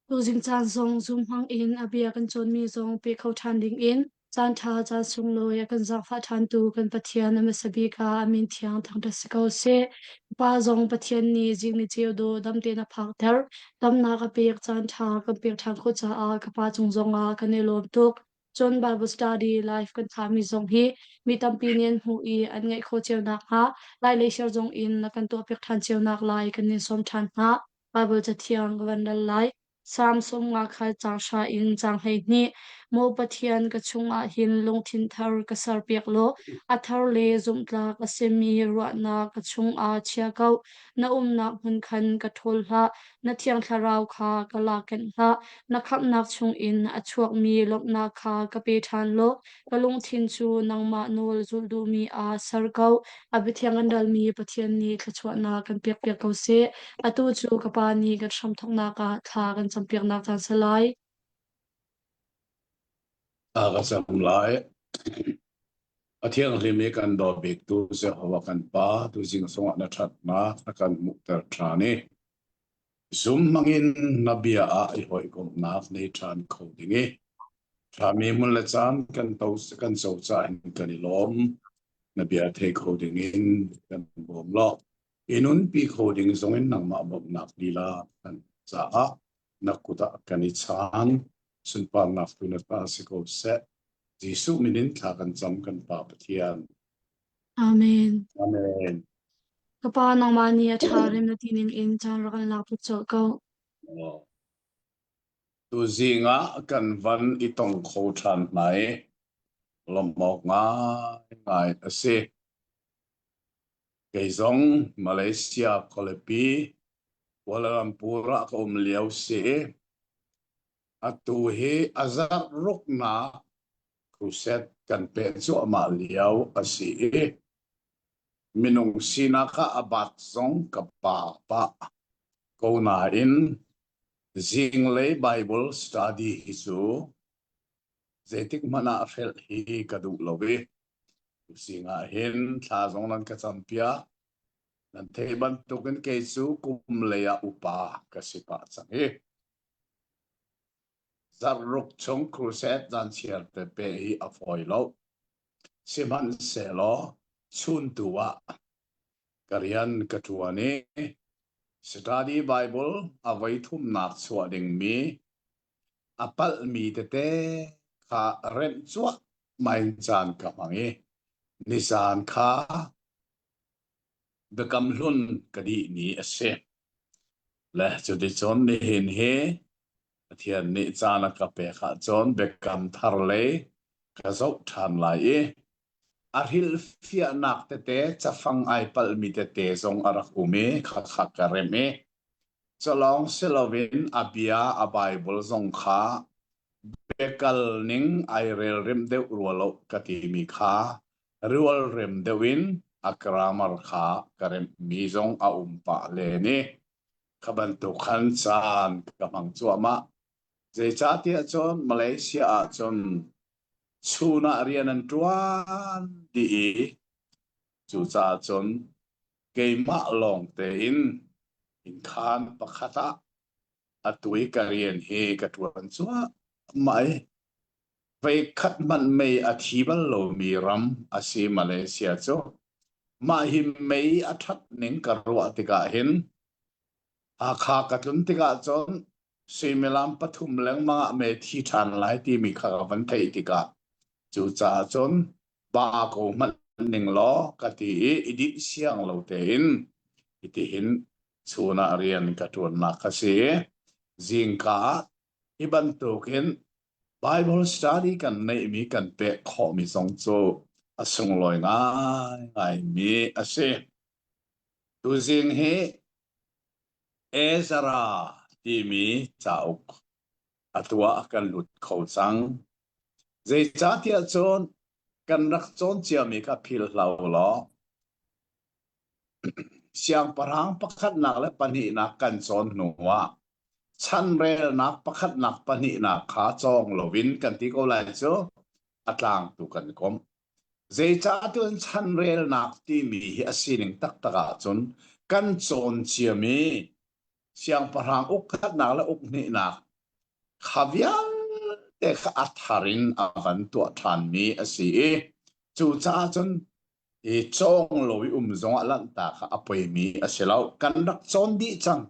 Tuzing caan zong Zoom hmang in a bia kan cawnmi zong pe kho ṭhan ding in caanṭha caan sunglawi a kan zaangfah ṭhantu kan Pathian a hmasa bik ah a min thiang thangṭhat si ko seh. Pa zong Pathian nih zing ni ceu dawh dam tein a phakter. Damnak a pek caanṭha kan pek ṭhan khawh caah ka pa cung zongah kan i lawm tuk. Cun Bible study live kan thlahmi zong hi mi tampi nih an hmuh i an ngaih khawh cio nakhnga Lai lei share zong in na kan tuahpiak ṭhan cio nak lai kan in sawm ṭhan hna. Baibal Cathiang ka van rel lai. Salm 50 kha caang hra in caang 12. Maw Pathian, ka chungah hin lungthin thar ka serpiak law a thar le zumhtlak a simi ruahnak ka chungah chia ko. Na umnak hmun khan ka ṭhawl hlah, na Thiang Thlarau kha ka lak kenh hlah. Na khamhnak chungin a chuakmi lawmhnak kha ka pe ṭhan law ka lungthin cu nangmah nawl zulh duhmi ah ser ko. A biathiang an ralmi Pathian nih thluachuahnak kan pekpiak ko seh. Atu cu ka Pa nih kan hramthawknak ah thla kan campiaknak caan si lai. A ka cam lai. A thianghlim i kan daw biktu Jehovah kan Pa, tuzing sungah na ṭhatnak na kan hmuhter ṭhan i zum hmangin na bia ah i hawikomhnak nei ṭhan kho ding i ṭhami hmun le caan kan to kan co caah hin kan i lawm. Na bia thei kho ding in kan bawm law i nunpi kho ding zong in nangmah bawmhnak lila kan caah na kut ah kan i chaan. Sunparnak tu na ta si ko seh. Jesuh min in thla kan cam kan Pa Pathian. Amen. Amen. Ka Pa nangmah nih a ṭha rem na ti ning in caan rak kan lak put colh ko. Tuzing ah kan van i tong kho ṭhan hna i lawmh awk ngaingai a si. Kei zong Malaysia khualipi Kuala Lumpur ah ka um lio si i atu hi a zarh ruknak crusade kan peh cuahmah lio a si i minung sinak ah a bat zong ka pa pah ko nain zinglei Bible study hi cu zeitik hmanh ah hrelh hi ka duh lo i zing ah hin thla zong nan ka campiak. Nan theih bantukin kei cu kum lei ah upa ka si pah cang i zarhruk chung crusade zan chiar te pe hi a fawi lo. Sihmanhsehlaw chun tu ah ka rian ka ṭuan i study Bible a voi thumnak chuah dingmi a palhmi tete kha remh cuahmah in caan ka hmang i nizan kha Biakam Hlun ka dih ni a si. Le cuticun nihin hi Pathian nih caan a ka pek ahcun Biakam Thar lei ka zoh ṭhan lai i a hrilhfiahnak tete cafang ai palhmi tete zong a rak um i khakha ka remh i Culawng si loin a bia a Baibal zong kha biakal ning ai relrem deuh rua lo ka timi kha rualrem deuh in a grammar kha ka remhmi zong a um pah len i kha bantuk khan caan ka hmang cuahmah. Zeicahtiah cun Malaysia ah cun chun ah rian an ṭuan dih i cucaah cun keimah lawng tein innkhaan pakhat ah atu i ka rian hi ka ṭuan cuahmah i voikhat hmanh mei a thi bal lomi ram a si Malaysia cu. Mah hi mei a ṭhat ning ka ruah tikah hin Hakha ka tlun tikah cun suimilam pathum lengmang ah mei thi ṭhan lai timi kha ka van theih tikah cucaah cun ba ko hmanh ning law ka ti i i dinh siang lo tein hitihin chun ah rian ka ṭuannak a si. Zingka ah hi bantukin Bible study kan neihmi kan pek khawhmi zong cu a sunglawi ngaingaimi a si. Tuzing hi Ezra timi cauk atu ah kan lut kho cang. Zeicahtiah cun kan rak cawn ciami kha philh hlah u law siangpahrang pakhatnak le pahnihnak kan cawn hnuah chanrelnak pakhatnak pahnihnak kha cawng loin kan ti ko lai cu a tlangtu kan komh. Zeicahtiah chanrelnak timi hi a sining taktak ahcun kan cawn ciami siangpahrang uk khatnak le uk hnihnak. Kha vialte kha a thar in a van tuah ṭhanmi a si i cucaah cun i cawng lo i um zongah lanhtak kha a poimi a si lo. Kan rak cawn dih cang.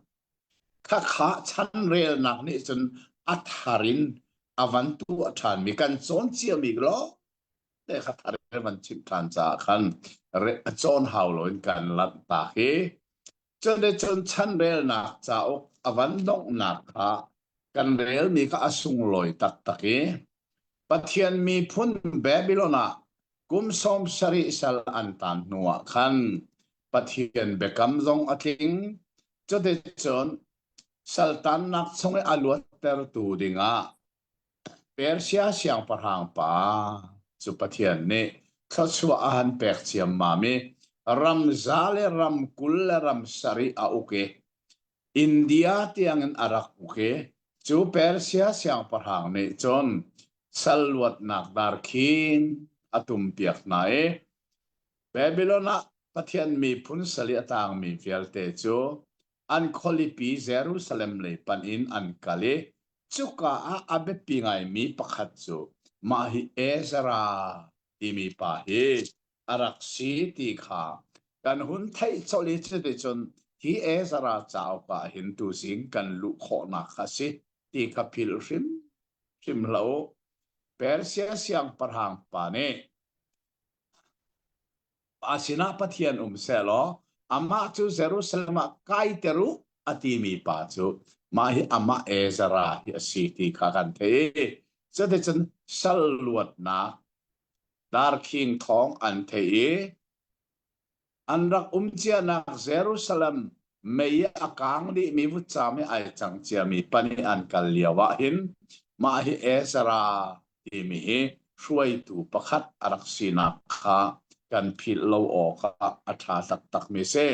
Khakha chanrelnak nih cun a thar in a van tuah ṭhanmi kan cawn ciami lawng te kha thar in van chimh ṭhan caah khan a cawn hau loin kan lanhtak i Cuticun chanrelnak cauk a van donghnak kha kan relmi kha a sunglawi taktak i Pathian miphun Babylon ah kum 70 sal an tan hnuah khan Pathian biakam zong a tling. Cuticun saltannak chung i a luattertu dingah Persia siangpahrang pa cu Pathian nih thluachuah a han pek ciammam i ram za le ram 20 le ram sarih a uk i India tiangin a rak uk i cu Persia siangpahrang nih cun sal luatnak darkhin a tumpiak hna i Babylon ah Pathian miphun sal i a tangmi vialte cu an khualipi Jerusalem lei panh in an kal i cuka ah a biapi ngaimi pakhat cu mah hi Ezra timi pa hi a rak si ti kha kan hun theih colh i cuticun hi Ezra cauk ah hin tuzing kan luh khawhnak kha a si ti kha philh hrim hrim hlah u. Persia siangpahrang pa nih A sinah Pathian um sehlaw amah cu Jerusalem ah kaiter u a timi pa cu mah hi amah Ezra hi a si ti kha kan theih. Cuticun sal luatnak darkhing thawng an theih i an rak um cianak Jerusalem mei a kaang dihmi vutcaam i ai cang ciami pan i an kal lio ah hin mah hi Ezra timi hi hruaitu pakhat a rak sinak kha kan philh lo awk ah a ṭha taktakmi si.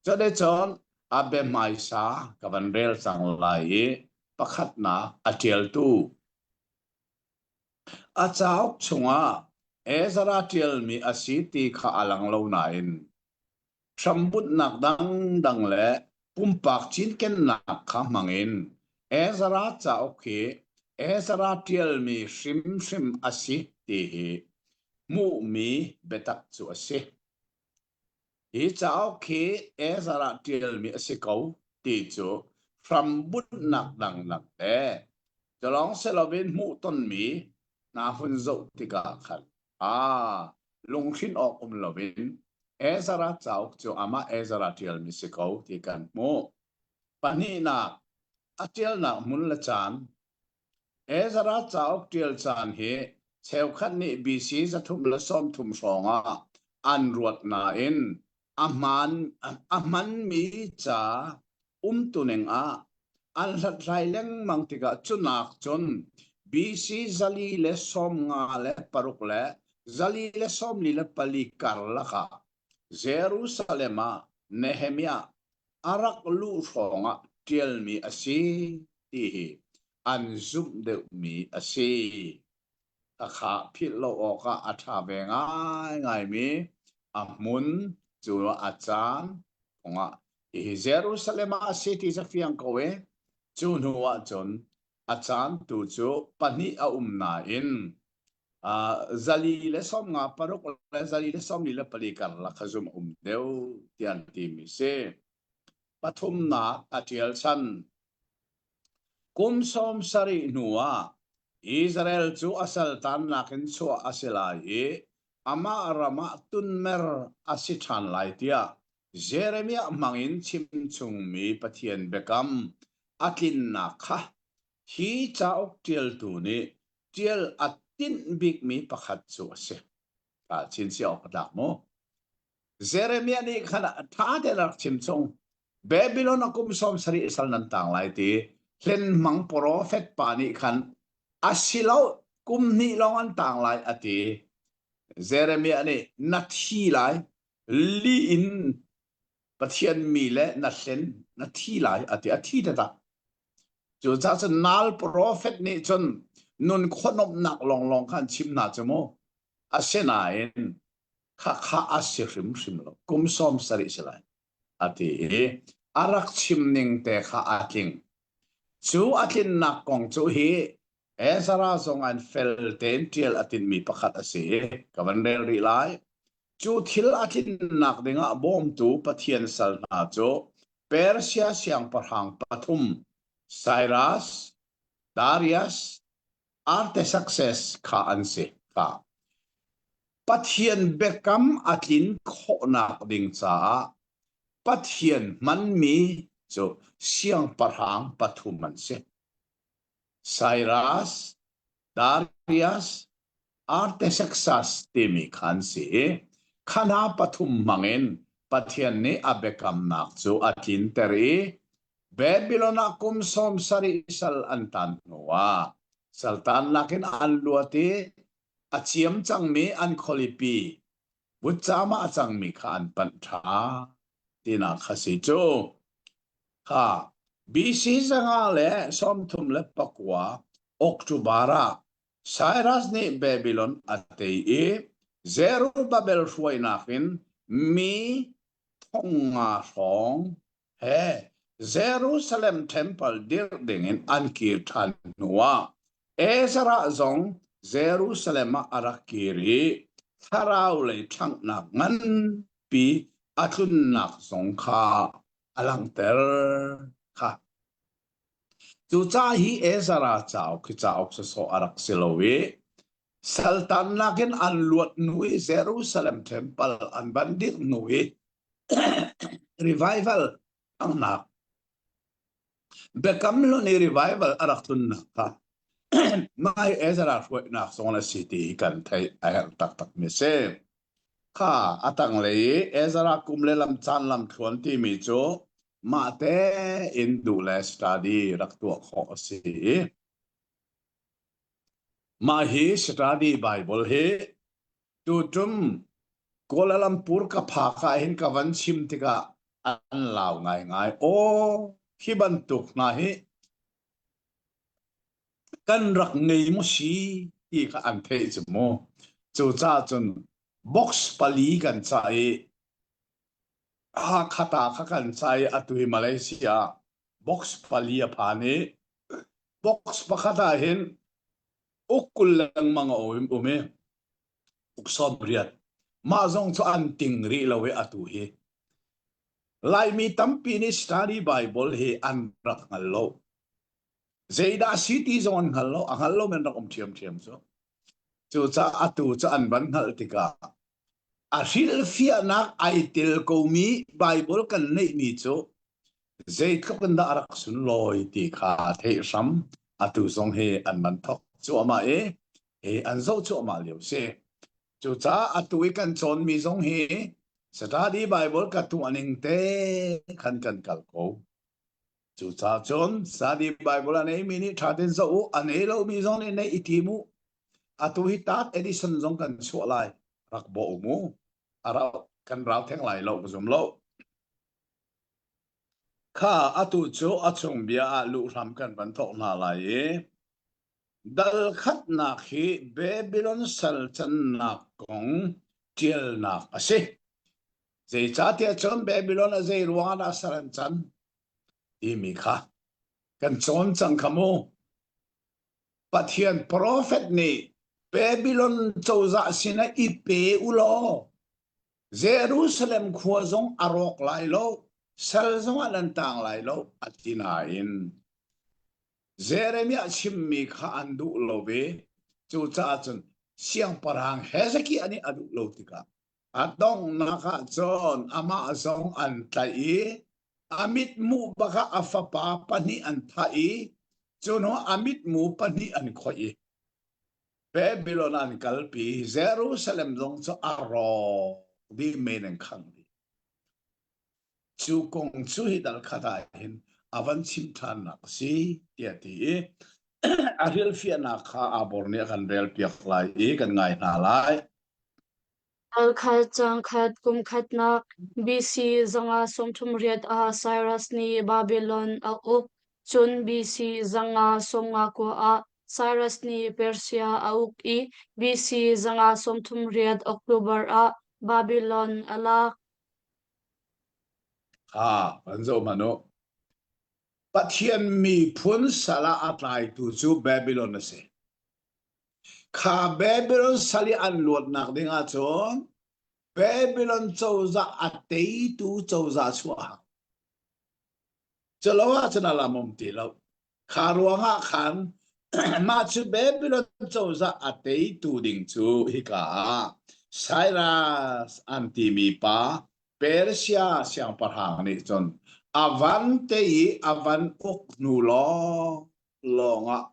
Cuticun a biahmaisa ka van rel cang lai i pakhatnak a ṭialtu A cauk chungah Ezra ṭialmi a si ti kha a lang lo nain Hrambunhnak dangdang le pumpak cinkennak kha hmangin Ezra cauk hi Ezra ṭialmi hrimhrim a si ti hi hmuhmi biatak cu a si. Hi cauk hi Ezra ṭialmi a si ko ti cu hrambunhnak dangdang le culawng si loin hmuhtonmi hna hun zoh tikah khan Ah, lunghrinh awk um loin Ezra cauk cu amah Ezra ṭialmi si ko ti kan hmuh. Pahnihnak, a ṭialnak hmun le caan. Ezra cauk ṭial caan hi cheukhat nih BC 330 hrawng ah an ruat nain a hmaan a hmanmi ca umtuning ah an hlathlai lengmang tikah cunak cun BC 456 le 444 karlak ah Jerusalem ah Nehemiah a rak luh hrawng ah ṭialmi a si ti hi an zumh deuhmi a si. Khakha philh lo awkah a ṭha ve ngaingaimi a hmun cu a caan kongah hihi Jerusalem ah a si ti cu fiang ko i cu hnu ah cun a caan tu cu pahnih a um nain 456 le 444 karlak kha zum a um deuh tiah an timi si. Pathumnak a ṭial chan. Kum 70 hnuah Israel cu a saltannak in chuah a si lai i amah ram ah tunmer a si ṭhan lai tiah Jeremiah hmangin chimchungmi Pathian biakam a tlinnak kha hi cauk ṭialtu nih ṭial a tinh bikmi pakhat cu a si. Kaa chinchiah awk a tlak maw? Jeremiah nih khan ṭha tein a rak chim chung. Babylon a kum 70 sal nan tang lai ti hlenhmang profet pa nih khan a si lo kum hnih lawng an tang lai a ti. Jeremiah nih na thi lai li in Pathian mi le na hlen na thi lai a ti a thi taktak. Cucaah cun nal profet nih cun nun khuanomhnak lawnglawng khan chim hna cu mu. Asinain khakha a si hrimhrim lo kum 70 si lai a ti i a rak chim ning te kha a tling. Cu a tlinnak kong cu hi Ezra zong an fel tein ṭial a tinhmi pakhat a si. Ka van rel rih lai. Cu thil a tlinnak dingah bawmtu Pathian sal hna cu Persia siangpahrang pathum Cyrus, Darius, Artaxerxes kha an si. Kha. Pathian biakam a tlin khawhnak ding caah Pathian hmanmi cu siangpahrang pathum an si. Cyrus, Darius, Artaxerxes timi kha an si i kha hna pathum hmangin Pathian nih a biakamnak cu a tlinter i Babylon ah kum 70 sal an tan hnuah saltannak in an luat i a ciam cangmi an khualipi vutcam ah a cangmi kha an panh ṭhan tinak kha si cu. Kha BC 139 October ah Cyrus nih Babylon a tei i Zerubbabel hruainak in mi 5,000 hrawng he Jerusalem temple dirh dingin an kir ṭhan hnuah Ezra zong Jerusalem ah a rak kir i thlarau lei ṭhanghnak nganpi a tlunnak zong kha a langhter kha. Cucaah hi Ezra cauk hi cauk sawsawh a rak si lo i saltannak in an luat hnu i Jerusalem temple an van dirh hnu i revival angnak Biakam Hlun i revival a rak tlunnak kha mah hi Ezra hruainak zong a si ti hi kan theih a herh taktakmi a si. Kha a tanglei i Ezra kum le lam caan lamthluan timi cu mah tein duh le study rak tuah khawh a si i mah hi study Bible hi tutum Kuala Lumpur ka phak ah hin ka van chim tikah an lau ngaingai. Aw, hi bantuk hna hi kan rak ngei maw si ti kha an theih cu mu. Cucaah cun box pali kan cah i Hakha ta kha kan cah i atu hi Malaysia box pali a phan i box pakhat ah hin uk 20 lengmang a um um i uk 18 mah zong cu an ting rih lo i atu hi Laimi tampi nih study Bible hi an rak hngal lo. Zeidah si ti zong an hngal lo. A hngal lo men rak um ṭhiamṭhiam cu. Cucaah atu cu an van hngalh tikah a hrilhfiahnak ai tel komi Bible kan neihmi cu zeitluk in dah a rak sunlawi ti kha theih hram atu zong hi an man thok cuahmah i hi an zoh cuahmah lio si. Cucaah atu i kan cawnmi zong hi study Bible ka tuah ning te khan kan kal ko. Cucaah cun study Bible a neimi nih ṭha tein zoh u, a nei lomi zong nih neih i tim u. Atu hi third edition zong kan chuah lai. Rak bawh mu. A rau, kan rau theng lai lo, ka zum lo. Kha atu cu a chung bia ah luh hram kan van thawk hna lai i dal khatnak hi Babylon sal cannak kong ṭialnak a si. Zeicahtiah cun Babylon a zei ruangah dah sal an can timi kha kan cawn cang kha mu. Pathian profet nih Babylon cozah sinah i pe u law Jerusalem khua zong a rawk lai lo, sal zongah nan tang lai lo a ti nain Jeremiah chimmi kha an duh lo i cucaah cun siangpahrang Hezekiah nih a duh lo tikah a donghnak ah cun amah zong an tlaih i a mithmuh bak ah a fapa pahnih an thah i cu hnuah a mitmu pahnih an khoih i Babylon an kalpi. Jerusalem zong cu a rawk dih men in khangh dih. Cu kong cu hi dal khat ah hin a van chim ṭhannak a si tiah ti i a hrilhfiahnak kha Abor nih a kan relpiak lai i kan ngai hna lai. Dal khat caang khat kum khatnak BC 138 ah Cyrus nih Babylon a uk. Cun BC 159 ah Cyrus nih Persia a uk i BC 138 October ah Babylon a lak. Kha kan zoh hmanh u. Pathian miphun sal ah a tlaitu cu Babylon a si. Kha Babylon sal i an luatnak ding ahcun Babylon cozah a teitu cozah chuah a hau. Culo ahcun a lam um ti lo. Kha ruangah khan mah cu Babylon cozah a teitu ding cu hika ah Cyrus an timi pa Persia siangpahrang nih cun a van tei i a van uk hnu lawng lawngah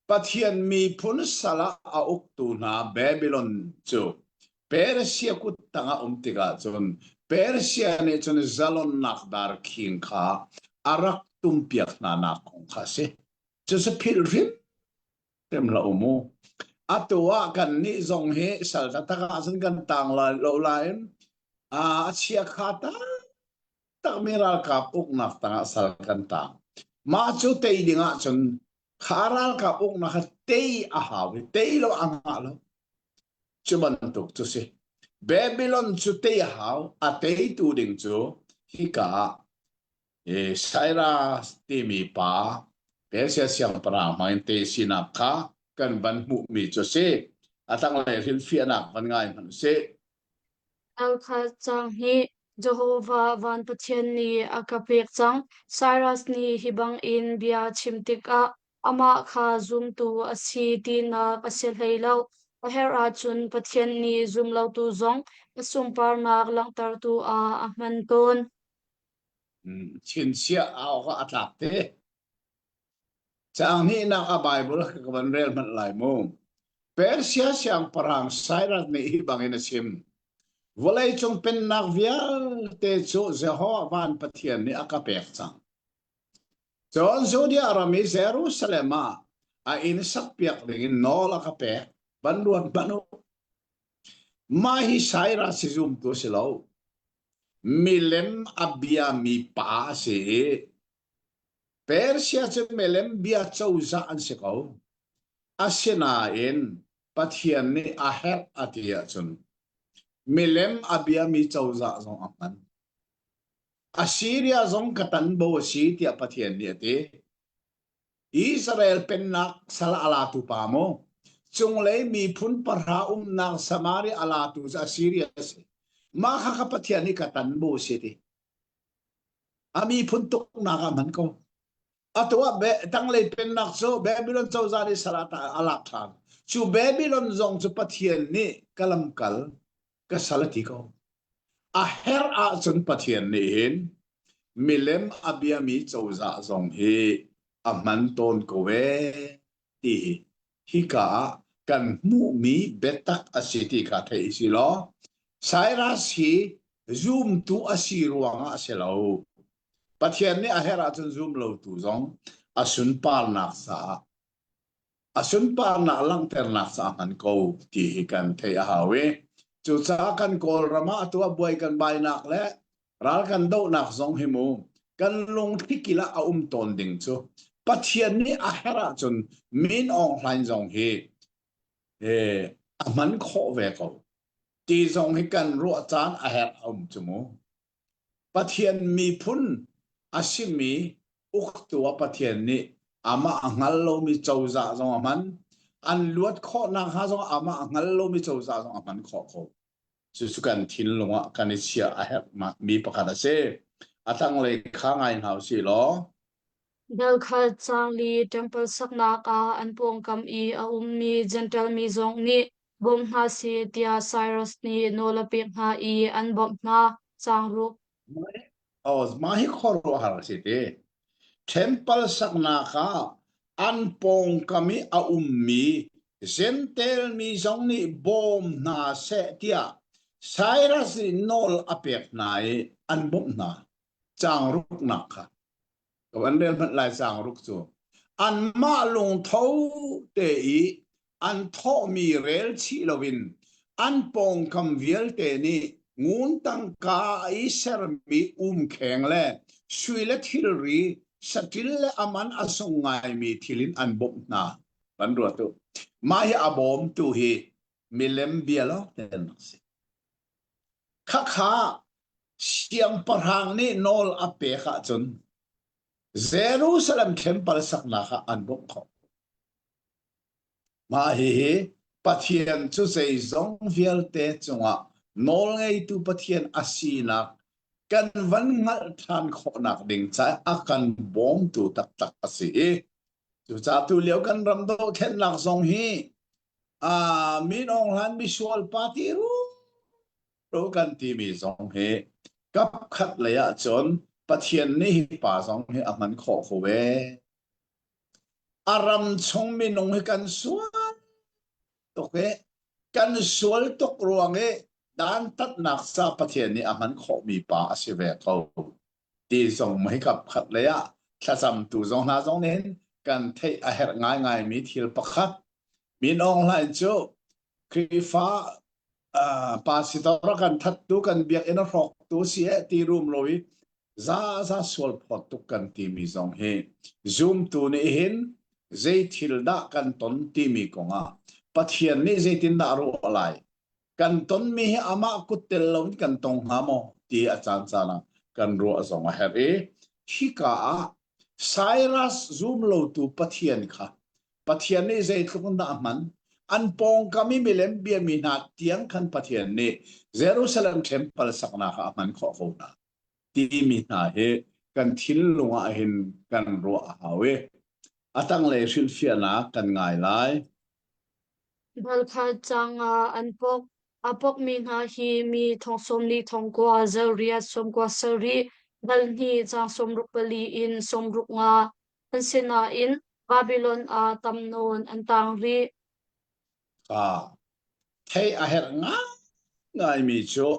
Pathian miphun sal ah a uktu hna Babylon cu Persia kut tangah um tikah cun Persia nih cun zalonnak darkhing kha a rak tumpiak hna nak kong kha a si. Cucu philh hrimhrim hlah u mu. Atu ah kannih zong hi sal taktak ah cun kan tang lai lo lain a chia kha takmi ralkap uknak tangah sal kan tang. Mah cu tei ding ah cun kha ralkap uknak kha tei a hau i tei lo a ngah lo. Cu bantuk cu si. Babylon cu tei a hau, a teitu ding cu hika ah e, Cyrus timi pa Persia siangpahrang hmang in te sinak kha kan van hmuhmi cu si. A tanglei hrilhfiahnak van ngai hmanh usih. Alkhat cang hi Jehovah van Pathian nih a ka pek cang. Cyrus nih hi bangin bia chim tikah amah kha zumtu a si tinak a si hlei lo. A herh ahcun Pathian nih zumlotu zong a sunparnak langhtertu ah a hman tawn. Chinchiah awk ah a tlak te. Caang hnihnak a Baibal ka van rel hmanh lai mu. Persia siangpahrang Cyrus nih hi bangin a chim. Vawleicung pennak vialte cu Jehovah van Pathian nih a ka pek cang. Cun Judea ram i Jerusalem ah a inn sakpiak dingin nawl a ka pek. Van ruat hmanh u. Mah hi Cyrus hi zumtu a si lo. Milem a biami pa a si i Persia cu milem bia cozah an si ko. Asinain Pathian nih a herh a ti ahcun milem a biami cozah zong a hman. Assyria zong ka tanbo a si tiah Pathian nih a ti. Israel pennak sal a latu pa maw? Cunglei miphun pahra umnak Samaria a latu cu Assyria a si. Mah kha ka Pathian nih ka tanbo a si ti. A miphun tuknak ah hman ko. Atu ah tanglei pennak cu Babylon cozah nih sal a lak ṭhan. Cu Babylon zong cu Pathian nih ka lamkal ka sal a ti ko. A herh ahcun Pathian nih hin milem a biami cozah zong hi a hman tawn ko ee ti hi hika ah kan hmuhmi biatak a si ti kha theih si law Cyrus hi zumtu a si ruangah a si lo. Pathian nih a herh ahcun zum lotu zong a sunparnak caah a sunparnak langhternak caah hman ko ti hi kan theih a hau i cucaah kan Kawlram ah atu ah buai kan bainak le ral kan dohnak zong hi mu kan lungthli kil ah a um tawn ding cu Pathian nih a herh ahcun Min Aung Hlaing zong hi eh, a hman khawh ve ko ti zong hi kan ruah caan a herh a um cu mu. Pathian miphun a simi uktu ah Pathian nih amah a hngal lomi cozah zong a hman. An luat khawh nakhnga zong amah a hngal lomi cozah zong a hman khawh ko. Cucu kan thinlung ah kan i chiah a herhmi pakhat a si. A tanglei kha ngai hna usih law. Dal khat cangli temple saknak ah an pawngkam i a ummi Jentail mi zong nih bawm hna seh tiah Cyrus nih nawl a pek hna i an bawmh hna. Caang ruk. Oh, mah hi khuaruahhar a si ti. Temple saknak ah an pawngkam i a ummi Jentail mi zong nih bawm hna seh tiah Cyrus nih nawl a pek hna i an bawmh hna. Caang ruknak kha. An rel hmanh lai caang ruk cu. Anmah lungtho te i an thawhmi rel chih loin an pawngkam vialte nih ngun tangka i sermi umkheng le sui le thilri saṭil le a man a sung ngaimi thil in an bawmh hna. Kan ruat u. Mah hi a bawmtu hi milem bia lawng te an rak si. Khakha siangpahrang nih nawl a pek ahcun. Jerusalem temple saknak ah an bawmh khawh. Mah hihi Pathian cu zeizong vialte cungah nawlngeitu Pathian a sinak kan van hngalh ṭhan khawhnak ding caah a kan bawmtu taktak a si i cucaah tulio kan ram dohthlennak zong hi uh, Min Aung Hlaing misual party ru kan timi zong hi kapkhat lei ah cun Pathian nih hi pa zong hi a hman khawh ko ve. A ram chung minung hi kan sual tuk i kan sual tuk ruang i dantatnak ca Pathian nih a hman khawhmi pa a si ve ko ti zong mei kap khat lei ah thlacamtu zong hna zong nih hin kan theih a herh ngaingaimi thil pakhat Min Aung Hlaing cu Khrihfa uh, pastor a kan thattu kan biakinn a hrawktu si eh ti rum lo i zaza sual phawt tuk kan timi zong hi zumtu nih hin zei thil dah kan ton timi kongah Pathian nih zeitindah a ruah lai kan tonmi hi amah kut tel lo in kan tong hnga maw ti a caan caan ah kan ruah zong a herh i hika ah Cyrus zum lotu Pathian kha Pathian nih zeitluk in dah a hman an pawngkam i milem biami hna tiang khan Pathian nih Jerusalem temple saknak ah a hman khawh ko hna timi hna hi kan thinlung ah hin kan ruah a hau i a tanglei hrilhfiahnak kan ngai lai. Balkha caang ah an pok. A pokmi hna hi mi thong 40 thong kua zariat 90 sarih dal hnih caang 64 in 65 an si nain Babilon ah tam nawn an tang rih. Ah, theih a herh ngaingaimi cu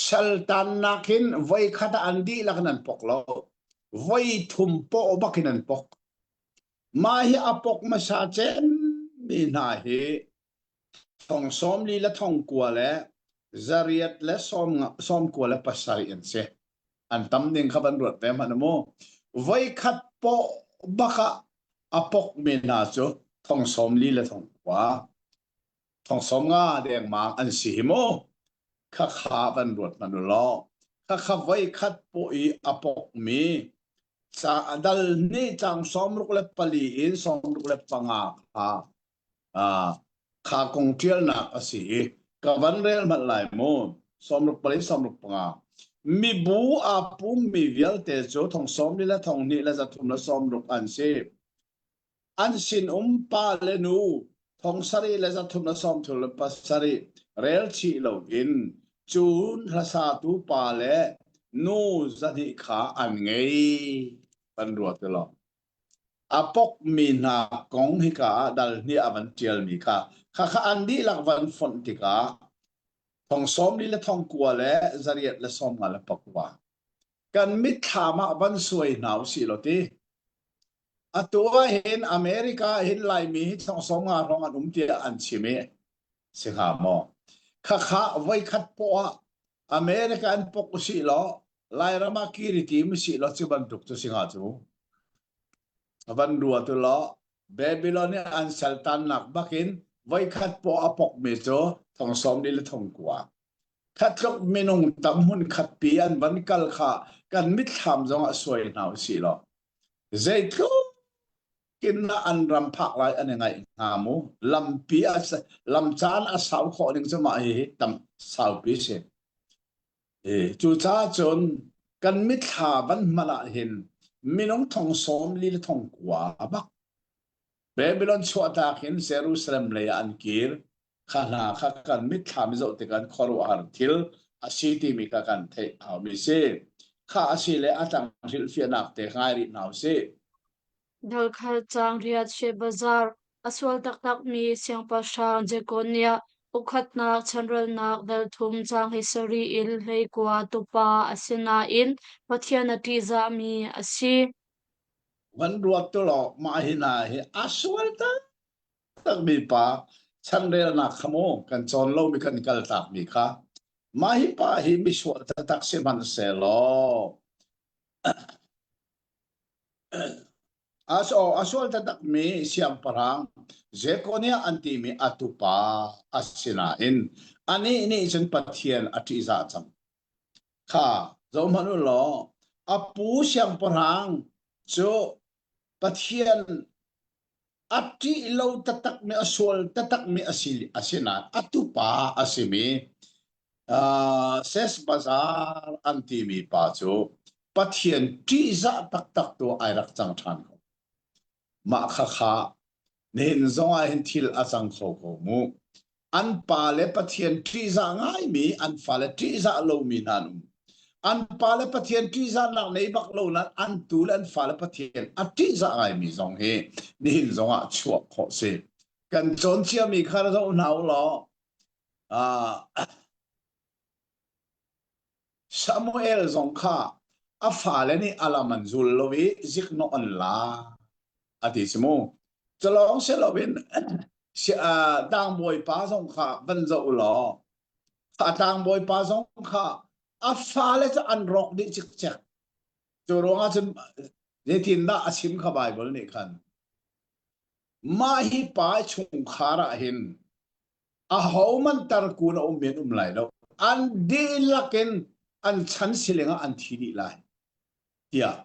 Saltannak hin voikhat ah an dihlak in an pok lo. Voi thum paw bak in an pok. Mah hi a pok hmasa cemmi hna hi thong 40 le thong kua le zariat le sawm kua le pasarih an si. An tam ding kha van ruat ve hmanh mu. Voikhat paw bak ah a pokmi hna cu thong 40 le thong kua. Thong 50 dengmang an si hi mu. Khakha van ruat hmanh u law khakha voi khat paw i a pokmi ca dal nih tlang 64 in 65 kha kha kong ṭialnak a si i ka van rel hmanh lai mu 64 65 mibu aa pummi vialte cu thong 40 le thong hnih le 300 le 60 an si. An sinum pa le nu thong sarih le 300 le 30 le pasarih rel chih loin cun hlasatu pa le nu 200 kha an ngei. Kan ruat ti lo. A pokmi hna kong hika ah dal hnih a van ṭialmi kha khakha an dihlak van fonh tikah thong 40 le thong kua le zariat le 50 le pakua kan mitthlam ah van suai hna usih law ti. Atu ah hin America ah hin Laimi hi thong 50 hrawng an um tiah an chim i si hnga maw? Khakha voikhat poah ah America in pok usih law Lairam ah kir i tim usih law cu bantuk cu si hnga cu. Van ruat u law Babylon i an saltannak bakin voikhat poah a pokmi cu thong 40 le thong kua. Khatluk minung tam hmun khatpi an van kal kha kan mitthlam zong ah suai hna usih law zeitluk in dah an ram phak lai an i ngaih hnga mu lampi a lam caan a sau khawh ning cu mah hi tam saupi si e cucaah cun kan mithla van hman ah hin minung thong 40 le thong kua bak Babylon chuahtak in Jerusalem lei ah an kir. Kha hna kha kan mitthlam i zoh tikah khuaruahhar thil a si timi kha kan theih haumi si. Kha a si le a tang hrilhfiahnak te ngai rih hna usih. Dalkhar caang riat Shebazar a sual taktakmi siangpahrang Jekoniah ukhatnak chanralnak dal thum caang hi sarih in 19 tupa a si nain Pathian a ṭihzahmi a si. Van ruat tu law mah hi hna hi a sual taktakmi pa chanrelnak kha mu kan cawn lomi kan kaltakmi kha mah hi pa hi misual taktak si hmanhsehlaw a sual taktakmi siangpahrang Jekoniah an timi a tupa a si nain anih nih cun Pathian a ṭihzah cang. Kha zohhmanh u law a pu siangpahrang. Cu Pathian a ṭih lo taktakmi a sual taktakmi a si a si nain a tupa a simi uh, Sesbazar an timi pa cu Pathian ṭihzah taktak tu ai rak cang ṭhan ko. Mah khakha nihin zong ah hin thil a cang kho ko mu. An pa le Pathian ṭihzah ngaimi, an fale ṭihzah lomi hna an um. An pa le Pathian ṭihzahnak nei bak lo nain an tu le an fale Pathian a ṭihzah ngaimi zong hi nihin zong ah chuah khawh si. Kan cawn ciami kha zoh hna u law, uh, Samuel zong kha a fale nih a lam an zul lo i ziknawh an la a ti si mu. Culawng si loin tlangbawi pa zong kha van zoh u law a tlangbawi pa zong kha a fale cu an rawk dih cikcek. Cu ruangah cun zeitindah a chim kha Baibal nih khan mah hi pa chungkhar ah hin ahohmanh tarkun a um men um lai lo an dihlak in an chan siling ah an thi dih lai tiah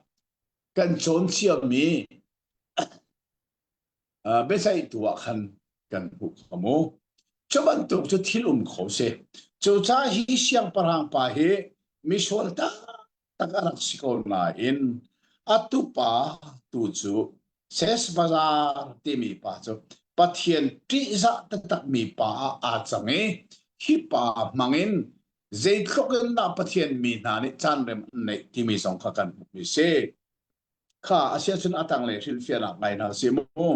kan cawn ciami biaceihtu ah khan kan hmuh kha mu cu bantuk cu thil um kho si cucaah hi siangpahrang pa hi misual tak tak a rak si ko nain a tupa tu cu Sesbazar timi pa cu Pathian ṭihzah taktakmi pa ah aa cang i hi pa hmangin zeitluk in dah Pathian mi hna nih caanrem an neih timi zong kha kan hmuhmi si. Kha a si ahcun a tanglei hrilhfiahnak ngai hna si mu.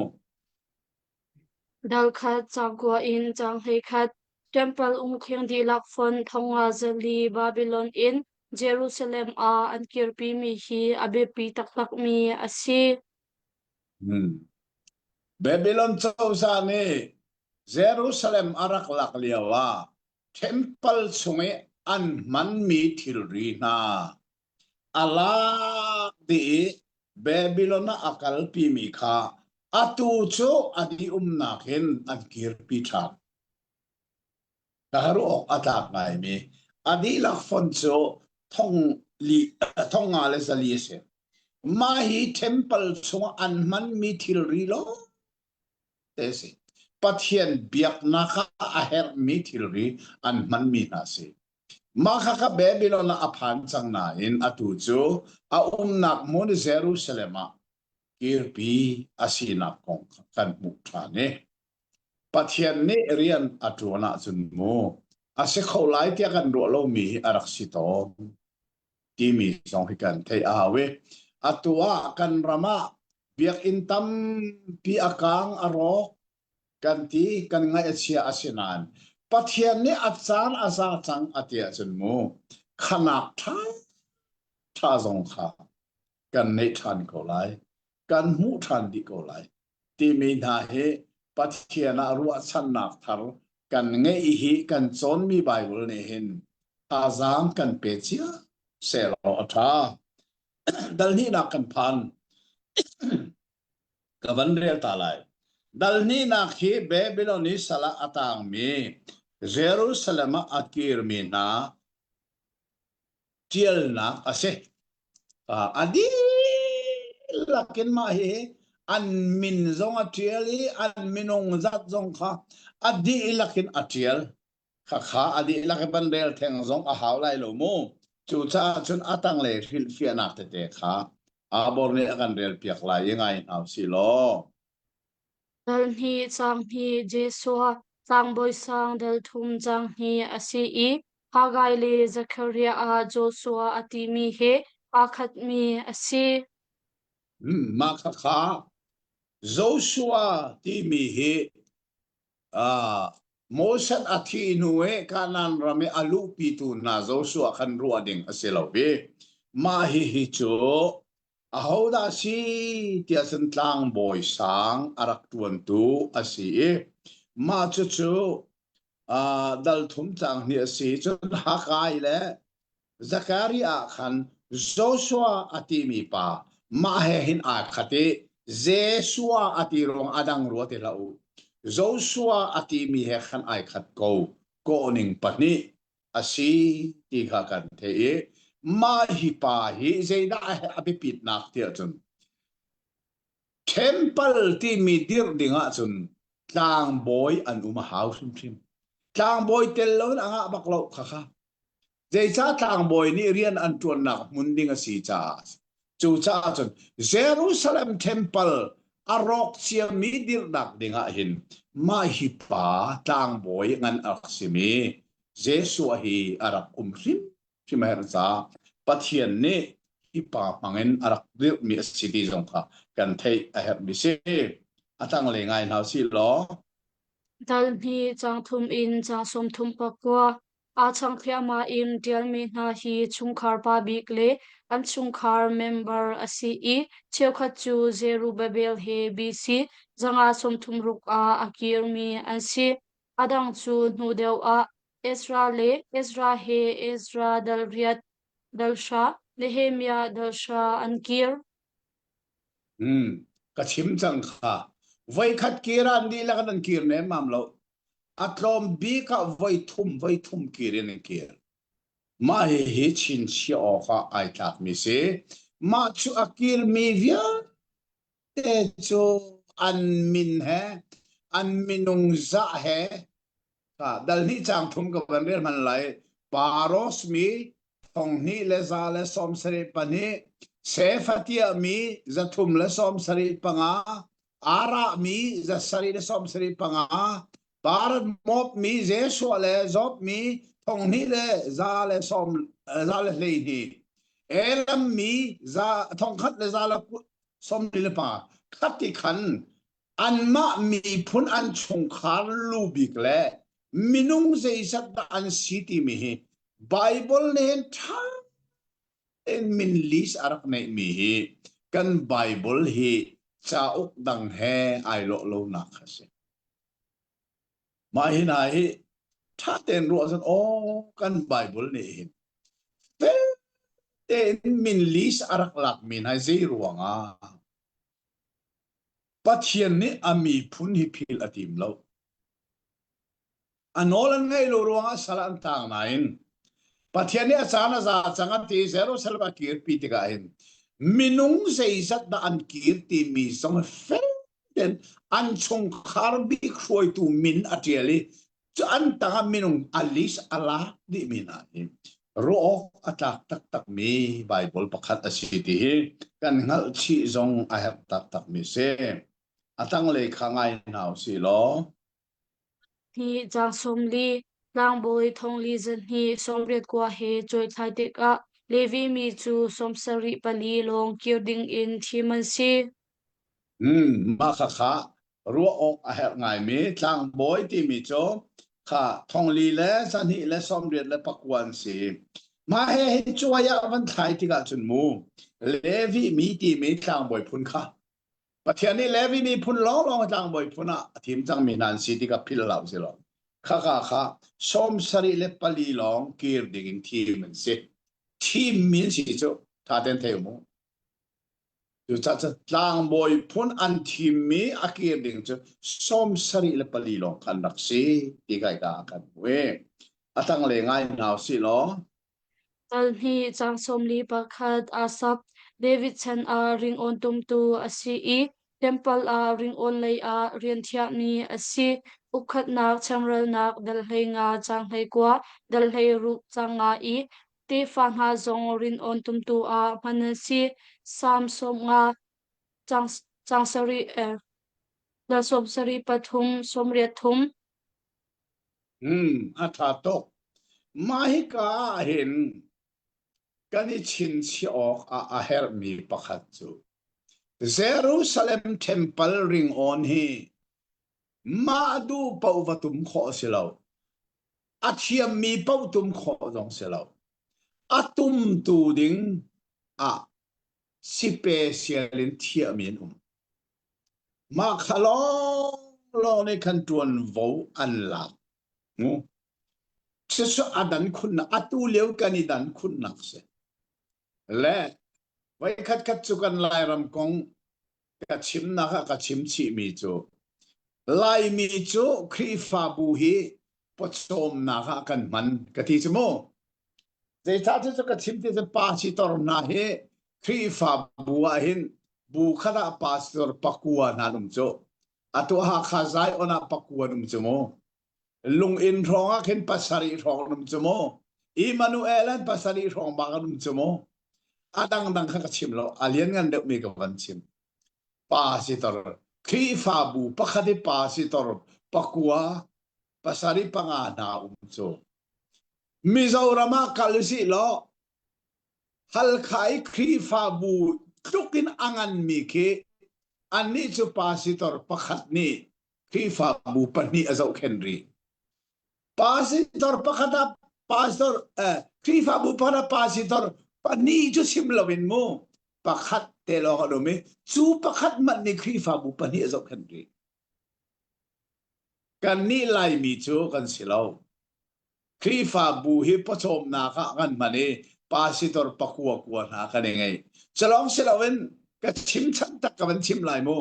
Dal khat cangkua in cang 11 Temple umkheng dihlak fonh thonga zali Babylon in Jerusalem ah an kirpimi hi a biapi taktakmi a si. Hmm. Babylon cozah nih Jerusalem a rak lak lio ah temple chung i an hmanmi thilri hna a lak dih i Babylon ah a kalpimi kha atu cu a dih-umnak in an kirpi ṭhan. Ka ruah awk a tlak ngaimi a dihlak fon cu thong li thong nga le zali a si. Mah hi temple chungah an hmanmi thilri lawng te a si. Pathian biaknak ah a herhmi thilri an hmanmi hna a si. Mah khakha Babylon ah a phan cang nain atu cu a umnak hmun Jerusalem ah kirpi a sinak kong kha kan hmuh ṭhan i Pathian nih rian a ṭuan ahcun mu a si kho lai tiah kan ruah lomi hi a rak si tawn timi zong hi kan theih a hau i atu ah kan ram ah biakinn tampi a kaang a rawk kan ti kan ngaih a chia a si nain Pathian nih a caan a za cang a ti ahcun mu khanak ṭha ṭha zong kha kan neih ṭhan ko lai kan hmuh ṭhan dih ko lai timi hna hi Pathian ah ruahchannak thar kan ngeih hi kan cawnmi Bible nih hin thazaang kan pe cia sehlaw a ṭha. Dal hnihnak kan phan. Ka van rel ta lai. Dal hnihnak hi Babylon i sal ah a tangmi Jerusalem ah a kirmi hna ṭialnak a si. A dihlak in mah hi an min zong a ṭial i an minung zat zong kha a dihlak in a ṭial. Khakha a dihlak i van rel theng zong a hau lai lo mu. Cucaah cun a tanglei hrilhfiahnak tete kha Abor nih a kan relpiak lai i ngai hna usih law. Dal hnih caang hnih Jeshua tlangbawi sang dal thum caang hnih a si i Haggai le Zekhariah ah Joshua a timi he aa khatmi a si. Hmm, mah khakha Joshua timi hi Uh, Moses a thih hnu i Kanaan ram i a luhpitu hna Joshua khan ruah ding a si lo i mah hihi cu ahodah si tiah cun tlangbawi sang a rak ṭuantu a si i mah cucu uh, dal thum tlang hnih a si cun Hakai le Zakariah ah khan Joshua a timi pa mah he hin aa khat i Jeshua a ti ruang a dang rua ti hlah u. Joshua a timi he khan ai khat ko. Kawhning pahnih a si ti kha kan theih i mah hi pa hi zeidah a biapitnak tiah cun. Temple timi dirh ding ahcun tlangbawi an um a hau hrimhrim. Tlangbawi tel loin a ngah bak lo kha kha. Zeicah tlangbawi nih rian an ṭuannak hmun ding a si caah a si. Cucaah cun Jerusalem temple a rawk ciami dirhnak ding ah hin mah hi pa tlangbawi ngan a rak simi Jesuh hi a rak um hrimhrim a herh caah Pathian nih hi pa hmangin a rak dirhmi a si ti zong kha kan theih a herhmi si. A tanglei ngai hna usih law. Dal hnih caang thum in caang 30 pakua Aa chang thliahmah in ṭialmi hna hi chungkhar pa bik le an chungkhar member a si i cheukhat cu Zerubbabel he BC 536 ah a kirmi an si. A dang cu hnu deuh ah Ezra le Ezra he Ezra dal riat dal hra, Nehemiah dal hra an kir. Hmm, ka chim cang kha. Voikhat kir ah an dihlak in an kir nemmam lo. A tlawm bik ah voi thum voi thum kir in an kir. Mah hihi chinchiah awk ah ai tlakmi si. Mah cu a kirmi vialte cu an min he an minung zah he dal hnih caang thum ka van rel hman lai. Paros mi thong hnih le za le 74, Sefatiah mi 375, Arah mi 775, Barat Moab mi Jeshua le Job mi thong hnih le za le sawm za le 12, Elam mi za thong khat le za le sawm li le pa khati khan anmah miphun an chungkhar lu bik le minung zeizat dah an si timi hi Bible nih hin ṭha tein min list a rak neihmi hi kan Bible hi cauk dang he ai lawh lonak a si. Mah hi hna hi ṭha tein ruah cun aw kan Bible nih hin fel tein min list a rak lakmi hna zei ruangah Pathian nih a miphun hi philh a tim lo. A nawl an ngaih lo ruangah sal an tang nain Pathian nih a caan a za cang an ti i Jerusalem a kirpi tikah hin minung zeizat dah an kir timi zong fel tein an chungkhar bik hruaitu min a ṭial i cu an tangah minung a list a lak dihmi hna hi ruah awk a tlak taktakmi Baibal pakhat a si ti hi kan hngalh chih zong a herh taktakmi si. A tanglei kha ngai hna usih law. Hi caang 40, tlangbawi thong li zahnih 80 kua he cuaithlai tikah Levi mi cu 74 lawng kir dingin thim an si. Hmm, mah khakha ruah awk a herh ngaimi tlangbawi timi cu kha thongli le zahnih le 89 an si. Mah he hin cuai ah van thlai tikah cun mu Levi mi timi tlangbawi phun kha Pathian nih Levi miphun lawnglawng tlangbawi phun ah a thim cangmi hna an si tikah philh hlah usih law khakha kha 74 lawng kir ding in thim an si. Thimmi an si cu ṭha tein thei mu. Cucaah tlangbawi phun an thimmi a kir ding cu 74 lawng khan rak si ti kai ka kan hmu i a tanglei ngai hna usih law. Tal hnih caang 41 Asaph David chan ah ringawn tumtu a si i temple ah ringawn lei ah rian thiahmi a si. Ukkhatnak chamralnak dal 15 caang 19 dal 16 caang nga i Tefa hna zong ringawn tumtu ah hman an si. Salm 50 caang, caang sarih, eh, dal 73 pathum 83. Hmm, a ṭha tuk. Mah hika ah hin kan i chinchiah awk ah a herhmi pakhat cu Jerusalem temple ringawn hi mah duh paoh va tum khawh a si lo. A thiammi paoh tum khawh zong si lo. A tumtu ding ah sipesial in thiahmi an um. Mah kha lawnglawng nih khan ṭuanvo an lak. Mu. Cucu a dan khunnak, atu lio kan i dan khunnak si. Le voikhat khat cu kan Lairam kong ka chimnak ah ka chim chihmi cu Laimi cu Khrihfabu hi pawcawmnak ah kan hman ka ti cu mu. Zeicah cu ka chim ti cu pa sitor hna hi Khrihfabu ah hin Bu khat ah pastor pakua hna an um cu. Atu Hakha Zion ah pakua an um cu mu. Lunginn hrawng ah khin pasarih hrawng an um cu mu. Emmanuel an pasarih hrawng bak an um cu mu. A dangdang kha ka chim lo. A lianngan deuhmi ka van chim. Pastor Khrihfabu pakhat i pastor pakua pasarih panga hna um cu. Mizoram ah kal usih law Halkha i Khrihfabu tluk in a nganmi khi annih cu pastor pakhat nih Khrihfabu pahnih a zohkhenh rih. Pastor pakhat ah pastor eh, Khrihfabu pakhat ah pastor pahnih cu chim loin mu pakhat te lawng a um i cu pakhat hmanh nih Khrihfabu pahnih a zohkhenh rih. Kannih Laimi cu kan si lo. Khrihfabu hi pawcawmnak ah kan hman i pastor pakua kua hna kan i ngei. Culawng si loin ka chim chan tak ka van chim lai mu.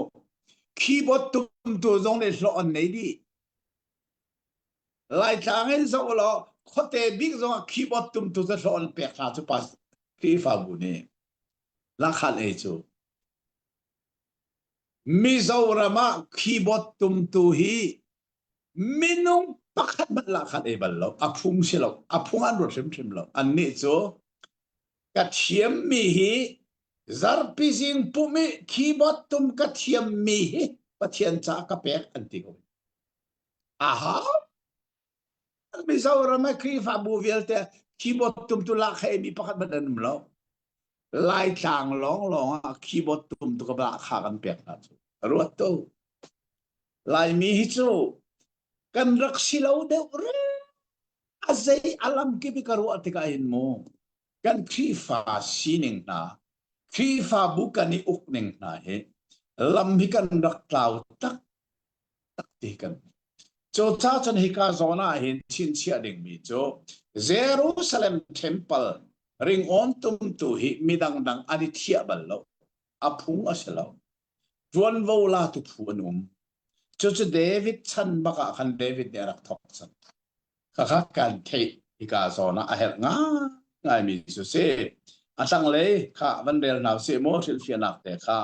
Keyboard tumtu zong nih hlawh an nei dih. Laitlang in zoh law khuate bik zong ah keyboard tumtu cu hlawh an pek hna cu pas Khrihfabu nih. Lakhat ei cu. Mizoram ah keyboard tumtu hi minung pakhat hmanh lahkhat ei bal lo a phung si lo a phung an ruat hrimhrim lo annih cu ka thiammi hi zarpi zing pum i keyboard tum ka thiammi hi Pathian ca ka pek an ti ko aha Mizoram ah Khrihfabu vialte keyboard tum tu lak he mi pakhat hmanh an um lo Laitlang lawng lawng ah keyboard tum tu ka kha kan pek hna cu ruat tu Laimi hi cu kan rak si lo deuh re a zei a lam kip i ka ruah tikah hin mu kan Khrihfa sining hna Khrihfabu kan i uk ning hna hi lam hi kan rak tlau tak tak ti kan cu ca cun hika zawn ah hin chinchiah dingmi cu Jerusalem temple ringawn tumtu hi midang dang an i thiah bal lo a phung a si lo ṭuanvo latu phu an um. Cucu David chan bak ah khan David nih a rak thawk cang. Khakha kan theih hika zawn ah a herh ngaingaimi cu si. A tanglei kha van rel hna usih mu hrilhfiahnak te kha.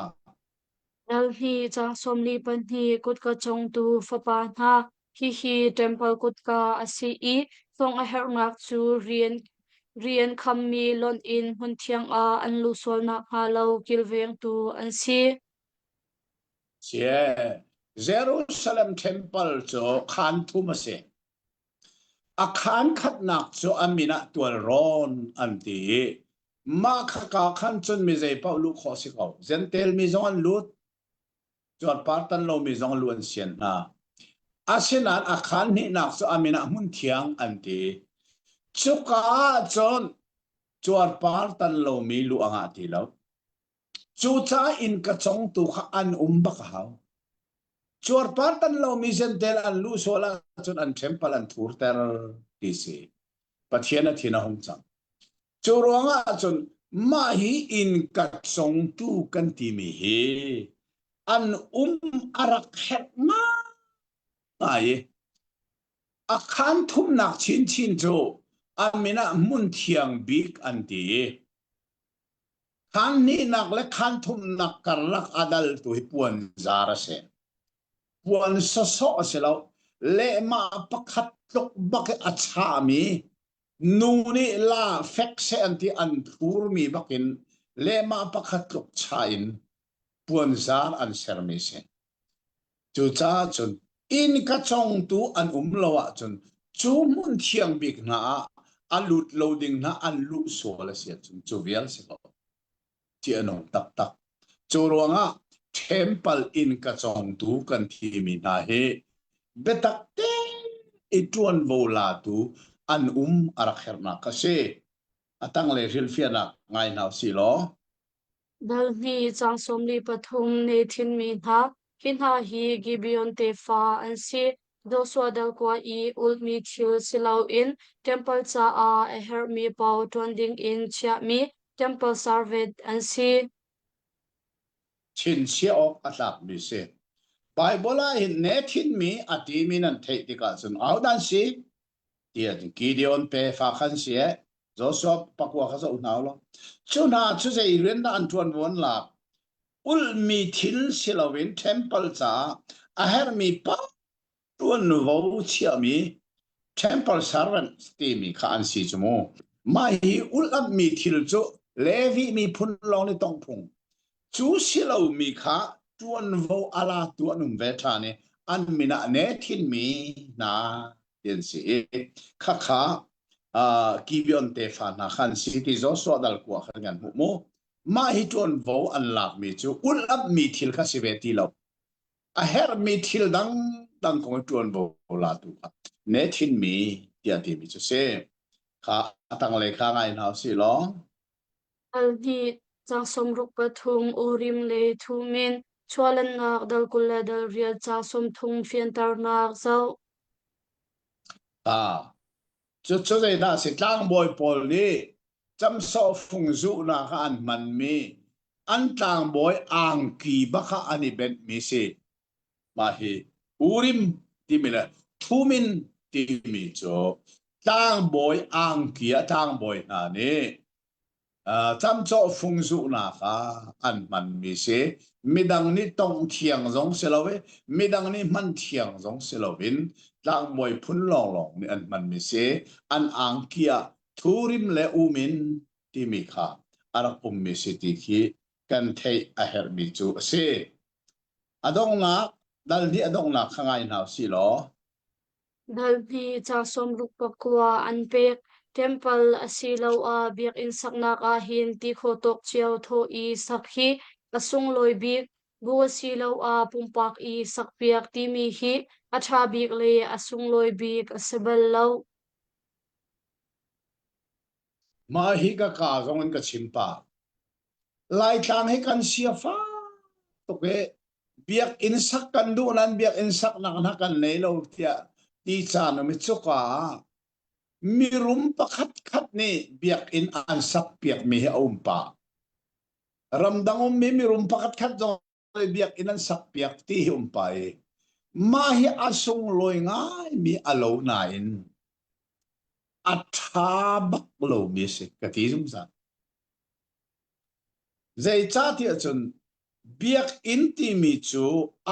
Nalhni caang 42 kutka congtu fapa hna, hihi ṭempal kutka a si i thong a herhnak cu rian rian khammi lonh in hmunthiang ah an luh sual nakhnga lo kilvengtu an si. Sie, Jerusalem temple cu khaan thum a si. A khaan khatnak cu a min ah tualrawn an ti i mah khaka khan cun mi zei paoh luh khawh si ko. Jentail mi zong an lut, cuarpar tan lomi zong lu an sian hna. Asinain a khaan hnihnak cu a min ah hmunthiang an ti. Cuka ah cun cuarpar tan lomi lu a ngah ti lo. Cucaah innka congtu kha an um bak a hau. Cuarpar tan lomi Jentail an luh sual ahcun an ṭhempal an thurter ti si. Pathian a thin a hung cang. Cu ruangah cun mah hi innka congtu kan timi hi an um a rak herh ngai i a khaan thumnak chinchin cu a min ah hmun thiang bik an ti i khaan hnihnak le khaan thumnak karlak a daltu hi puanzar a si. Puan sawsawh a si lo. Lehmah pakhat tluk bak i a chahmi Nu nih la fek seh an ti an phurmi bakin lehmah pakhat tluk cha in puanzar an sermi si. Cucaah cun innka congtu an um lo ahcun cu hmun thiang bik hna ah a lut lo ding hna an luh sual a si ahcun cu vial si ko. Ti a nung taktak. Cu ruangah temple innka congtu kan thimi hna hi biatak te i ṭuanvo latu an um a rak herhnak a si. A tanglei hrilhfiahnak ngai hna usih law. Dal hnih caang 43 ne thinmi hna, hi hna hi Gibeon tefa an si. Joshua dal kua i ulhmi thil si loin ṭempal caah a herhmi paoh ṭuan dingin chiahmi ṭempal servant an si. Chinchiah awk a tlakmi si. Baibal ah hin ne thinmi a timi nan theih tikah cun ahodah an si? Tiah Gideon tefa khan si eh, Joshua pakua kha zoh hna u law. Cu hna cu zei rian dah an ṭuanvo an lak? Ulhmi thil si loin temple caah a herhmi paoh ṭuanvo chiahmi temple servants timi kha an si cu mu. Mah hi ulh-amhmi thil cu Levi miphun lawng nih tongh phung. Cu si lomi kha ṭuanvo a latu an um ve ṭhan i an min ah ne thinmi hna ti an si i khakha uh, Gibeon tefa hna kha an si ti Joshua dal kua khan kan hmuh mu. Mah hi ṭuanvo an lakmi cu ulh-amhmi thil kha si ve ti lo. A herhmi thil dangdang kong i ṭuanvo latu kha ne thinmi tiah timi cu si. Kha a tanglei kha ngai hna usih law. Dal hnih, caang 63 Urim le Thummim, chuahlannak dal 20 le dal riat caang 30 fianternak zoh. Ah, cucu zeidah a si? Tlangbawi pawl nih camsawh fung zuhnak ah an hmanmi an tlangbawi angki bak ah an i benhmi si. Mah hi Urim timi le Thummim timi cu tlangbawi angki ah tlangbawi hna nih camcawh fung zuhnak ah an hmanmi si. Midang nih tongh thiang zong si lo i midang nih hman thiang zong si loin tlangbawi phun lawnglawng nih an hmanmi si. An angki ah Thurim le Umin timi kha a rak ummi si ti khi kan theih a herhmi cu a si. A donghnak dal hnih a donghnak kha ngai hna usih law. Dal hnih ca 69 an pek. Temple asiloah biakinn saknak ahhin ti khaw tawk cio thawh i sak hi a sunglawi bik. Bu asiloah pumpak i sakpiak timi hi a ṭha bik le a sunglawi bik a si bal lo. Mah hi ka kaa zong in ka chim pah. Laitlang hi kan sia fak tuk i biakinn sak kan duh nain biakinn saknak hna kan nei lo tiah ti caan um i cuka ah mirum pakhat khat nih biakinn an sak piakmi hi a um pah. Ramdang ummi mirum pakhat khat zong biakinn an sak piak ti hi um pah i mah hi a sunglawi ngaimi a lo nain a ṭha bak lomi a si ka ti zungzal. Zeicahtiah cun biakinn timi cu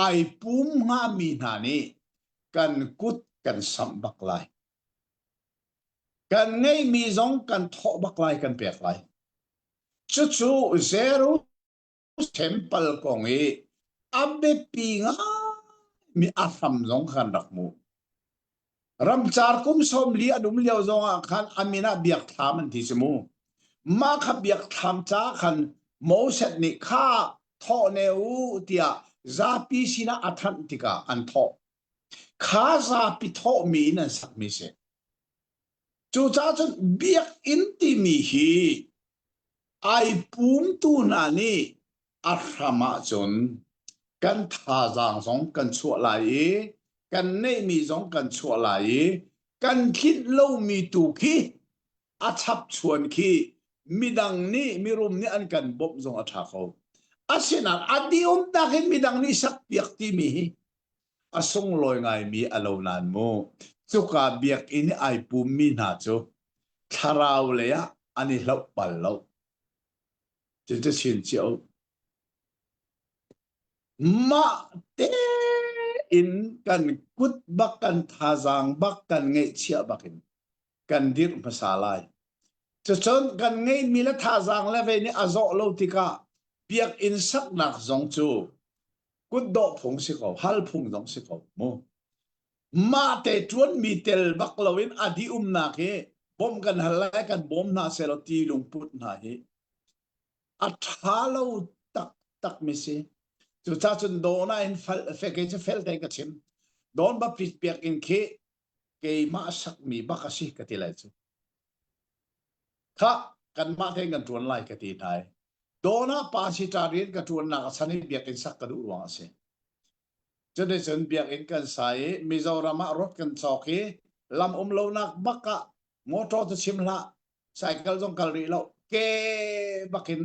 ai pum hngami hna nih kan kut kan samh bak lai. Kan ngeihmi zong kan thawh bak lai kan pek lai. Cucu Jerusalem kong i a biapi ngaimi a hram zong kan rak hmuh. Ramcar kum 40 an um lio zongah khan a min ah biakthlam an ti si mu. Mah kha biakthlam ca khan Moses nih kha thawh ne u tiah zapi sinah a thanh tikah an thawh. Kha zapi thawhmi in an sakmi si. Cucaah cun biakinn timi hi ai pumtu hna nih a hram ahcun kan thazaang zong kan chuah lai i kan neihmi zong kan chuah lai i kan tlinh lomi tu khi a chapchuan khi midang nih mirum nih an kan bawmh zong a ṭha ko. Asinain a dihumnak in midang nih sakpiak timi hi a sunglawi ngaimi a lo nain mu cuka biakinn i ai pummi hna cu thlarau lei ah an i hloh bal lo. Cucu chin cio. Mah tein kan kut bak kan thazaang bak kan ngeihchiah bak in kan dirh hmasa lai. Cucun kan ngeihmi le thazaang le ve nih a zawh lo tikah biakinn saknak zong cu kutdawh phung si ko, hal phung zong si ko mu. Mah te ṭuanmi tel bak loin a dih umnak hi bawmh kan hal lai kan bawm hna sehlaw ti lungput hna hi a ṭha lo taktak mi si. Cucaah cun dawna in fal fek cu fel tein ka chim. Dawn Baptist biakinn khi keimah sakmi bak a si ka ti lai cu. Khah kanmah tein kan ṭuan lai ka ti hna i Dawna pa sita rian ka ṭuannak a chan i biakinn sak ka duh ruang a si. Cuticun biakinn kan sa i Mizoram ah rot kan cawk i lam um lonak bak ah motor cu chim hlah cycle zong kal rih lo ke bakin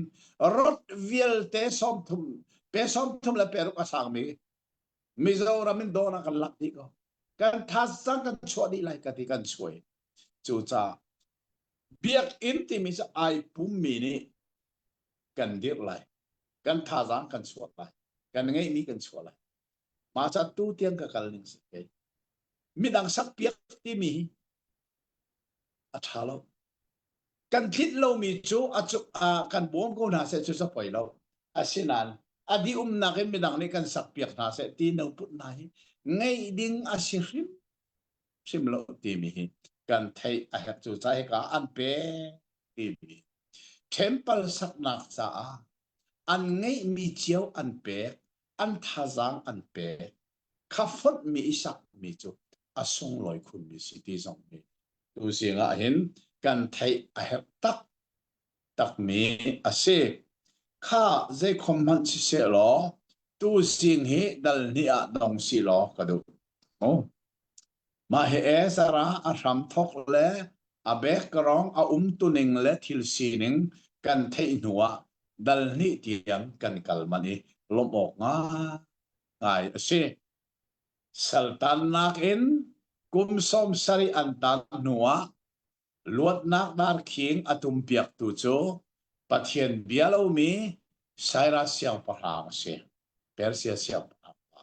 rot vialte 30 pe 30 le pe ruk a sangmi Mizoram in dawn ah kan lak dih ko kan thazaang kan chuah dih lai ka ti kan chuai cucaah biakinn timi cu ai pummi nih kan dirh lai. Kan thazaang kan chuah lai. Kan ngeihmi kan chuah lai. Mah ca tu tiang ka kal ning si kei. Midang sak piak timi hi a ṭha lo. Kan tlinh lomi cu a cu kan bawm ko hna seh cu sa poi lo. Asinain a di umnak in midang nih kan sak piak hna seh ti no put hna hi ngeih ding a si hrim hrim lo timi hi kan theih a herh cu ca hika an pek timi temple saknak caah an ngeihmi cio an pek an thazaang an pek kha fonhmi i sakmi cu a sunglawi khunmi si ti zong hi tuzing ah hin kan theih a herh tak takmi a si. Kha zeikhom hmanh siseh law tuzing hi dal hnih ah dong si law ka duh. Oh. Mah hi Ezra a hram thok le a background a umtuning le thil sining kan theih hnu ah dal hnih tiang kan kal man i lawmh awk ngai a si. Saltannak in kum 70 an tan hnuah luatnak darkhing a tumpiaktu cu Pathian bia lomi Cyrus siangpahrang a si. Persia siangpahrang pa.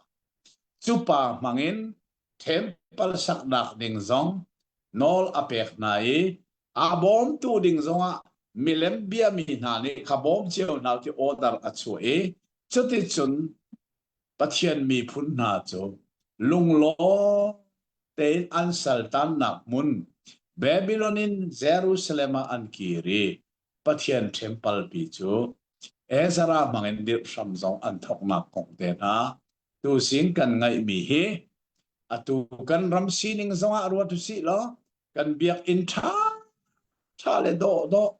Cu pa hmangin temple saknak ding zong nawl a pek hna i a bawmtu ding zongah milem biami hna nih kha bawm cio hna ti order a chuah i cuticun Pathian miphun hna cu lunglawm tein an saltannak hmun Babylon in Jerusalem ah an kir i Pathian temple pi cu Ezra hmangin dirh hram zong an thawknak kong te hna tuzing kan ngaihmi hi atu kan ram sining zongah ruat usih law kan biakinn ṭha ṭha le dawh dawh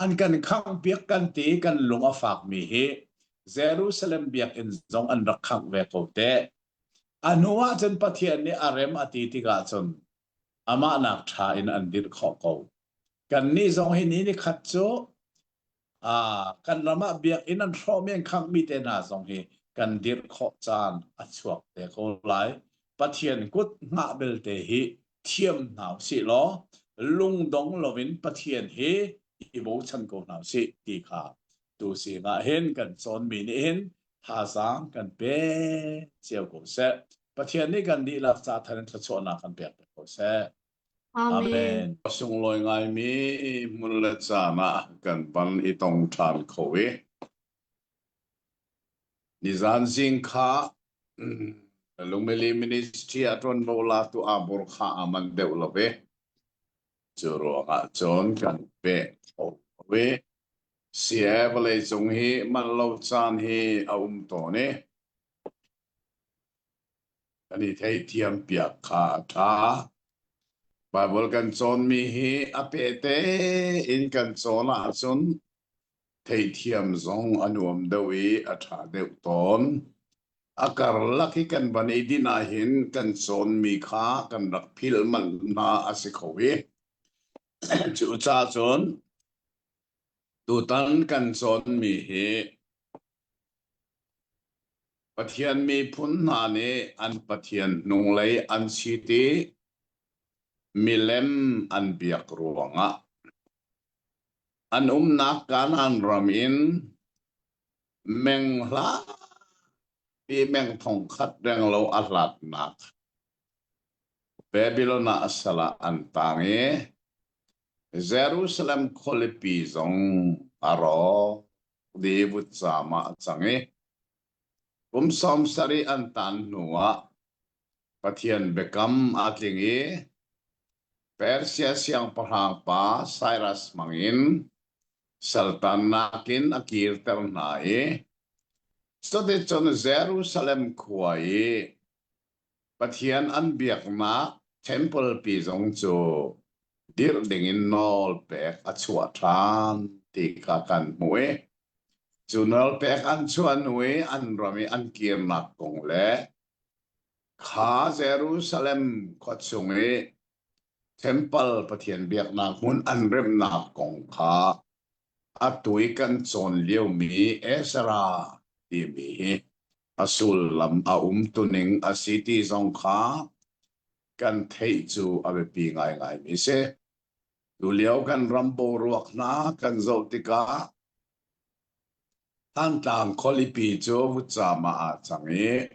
an kan khangh piak kan ti kan lung a fakmi hi Jerusalem biakinn zong an rak khangh ve ko te. A hnu ah cun Pathian nih a rem a ti tikah cun amah nak ṭha in an dirh khawh ko. Kannih zong hi ni ni khat cu kan ram ah biakinn an hrawhmi an khanghmi te hna zong hi kan dirh khawh caan a chuak te ko lai. Pathian kut hngah belte hi thiam hna usih law lungdong loin Pathian hi i bochan ko hna usih ti kha tu zing ah hin kan cawnmi nih hin thazaang kan pe cio ko seh. Pathian nih kan dihlak ca thar in thluachuahnak kan pek ko seh. Amen. Sunglawi ngaimi hmun le caan ah kan van i tong ṭhan kho i nizan zing kha Lungmili Ministry ah ṭuanvo latu Abur kha a man deuh lo i cu ruangah cun kan peh kho lo i sie vawleicung hi manh lo caan hi a um tawn i Kan i theihthiam piak kha a ṭha. Baibal kan cawnmi hi a pehte in kan cawn ahcun theihthiam zong a nuam deuh i a ṭha deuh tawn. A karlak i kan van i dinh ahhin kan cawnmi kha kan rak philh manh hna a si kho i cucaah cun tutan kan cawnmi hi Pathian miphun hna nih an Pathian hnunglei an chit i milem an biak ruangah an umnak Kanaan ram in meng hlapi meng thongkhat renglo a hlatnak Babylon ah sal ah an tang i Jerusalem khualipi zong a rawk dih vutcaam ah a cang i kum 70 an tan hnuah Pathian biakam a tling i Persia siangpahrang pa Cyrus hmangin saltannak in a kirter hna i cuticun Jerusalem khua i Pathian an biaknak temple pi zong cu dirh dingin nawl pek a chuah ṭhan ti kha kan hmuh i cu nawl pek an chuah hnu i an ram i an kirnak kong le kha Jerusalem khua chung i temple Pathian biaknak hmun an remhnak kong kha atu i kan cawn liomi Ezra timi hi a sullam a umtuning a si ti zong kha kan theih cu a biapi ngaingaimi si. Tulio kan ram boruak hna kan zoh tikah. Thantlang khualipi cu vutcam ah aa cang i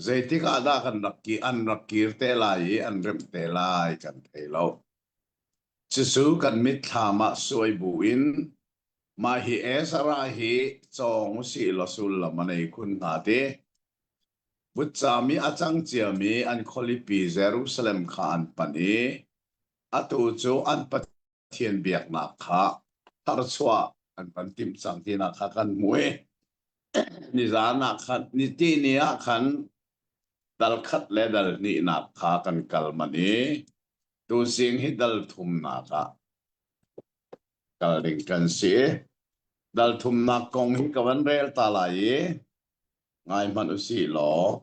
zeitik ah dah kan rak ki an rak kir te lai i an remh te lai kan thei lo. Cucu kan mitthlam ah suai bu in mah hi Ezra hi cawng usih law sullam a nei khun hnga ti. Vutcam i a cang ciami an khualipi Jerusalem kha an panh i atu cu an Pathian biaknak kha tharchuah an kan timh cang tinak kha kan hmu i nizan ah khan niti ni ah khan dal khat le dal hnihnak kha kan kal manh i tuzing hi dal thumnak ah kal ding kan si. Dal thumnak kong hi ka van rel ta lai i ngai hmanh usih law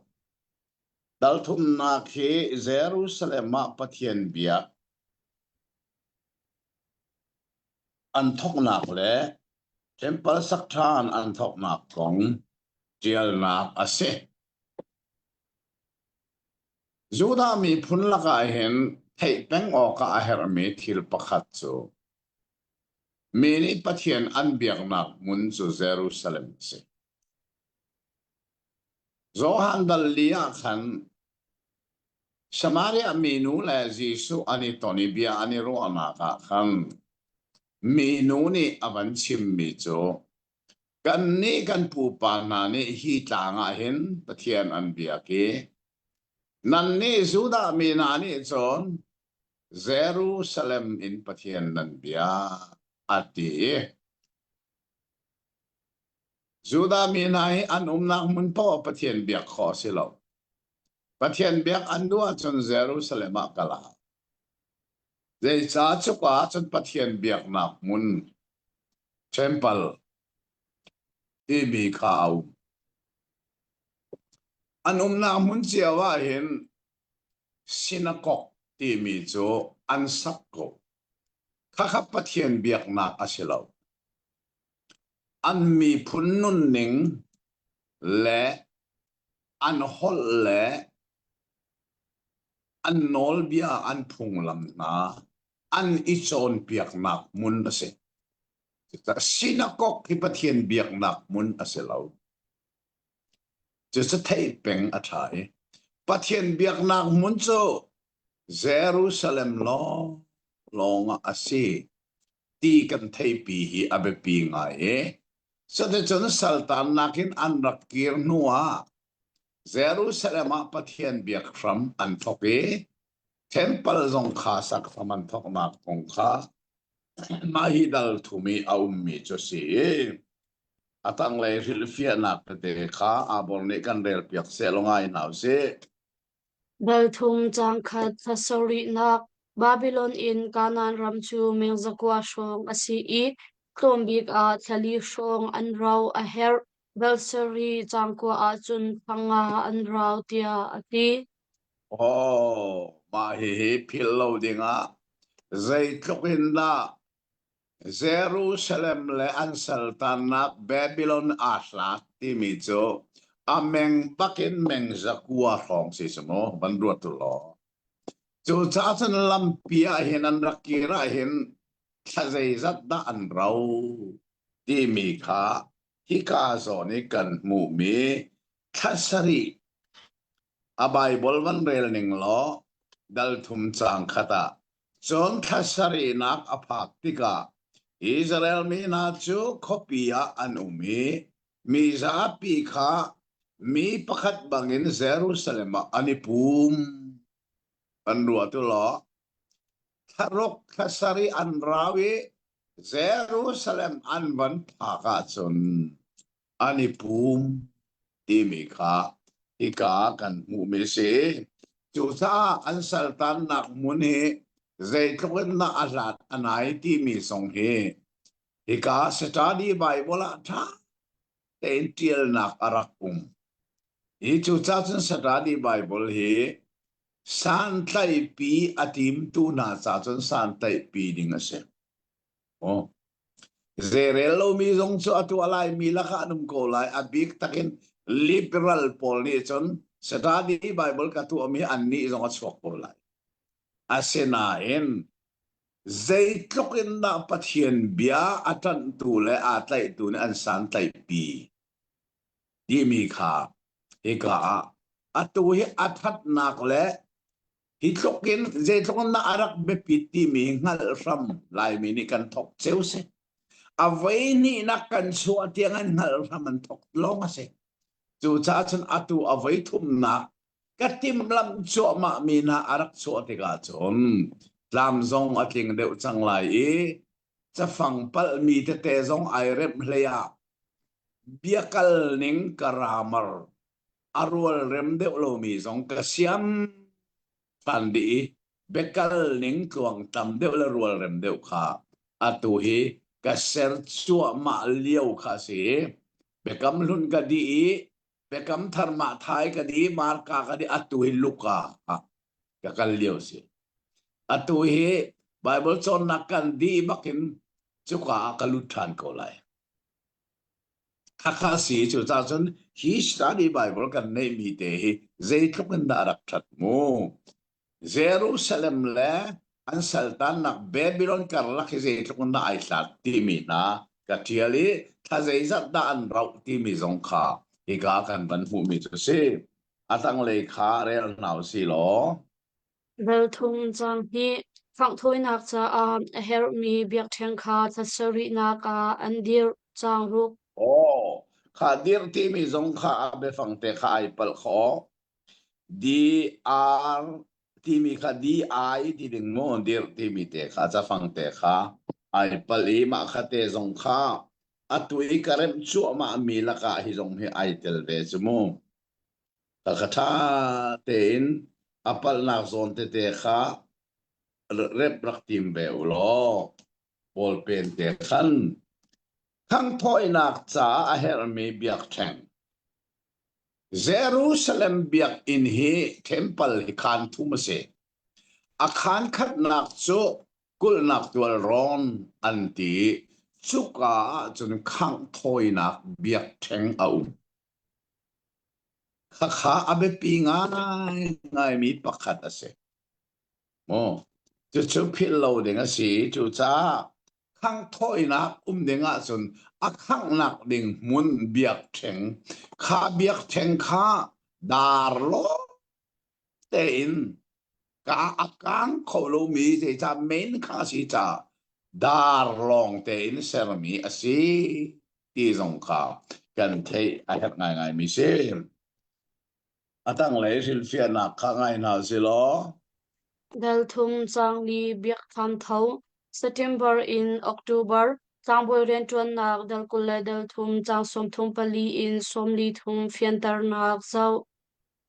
dal thumnak hi Jerusalem ah Pathian biak an thawknak le temple sak ṭhan an thawknak kong ṭialnak a si. Judah miphun lakah hin theih peng awkah a herhmi thil pakhat cu mi nih Pathian an biaknak hmun cu Jerusalem a si. Johan dal li ah khan Samaria minu le Jesuh an i ton i bia an i ruahnak ah khan minu nih a van chimmi cu kannih kan pupa hna nih hi tlang ah hin Pathian an biak i nannih Judah mi hna nih cun Jerusalem in Pathian nan biak a ti i Judah mi hna hi an umnak hmun paoh Pathian biak khawh a si lo. Pathian biak an duh ahcun Jerusalem ah kal a hau. Zeicah cuka ahcun Pathian biaknak hmun temple timi kha a um. An umnak hmun cio ah hin synagogue timi cu an sak ko. Khakha Pathian biaknak a si lo. An miphun nunning le an holh le an nawlbia an phunglam hna an i cawnpiaknak hmun a si. Sinakok hi Pathian biaknak hmun a si lo. Cucu theih peng a ṭha i Pathian biaknak hmun cu Jerusalem lawng lawng ah a si ti kan theihpi hi a biapi ngai i cuticun saltannak in an rak kir hnu ah Jerusalem ah Pathian biak hram an thawk i temple zong kha sak hram an thawknak kong kha mah hi dal thum i a ummi cu a si i a tanglei hrilhfiahnak tete kha Abor nih kan relpiak seh law ngai hna usih. Dal thum caang khat thla sarihnak Babilon in Kanaan ram cu meng 9 hrawng a si i tlawm bik ah thla li hrawng an rau a herh. Dal sarih caang kua ahcun thla nga an rau tiah a ti. Oh, mah hihi philh lo dingah zeitluk in dah Jerusalem le an saltannak Babylon aa hlat timi cu a meng bakin meng 9 hrawng si cu mu van ruat u law. Cucaah cun lampi ah hin an rak kir ah hin thla zeizat dah an rau timi kha hika zawn i kan hmuhmi thla sarih a Baibal van rel ning law dal thum caang khat ah cun thla sarihnak a phak tikah Israel mi hna cu khuapi ah an um i mi zapi kha mi pakhat bangin Jerusalem ah an i pum. An ruah tu law thla ruk thla sarih an rau i Jerusalem an van phak ahcun an i pum timi kha hika kan hmuhmi a si. Cucaah an saltannak hmun hi zeitluk in dah a hlat a nai timi zong hi hika Study Bible ah ṭha tein ṭialnak a rak um. Hi cucaah cun Study Bible hi santlaihpi a timtu hna ca cun santlaihpi ding a si. Oh. Zeirel lomi zong cu a tuah laimi lakah an um ko lai. A bik takin liberal pawl nih cun Study Bible ka tuahmi annih zong a chuak ko lai. Asinain Zeitluk in dah Pathian bia a ṭanhtu le aa tlaihtu nih an santlaihpi timi kha hika ah atu hi a ṭhatnak le hi tluk in zeitluk in dah a rak biapit timi hngalh hram Laimi nih kan thawk cio si. A voi hnihnak kan chuah tiang an hngalh hram an thawk lawng a si. Cucaah cun atu a voi thumnak ka timhlamh cuahmah mi hna a rak chuah tikah cun tlam zong a tling deuh cang lai i cafang palhmi tete zong ai remh hlei ah biakal ning ka ramar a rual rem deuh lomi zong ka siam ṭhan dih i biakal ning tluang tam deuh le rual rem deuh kha atu hi ka ser cuahmah lio kha a si. Biakam hlun ka dih i Biakam thar mah thai ka di Marka ka di atu hi Luka ah ka kal lio si. Atu hi Bible cawnnak kan di bakin cuka ah ka lut ṭhan ko lai. Khakha si cu ca cun hi study Bible kan neih mi te hi zeitluk in dah rak ṭhat mu. Jerusalem le an saltannak Babylon karlak hi zeitluk in dah ai hlat timi hna ka ṭial i thla zeizat dah an rauh timi zong kha hika kan van hmuhmi cu si. A tanglei kha rel hna usih law. Velthum cang hnih khanghthawinak caah a herhmi biakṭheng kha thla sarihnak ah an dirh. Caang ruk. Aw, kha dirh timi zong kha a biafang te kha ai palh kho. DR timi kha DI ti ding mu dir timi te kha cafang te kha ai palh i mah kha te zong kha atu i ka remh cuahmah mi lakah hi zong hi ai tel ve cu mu. Ka kha ṭha tein a palhnak zawn tete kha remh rak tim ve u law ballpen te khan khanghthawinak caah a herhmi biakṭheng Jerusalem biakinn hi temple hi khaan thum a si. A khaan khatnak cu kulhnak tualrawn an ti i cuka ahcun khangh thawinak biakṭheng a um. Khakha a biapi ngaingaimi pakhat a si. Maw cucu philh lo ding a si. Cucaah khanghthawinak um ding ahcun a khanghnak ding hmun biakṭheng kha biakṭheng kha dar lawng tein ka a kang kho lomi zeicah men kha a si caah dar lawng tein sermi a si ti zong kha kan theih a herh ngaingaimi si. A tanglei hrilhfiahnak kha ngai hna si law. Dal thum cangli biakthlam tho September in October tlangbawi rianṭuannak dal 20 le dal thum caang 34 in 43 fianternak zoh.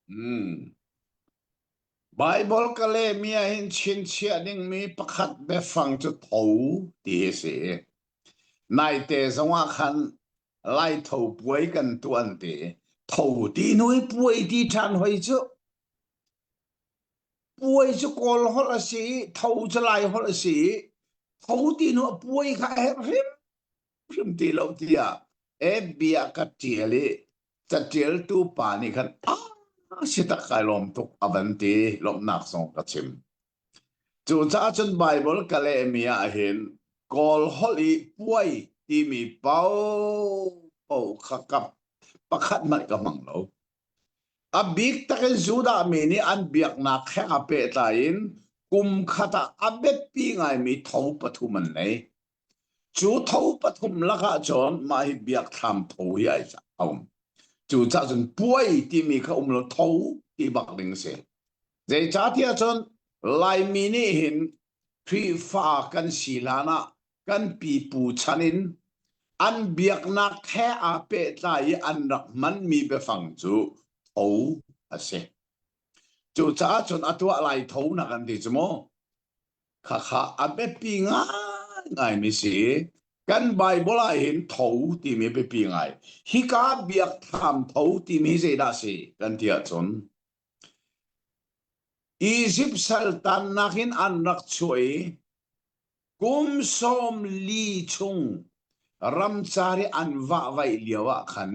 Hmm. Baibal ka lehmi ah hin chinchiah dingmi pakhat biafang cu tho ti hi si. Naite zongah khan Lai tho puai kan tuah an ti. Tho ti hnu i puai ti ṭhan hoi cu. Puai cu Kawl holh a si i tho cu Lai holh a si i tho ti hnu ah puai kha a herh hrimhrim ti lo tiah FB ah ka ṭial i caṭialtu pa nih khan ah si tak kai lawm tuk a van ti lawmhnak zong ka chim. Cucaah cun Baibal ka lehmi ah hin Kawl holh i puai timi paohpaoh kha ka pakhat hmanh ka hmang lo. A bik takin Judah mi nih an biaknak he aa pehtlai in kum khat ah a biapi ngaimi tho pathum an nei. Cu tho pathum lakah cun mah hi biakthlam tho hi ai a um. Cucaah cun puai timi kha um lo tho ti bak ding a si. Zeicahtiah cun Laimi nih hin Khrihfa kan si hlan ah kan pipu chan in an biaknak he aa pehtlai i an rak hmanmi biafang cu tho a si. Cucaah cun a tuah lai tho na kan ti cu mu. Khakha a biapi ngaingaimi si. Kan Bible ah hin tho timi biapi ngai. Hika biakthlam tho timi zeidah si kan ti ahcun Izipt saltannak in an rak chuah i kum 40 chung ramcar i an vahvaih lio ah khan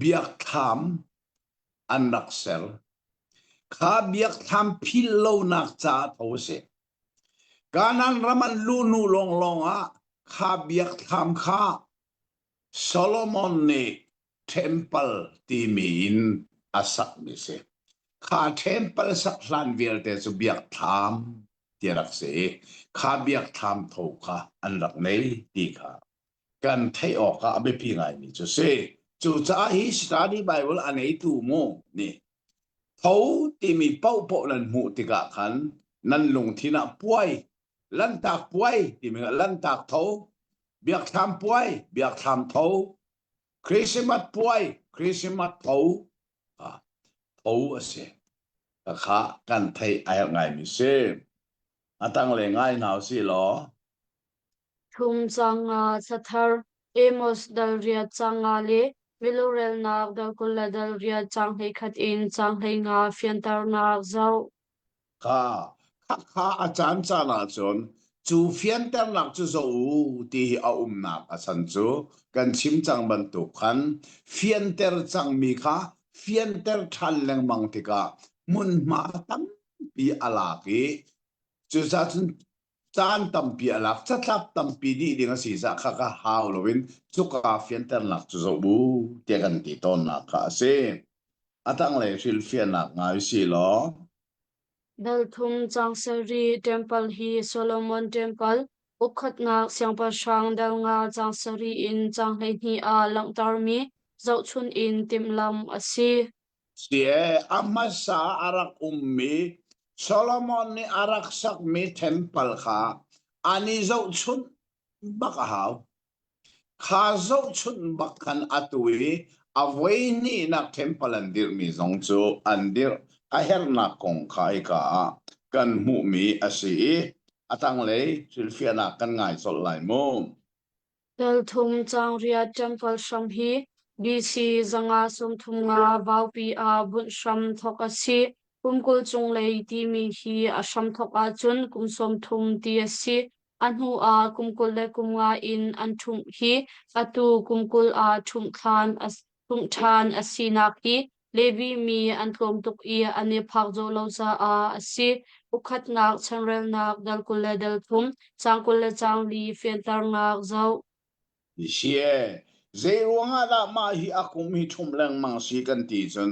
biakthlam an rak ser. Kha biakthlam philh lonak caah tho a si. Kanaan ram an luh hnu lawnglawng ah kha biakthlam kha Solomon nih temple timi in a sakmi si. Kha temple sak hlan vialte cu biakthlam ti rak si i kha biakthlam tho kha an rak nei ti kha kan theih awk ah a biapi ngaimi cu si. Cucaah hi study Bible a neitu mu nih tho timi paohpaoh nan hmuh tikah khan nan lungthin ah puai lantak puai timi lantak tho biakthlam puai biakthlam tho Christmas puai Christmas tho tho a si kha kan theih a herh ngaimi si a tanglei ngai hna usih law Thum canga Thlathar, Amos dal riat canga le milurelnak dal 20 le dal riat cang 11 in cang 15 fianternak zoh. Kha kha a caan caan ahcun cu fianternak cu zoh u ti hi a umnak a chan cu kan chim cang bantuk khan fianter cangmi kha fianter ṭhan lengmang tikah hmunhma tampi a lak i cucaah cun caan tampi a lak catlap tampi dih ding a si caah kha ka hau loin cuka fianternak cu zoh u tiah kan ti tawnnak kha a si. A tanglei hrilhfiahnak ngai si law. Dal thum cang sarih temple hi Solomon Temple ukhatnak siangpahrang dal nga cang sarih in cang 12 ah langhtermi zohchun in timhlamh a si. Si e, a hmasa a rak ummi Solomon nih a rak sakmi temple kha an i zohchunh bak a hau. Kha zohchunh bak khan atu i a voi hnihnak temple an dirhmi zong cu an dirh a herhnak kong kha hika ah kan hmuhmi a si i a tanglei hrilhfiahnak kan ngai colh lai mu. Dal thum caang riat ṭemple hram hi BC 535 vaupi ah bunh hram thawk a si. Kum 20 cunglei timi hi a hramthawk ahcun kum 30 ti a si. A hnu ah kum 20 le kum nga in an ṭhumh hi atu kum 20 ah ṭhumh ṭhan a sinak hi Levi mi an tlawm tuk i an i phak zawh lo caah a si. Ukhatnak chanrelnak dal 20 le dal thum, caang 20 le caang li fianternak zoh. Si e, zei ruangah dah mah hi a kum hi ṭhumh lengmang si kan ti cun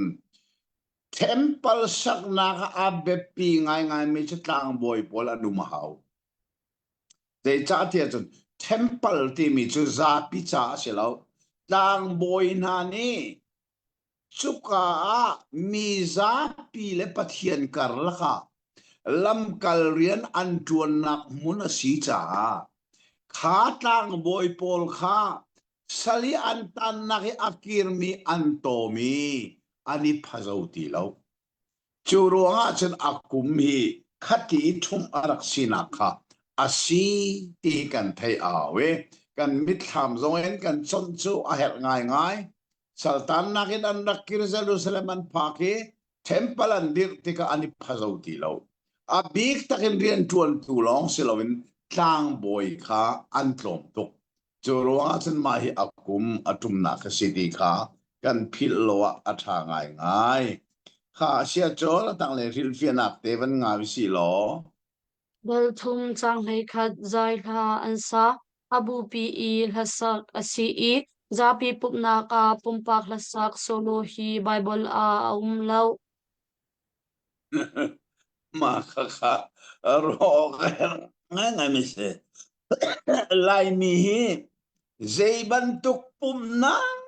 temple saknak ah a biapi ngaingaimi cu tlangbawi pawl an um a hau. Zeicahtiah cun temple timi cu zapi ca a si lo. Tlangbawi hna nih Cuka ah mi zapi le Pathian karlak ah lamkal rian an ṭuannak hmun a si caah kha tlangbawi pawl kha sal i an tannak i a kirmi an tawm i an i phazo ti lo. Cu ruangah cun a kum hi khati i ṭhumh a rak sinak kha a si ti hi kan theih a hau i kan mitthlam zong in kan conh cu a herh ngaingai. Saltannak in an rak kir Jerusalem an phak i temple an dirh tikah an i phazo ti lo. A bik takin rianṭuantu lawng si loin tlangbawi kha an tlawm tuk. Cu ruangah cun mah hi a kum a ṭumnak a si ti kha kan philh lo ah a ṭha ngaingai. Kha a sia cun a tanglei hrilhfiahnak te van ngai usih law. Dal thum caang 11 zai hla an sa. A bupi i hlasak a si i zapi pumhnak ah pumpak hlasak solo hi Baibal ah a um lo. Mah khakha rawk ngaingai mi si. Laimi hi zei bantuk pumhnak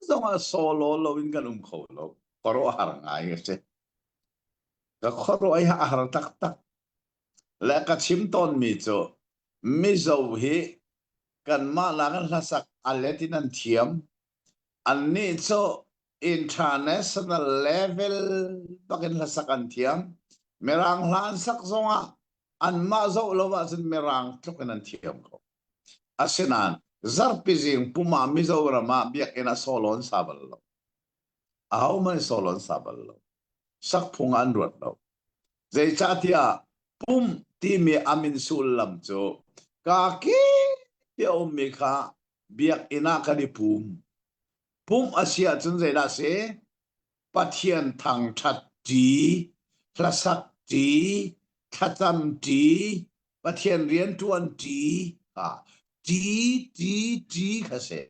zongah solo loin kan um kho lo. Khuaruahhar ngai a si. Ka khuaruah hi a har taktak. Le ka chim tawnmi cu Mizo hi kanmah nakin hlasak a let in an thiam. Annih cu international level bakin hlasak an thiam. Mirang hla an sak zongah anmah zoh lo ahcun Mirang tluk in an thiam ko. Asinain zarhpi zing pum ah Mizoram ah biakinn ah solo an sa bal lo. Ahohmanh solo an sa bal lo. Sak phung ah an ruat lo. Zeicahtiah pum timi a min sullam cu kaa kip ti a ummi kha biakinn ah kan i pum. Pumh a si ahcun zeidah a si? Pathian thangṭhat ṭi, hlasak ṭi, thlacam ṭi. Pathian rian ṭuan ṭi kha ṭi ṭi ṭi kha si.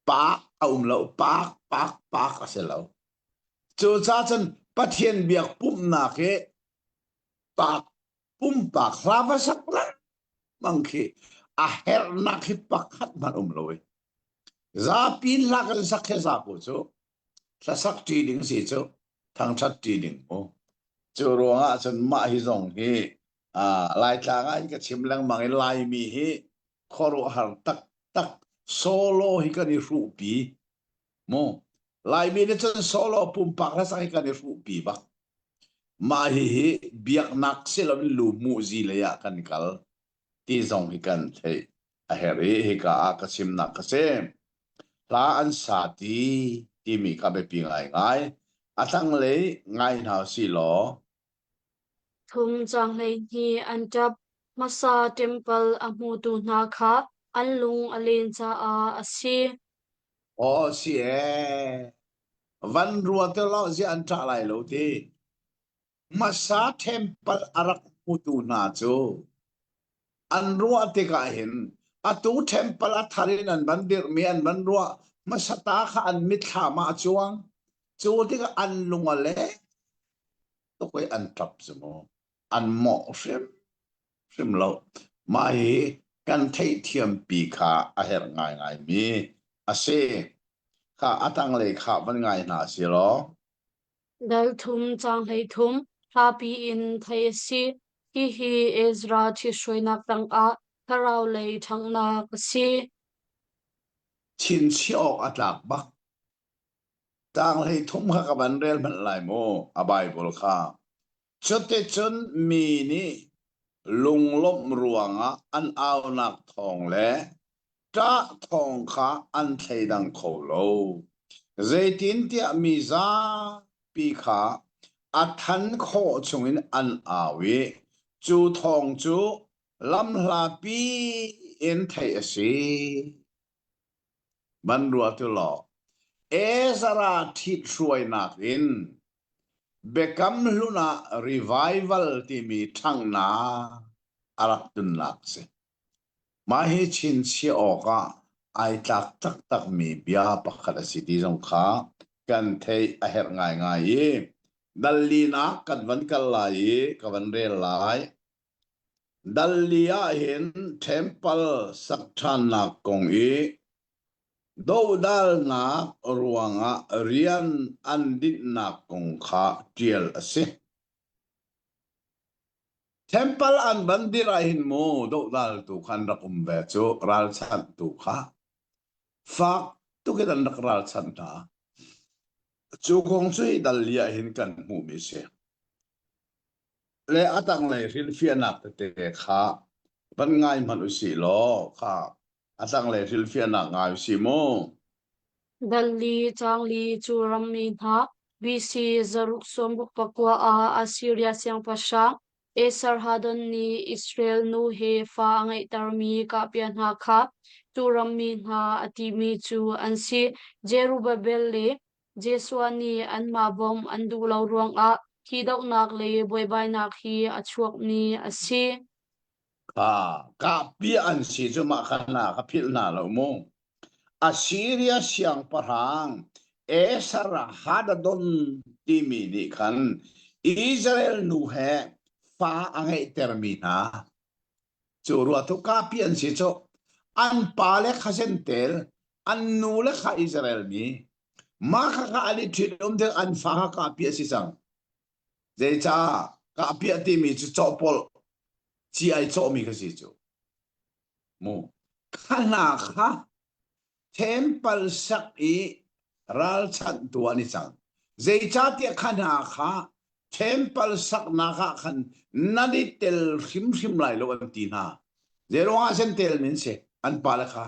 Pak a um lo, pak pak pak a si lo. Cucaah cun Pathian biak pumhnak hi pak pumpak hla va sak lengmang khi a herhnak hi pakhat hmanh um lo i zapi hla kan sak he zapu cu hlasak ṭi ding si cu thangṭhat ṭi ding mu cu ruangah cun mah hi zong hi Laitlang ah in ka chim lengmang i Laimi hi khuaruahhar taktak solo hi kan i hruhpi mu Laimi nih cun solo pumpak hlasak hi kan i hruhpi bak mah hihi biaknak si loin lu muhzi lei ah kan kal ti zong hi kan theih a herh i hika ah ka chimnak ka si. Hla an sa ti timi kha biapi ngaingai. A tanglei ngai hna usih law. Thum caang 12 an ṭap. Hmasa ṭempal a hmutu hna kha an lung a len caah a si. Aw si ee. Van rua te lo ziah an ṭah lai lo ti. Hmasa ṭhempal a rak hmutu hna cu an ruah tikah hin atu ṭhempal a thar in an van dirhmi an van ruah hmasa ta kha an mitthlam ah a cuang. Cu tikah an lung a leng tuk i an ṭap cu mu. An mawh hrim hrim lo. Mah hi kan theihthiampi kha a herh ngaingaimi a si. Kha a tanglei kha van ngai hna si law. Dal thum caang 13 hlapi in theih a si. Hihi Ezra ṭhithruainak tangah thlarau lei ṭhanghnak a si. Chinchiah awk a tlak bak. Caang 13 kha ka van rel hmanh lai mu, a Baibal kha. Cuticun mi nih lunglawmh ruangah an aunak thawng le ṭah thawng kha an thleidang kho lo. Zeitintiah mi zapi kha a than khawh chungin an au i cu thawng cu lamhlapi in theih a si. Van ruat u law, Ezra ṭhithruainak in Biakam Hlun ah revival timi ṭhanghnak a rak tunnak a si. Mah hi chinchiah awkah ai tlak taktakmi bia pakhat a si ti zong kha kan theih a herh ngaingai i dal linak kan van kal lai i ka van rel lai. Dal li ahhin temple sak ṭhannak kong i dohdalnak ruangah rian an dinhnak kong kha ṭial a si. Temple an van dirh ahhin mu dohdaltu kha an rak um ve cu ralchanhtu kha fak tuk in an rak ralchanh hna. Cu kong cu hi dal li ahhin kan hmuhmi a si. Le a tanglei hrilhfiahnak tete kha van ngai hmanh usih law kha a tanglei hrilhfiahnak ngai usih mu. Dal li caang li cu rammi hna BC 669 ah Assiria siangpahrang Esarhaddon nih Israel nu he fa a ngeihtermi kahpia hna kha cu rammi hna a timi cu an si. Zerubbabel le Joshua nih anmah bawmh an duh lo ruangah hi dohnak le buaibainak hi a chuakmi a si. Kha kahpi an si cu mah kha hna kha philh hna lo mu. Assiria siangpahrang Esar-haddon timi nih khan Israel nu he fa a ngeihtermi hna cu ruatu kahpi an si cu an pale kha zentel an nule kha Israel mi mah kha kha an i ṭhit um ding an fa kha kahpi a si cang Zeicah kahpiah timi cu cawhpolh ci ai cawhmi kha si cu. Mu. Kha hna kha temple sak i ralchanhtu an i cang. Zeicahtiah kha hna kha temple saknak ah khan nan i tel hrimhrim lai lo an ti hna. Zeiruangah sen tel min si an pale kha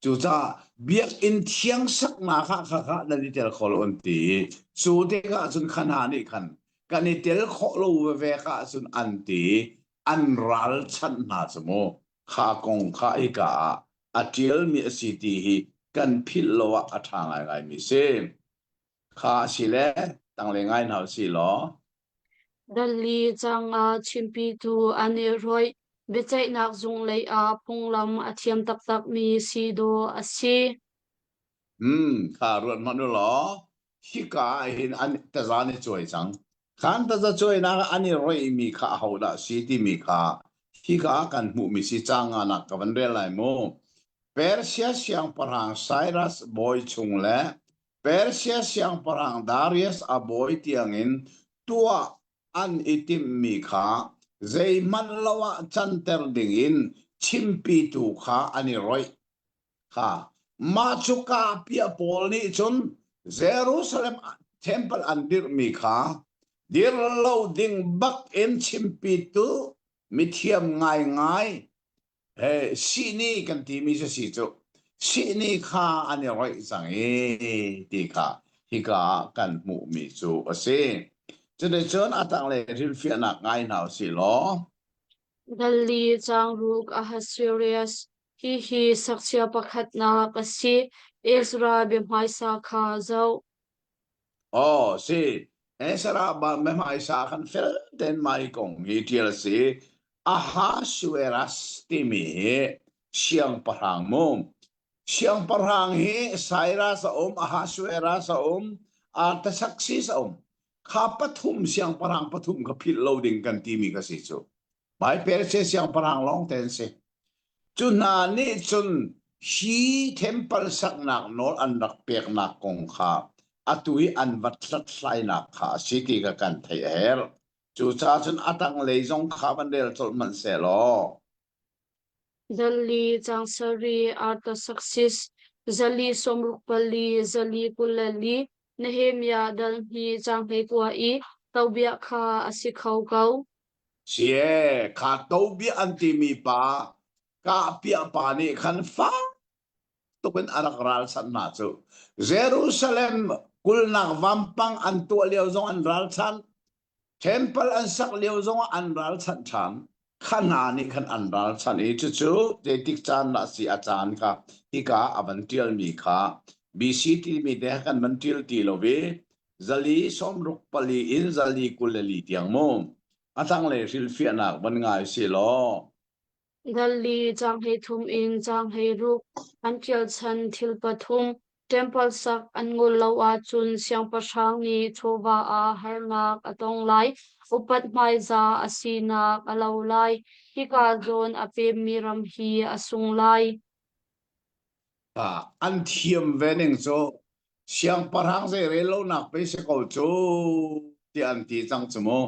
Cucaah biakinn thiang saknak ah kha kha nan i tel kho lo an ti i cu tikah cun kha hna nih khan kan i tel khawh lo veve ahcun an ti i an ralchanh hna cu mu. Kha kong kha hika ah a ṭialmi a si ti hi kan philh lo ah a ṭha ngaingaimi si. Kha a si le tanglei ngai hna u si law. Dali cangah chimpitu an i rawih. Biaceihnak zung lei ah phunglam a thiam taktakmi si dawh a si. Hmm, kha ruat hmanh u law, hika ah hin an taza an i cuai cang. Khan taza cuainak ah an i roihmi kha ahodah a si timi kha hika ah kan hmuhmi si caanganak ka van rel lai mu. Persia siangpahrang Cyrus bawi chung le Persia siangpahrang Darius a bawi tiangin tuah an i timhmi kha zeihmanh lo ah canter dingin chimpitu kha an i roih. Kha mah cu kahpiah pawl nih cun Jerusalem temple an dirhmi kha dir lo ding bak in chimpitu mithiam ngaingai he sihni kan timi cu si cu sihni kha an i roih cang i ti kha hika ah kan hmuhmi cu a si. Cuticun a tanglei hrilhfiahnak ngai hna usih law Dali changruk Ahasuerus hihi sakchia pakhatnak a si. Ezra biahmaisa kha zoh. Aw, si. Ezra biahmaisa khan fel tein mai kong hi ṭial a si. Ahasuerus timi hi siangpahrang mu. Siangpahrang hi Cyrus a um, Ahasuerus a um, Artaxerxes a um. Kha pathum siangpahrang pathum kha philh lo ding kan timi ka si cu. Mai Persia siangpahrang lawng te an si. Cu hna nih cun hi temple saknak nawl an rak peknak kong kha atu i an va hlathlainak kha a si ti kha kan theih a herh. Cucaah cun a tanglei zong kha van rel colh hmanh seh law. Zali cangsari Artaxerxes, zali 64, zali 24, Nehemiah dal hnih caang 19 i Tobiah kha a si kho ko. Sie, kha Tobiah an timi pa kahpiah pa nih khan fak tuk in a rak ralchanh hna cu. Jerusalem kulhnak vampang an tuah lio zong an ralchanh. Temple an sak lio zong ah an ralchanh ṭhan. Kha hna nih khan an ralchanh i cucu zeitik caan dah si a caan kha hika a van ṭialmi kha BC timi te kan van ṭial ti lo i zali 64 in zali 24 tiang mu a tanglei hrilhfiahnak van ngai si law Dali caang 13 in caang 16 an ṭialchan thil pathum Temple sak an ngol lo ahcun siangpahrang nih chawva ah harnak a tong lai, upat hmaizah a sinak a lo lai. Hika zawn a pemmi ram hi a sung lai. An thiam ve ning cu siangpahrang zei rel lonak pei si ko cu tiah an ti cang cu mu.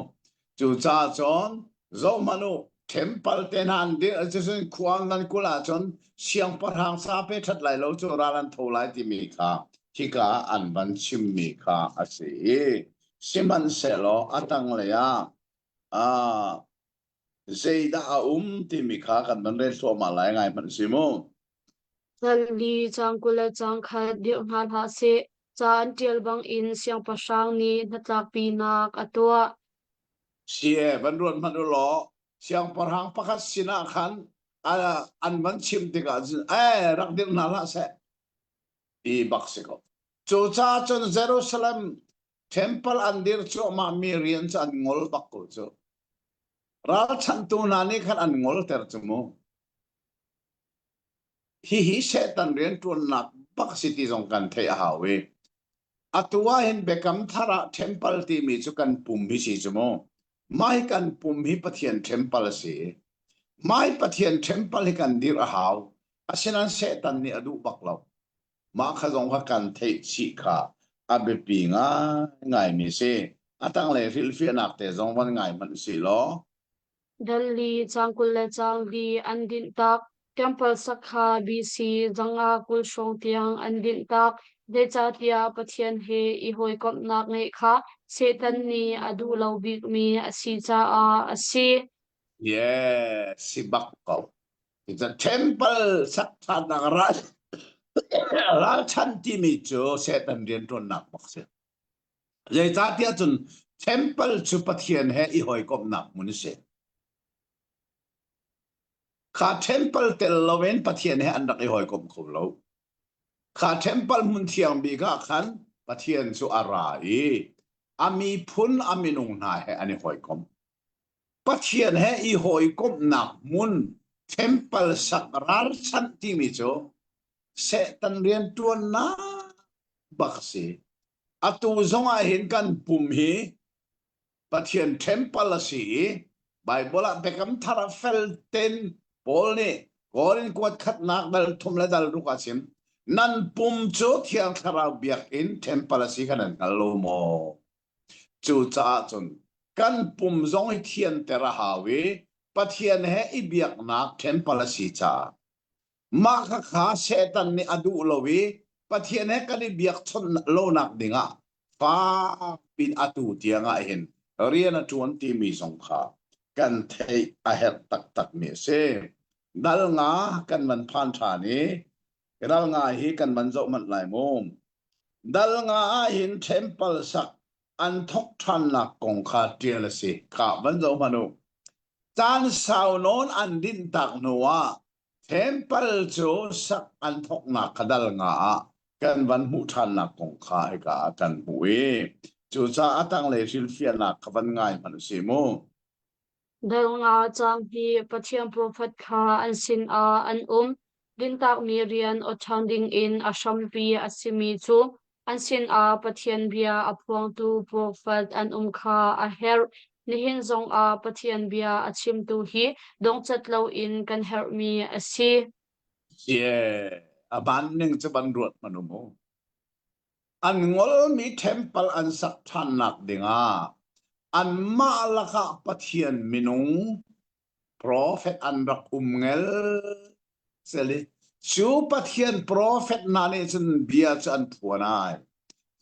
Cucaah cun zohhmanh u, temple te hna an dirh ahcun khua nan kul ahcun siangpahrang sa pe ṭhat lai lo cu ral an tho lai timi kha hika an van chimmi kha a si i sihmanhsehlaw a tanglei ah ah zeidah a um timi kha kan van rel thluahmah lai ngai hmanh si mu. Zali caang 20 le caang khat dirh hna hlah seh, ca an ṭial bangin siangpahrang nih hnatlakpinak a tuah. Sie van ruat hmanh u law siangpahrang pakhat sinah khan an van chim tikah cun eh rak dirh hna hlah seh ti bak si ko. Cucaah cun Jerusalem temple an dir cuahmah mi rian cu an ngol bak ko cu. Ralchanhtu hna nih khan an ngolter cu mu. Hihi Satan rianṭuannak bak si ti zong kan theih a hau i atu ah hin Biakam Thar ah temple timi cu kan pum hi si cu mu. Mah hi kan pum hi Pathian temple a si. Mah hi Pathian temple hi kan dirh a hau. Asinain Satan nih a duh bak lo. Mah kha zong kha kan theih chih kha a biapi ngaingaimi si. A tanglei hrilhfiahnak te zong van ngai hmanh si law. Delhi caang 20 le caang li an dinh tak. Temple sak kha BC zanga 20 hrawng tiang an dinh tak. Zeicahtiah Pathian he i hawikomhnak ngeih kha Satan nih a duh lo bikmi a si caah a si. Yeah, si bak ko. The temple sak ṭhannak ral ralchan timi cu Satan rianṭuannak bak si. Zeicahtiah cun temple cu Pathian he i hawikomhnak hmun a si. Kha temple tel loin Pathian he an rak i hawikom kho lo. Kha temple hmun thiang bik ah khan Pathian cu a ra i. A miphun a minung hna he an i hawikom. Pathian he i hawikomhnak hmun temple sak ralchanh timi cu Satan rianṭuannak bak a si. Atu zong ah hin kan pum hi Pathian temple a si i Bible ah Biakam Thar ah fel ten Paul nih Korin kuat khatnak dal thum le dal ruk a chim. Nan pum cu Thiang Thlarau biakinn temple a si kha nan hngal lo maw? Cucaah cun kan pum zong hi thianter a hau i Pathian he i biaknak temple a si caah mah khakha Satan nih a duh lo i Pathian he kan i biakchawnh lonak dingah fak pin atu tiangah hin rian a ṭuan timi zong kha kan theih a herh taktakmi a si. Dal nga kan van phan ṭhan i dal nga hi kan van zoh hmanh lai mu. Dal nga ah hin temple sak an thok ṭhannak kong kha ṭial a si. Kha van zoh hmanh u. Caan sau nawn an dinh tak hnu ah Temple cu sak an thawknak kha dal nga ah kan van hmuh ṭhannak kong kha hika ah kan hmuh i cucaah a tanglei hrilhfiahnak kha van ngai hmanh u sih mu. Dal nga caang hi Pathian profet kha an sinah an um. Dintakmi rian awṭhan dingin a hrampi a simi cu An sinah Pathian bia a phuangtu profet an um kha a herh. Nihin zongah Pathian bia a chimtu hi dongcat loin kan herhmi a si. Yeah, a ban ning cu ban ruat hmanh u mu. An ngolmi temple an sak ṭhannak dingah anmah lakah Pathian minung profet an rak um ngel sel i cu Pathian profet hna nih cun bia cu an phuan ai.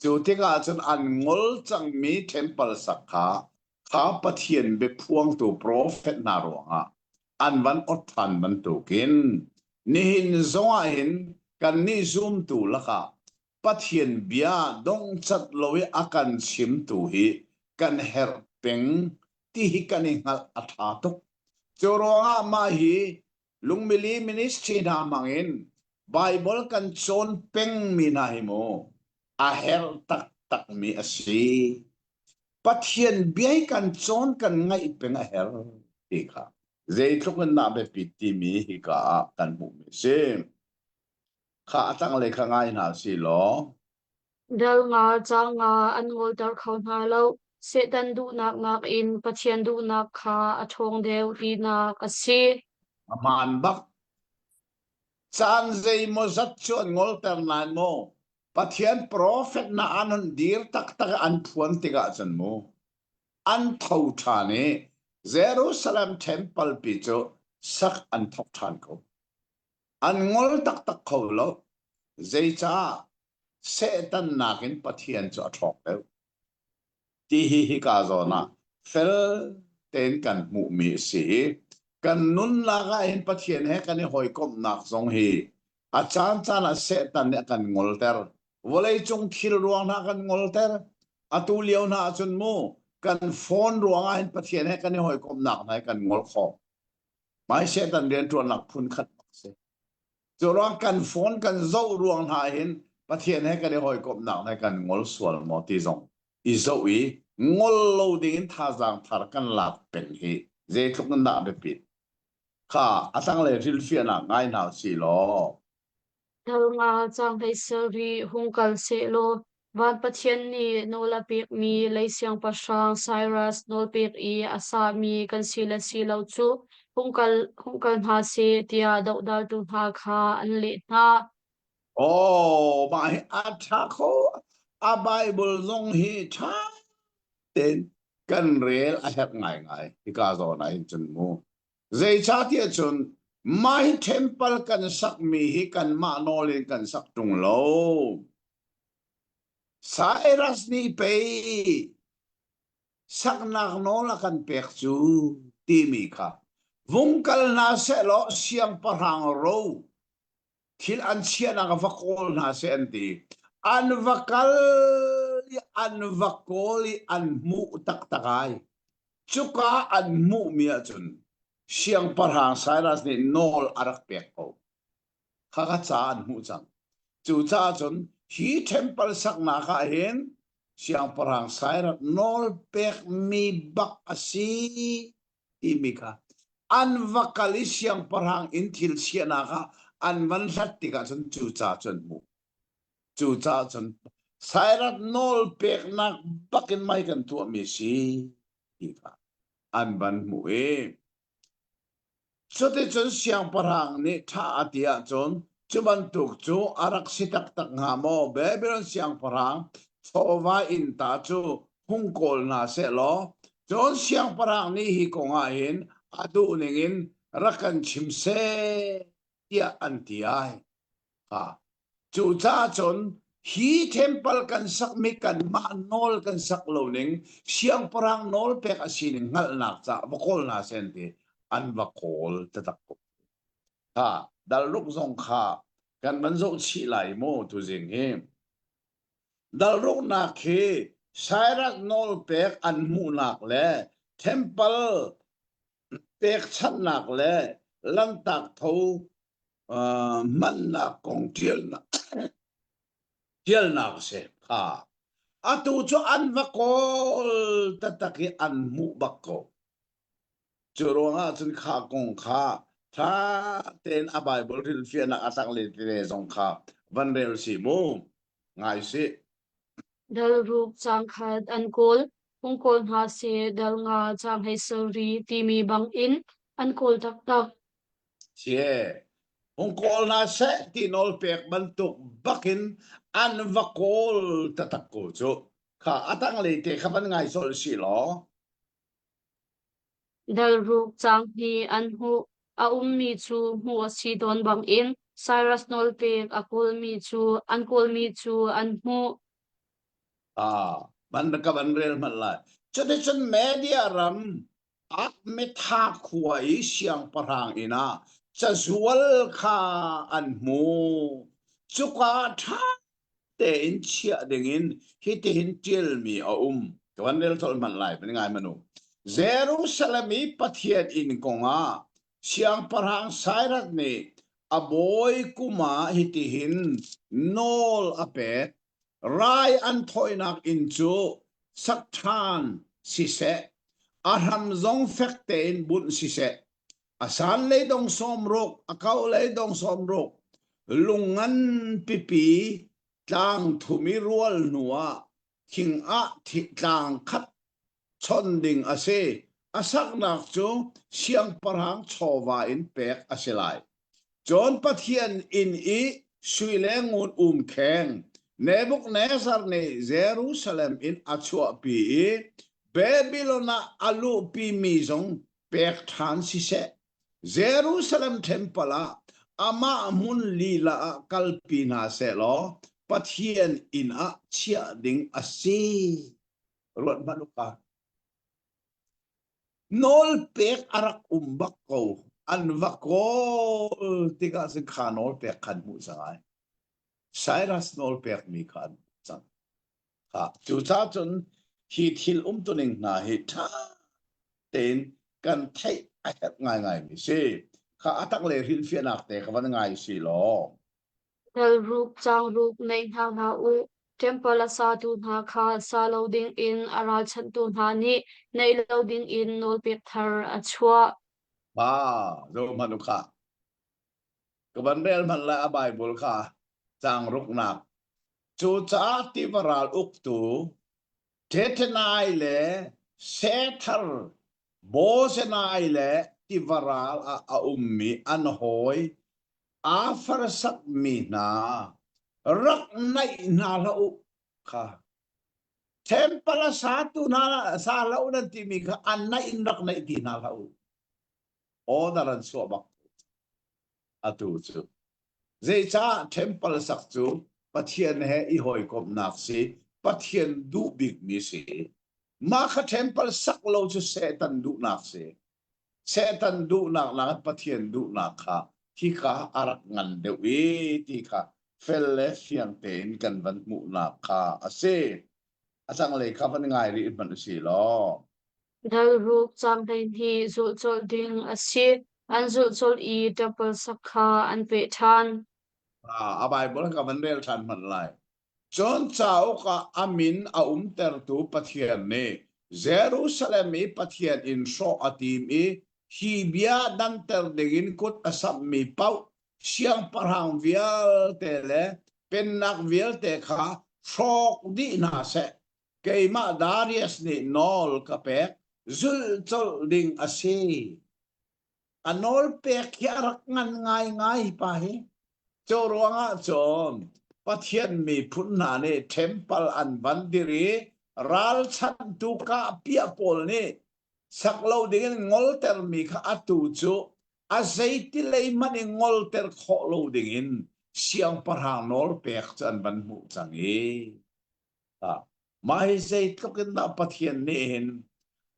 Cu tikah cun an ngol cangmi temple sak kha kha Pathian biaphuangtu profet hna ruangah an van ot ṭhan bantukin nihin zongah hin kannih zumtu lakah Pathian bia dongcat lo i a kan chimtu hi kan herh peng ti hi kan i hngalh a ṭha tuk. Cu ruangah mah hi lungmili ministry hna hmangin Bible kan cawn pengmi hna hi mu a herh taktakmi a si. Pathian bia hi kan cawn kan ngaih peng a herh ti kha zeitluk in dah biapit timi hika ah kan hmuhmi a si. Kha a tanglei kha ngai hna si law Dal nga caang nga an ngolter kho hna lo. Satan duhnak nakin Pathian duhnak kha a ṭhawng deuh tinak a si. A hmaan bak. Caan zeimawzat cu an ngolter nain maw Pathian profet hna an hun dir taktak i an phuan tikah cun mu an tho ṭhan i Jerusalem temple pi cu sak an thawk ṭhan ko. An ngol taktak kho lo. Zeicah Satan nakin Pathian cu a ṭhawng deuh? Ti hi hika zawn ah fel tein kan hmuhmi a si i kan nunnak ah hin Pathian he kan i hawikomhnak zong hi a caancaan ah Satan nih a kan ngolter. Vawleicung thil ruang hna kan ngolter. Atu lio hna ahcun mu kan phone ruang ah hin Pathian he kan i hawikomhnak hna hi kan ngol khawh. Hmai Satan rianṭuannak phun khat bak si. Cu ruang kan phone kan zoh ruang hna hin Pathian he kan i hawikomhnak he kan ngol sual maw ti zong i zoh i ngol lo ding in thazaang thar kan lak peng hi zeitluk in dah biapit. Kha a tanglei hrilhfiahnak ngai hna si law Thal nga caanghlei sarih hung kal sehlaw van Pathian nih nawl a pekmi lei siangpahrang Cyrus nawlpek i a sahmi kan si le si lo cu hung kal, hung kal hna seh tiah dohdaltu hna kha an leh hna. Oh, mah hi a ṭha kho. A Bible zong hi ṭha tein kan rel a herh ngaingai. Hika zawn ah hin cun mu. Zeicahtiah cun mah hi temple kan sakmi hi kanmah nawl in kan sak ṭung lo. Cyrus nih pei saknak nawl a kan pek cu timi kha vung kal hna sehlaw siangpahrang ro thil an chiahnak ah va kawl hna seh an ti. An va kal i an va kawl i an hmuh taktak ai. Cuka an hmuhmi ahcun siangpahrang Cyrus nih nawl a rak pek ko. Khakha ca an hmuh cang. Cucaah cun hi temple saknak ah hin. Siangpahrang Cyrus nawl pekmi bak a si timi kha an va kal i siangpahrang inn thil chiahnak ah an van hlat tikah cun cu ca cu an hmuh. Cu caah cun Cyrus nawl peknak bakin mei kan tuahmi si ti kha an van hmuh i cuticun siangpahrang nih ṭha a ti ahcun cu bantuk cu a rak si taktak hnga maw? Babylon siangpahrang chawva inn ta cu hung kawl hna seh law cun siangpahrang nih hi kong ah hin a duh ningin rak kan chim seh tiah an ti ai. Ha. Cucaah cun hi temple kan sakmi kanmah nawl kan sak lo ning siangpahrang nawl pek a sining hngalhnak caah va kawl hna seh an ti an va kawl taktak ko. Ha, dalruk zong kha kan van zoh chih lai mu tuzing hi. Dalruknak hi Cyrus nawl pek an hmuhnak le temple pekchanhnak le lanhtak tho hmannak kong ṭialnak ṭialnak a si kha. Atu cu an va kawl taktak i an hmuh bak ko. Cu ruangah cun kha kong kha ṭha tein a Baibal hrilhfiahnak a tanglei tete zong kha van rel si mu. Ngai sih. Dal ruk caang khat an kawl. Hung kawl hna seh dal nga caang hei sori timi bangin an kawl taktak. Sie, hung kawl hna seh ti nawl pek bantuk bakin an va kawl taktak ko cu. Kha a tanglei te kha van ngai colh si law. Dal ruk caang hnih an hmuh. A ummi cu hmuh a si tawn bangin Cyrus nawlpek a kawlmi cu an kawlmi cu an hmuh. Ah, ban ka van rel hmanh lai. Cuticun Media ram Akmetha khua i siangpahrang inn ah cazual kha an hmu. Cuka ṭha tein chiah dingin hitihin ṭialmi a um. Ka van rel colh hmanh lai, van ngai manu. Jerusalem i Pathian inn kongah Siangpahrang Cyrus nih a bawi kum ah hitihin nawl a pek. Rai an thawinak inn cu sak ṭhan siseh, a hram zong fek tein bunh siseh, a san lei dong 60, a kau lei dong 60, lung ngan pipi tlang thum i rual hnu ah thing ah tlang khat chon ding a si. A saknak cu siangpahrang chawva in pek a si lai. Cun Pathian inn i sui le ngun umkheng Nebuchadnezzar nih Jerusalem in a chuahpi i Babylon ah a luhpimi zong pek ṭhan siseh. Jerusalem temple ah amah hmun lila ah kalpi hna sehlaw Pathian inn ah chiah ding a si. Ruat hmanh u ka. Nawlpek a rak um bak ko. An va kawl tikah cun kha nawlpek khan hmuh cang ai. Cyrus nawlpekmi kha an hmuh cang. Kha cucaah cun hi thil umtuning hna hi ṭha tein kan theih a herh ngaingaimi si. Kha a tak le hrilhfiahnak te kha van ngai si law. Ralruk caangruk nei hna hlah u. Ṭempal a satu hna kha sa lo dingin a ralchanhtu hna nih neih lo dingin nawlpek thar a chuah. Pa, zo hmanh u khah. Ka van rel hmanh lai a Bible kha caang ruknak. Cucaah tiva ral uktu Tetenai le Sethar Bozenai le tiva ral ah a ummi an hawi aa farsakmi hna rak naih hna hlah u kha temple a satu hna sa hlah u nan timi kha an naih in rak naih ti hna hlah u order an chuah bak atu cu zeicah temple sak cu Pathian he i hawikomhnak si Pathian duh bikmi si mah kha temple sak lo cu Satan duhnak si Satan duhnak nakin Pathian duhnak kha hika a rak ngan deuh i ti kha fel le fiang tein kan van hmuhnak kha a si. A tanglei kha van ngai rih hmanh u si law. Dal ruk caang 12 zulh colh ding a si. An zulh colh i temple sak kha an peh ṭhan. A Bible ka van rel ṭhan hmanh lai. Cun cauk ah a min a umtertu Pathian nih Jerusalem i Pathian inn hrawh a tim i hi bia danter dingin kut a samhmi paoh siangpahrang vialte le pennak vialte kha hrawk dih hna seh. Keimah Darius nih nawl ka pek, zulh colh ding a si. A nawl pek hi a rak ngan ngaingai hi pa hi. Cu ruangah cun Pathian miphun hna nih temple an van dir i ralchanhtu kahpiah pawl nih sak lo dingin ngoltermi kha atu cu a zeiti lei hmanh in ngolter khawh lo dingin siangpahrang nawl pek cu an van hmuh cang i Mah hi zeitluk in dah Pathian nih hin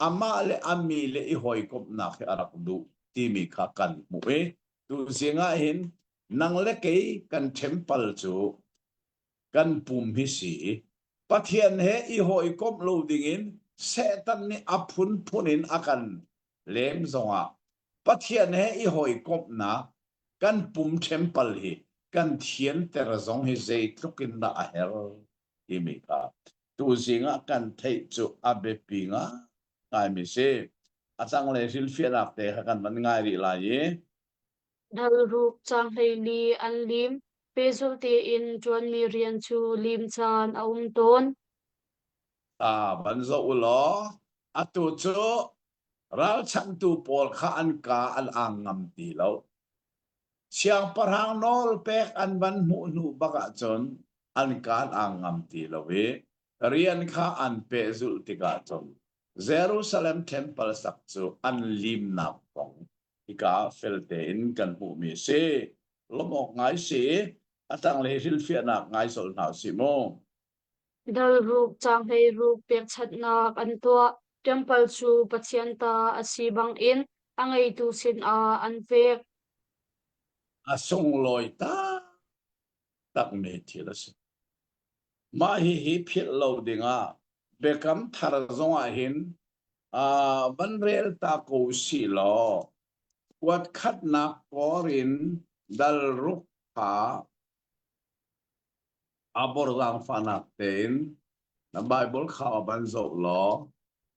amah le a mi le i hawikomhnak hi a rak duh timi kha kan hmuh i tuzing ah hin nang le kei kan temple cu kan pum hi si i Pathian he i hawikomh lo dingin Satan nih a phunphun in a kan lem zongah Pathian he i hawikomhnak kan pum temple hi kan thianter zong hi zeitluk in dah a herh timi kha tuzing ah kan theih cu a biapi ngaimi si. A tanglei hrilhfiahnak te kha kan van ngai rih lai i Dalruk caang 14 an lim. Pehzulh tein ṭuanmi rian cu lim caan a um tawn. Ah, van zoh u law atu cu ralchanhtu pawl kha an ka an ang ngam ti lo. Siangpahrang nawl pek an van hmuh hnu bak ahcun an kaan aa ngam ti lo i rian kha an pehzulh tikah cun Jerusalem temple sak cu an limnak kong hika fel tein kan hmuhmi a si. Lawmh awk ngai si. A tanglei hrilhfiahnak ngai colh hna usih mu. Dalruk caang 16 pekchanhnak an tuah. Temple cu Pathian ta a si bangin a ngeitu sinah an pek. A sunglawi taktakmi thil a si. Mah hihi philh lo dingah Biakam Thar zongah hin uh, van rel ta ko sih law kuat khatnak kawr in dal ruk kha a bor zaangfahnak tein na Baibal kha van zoh law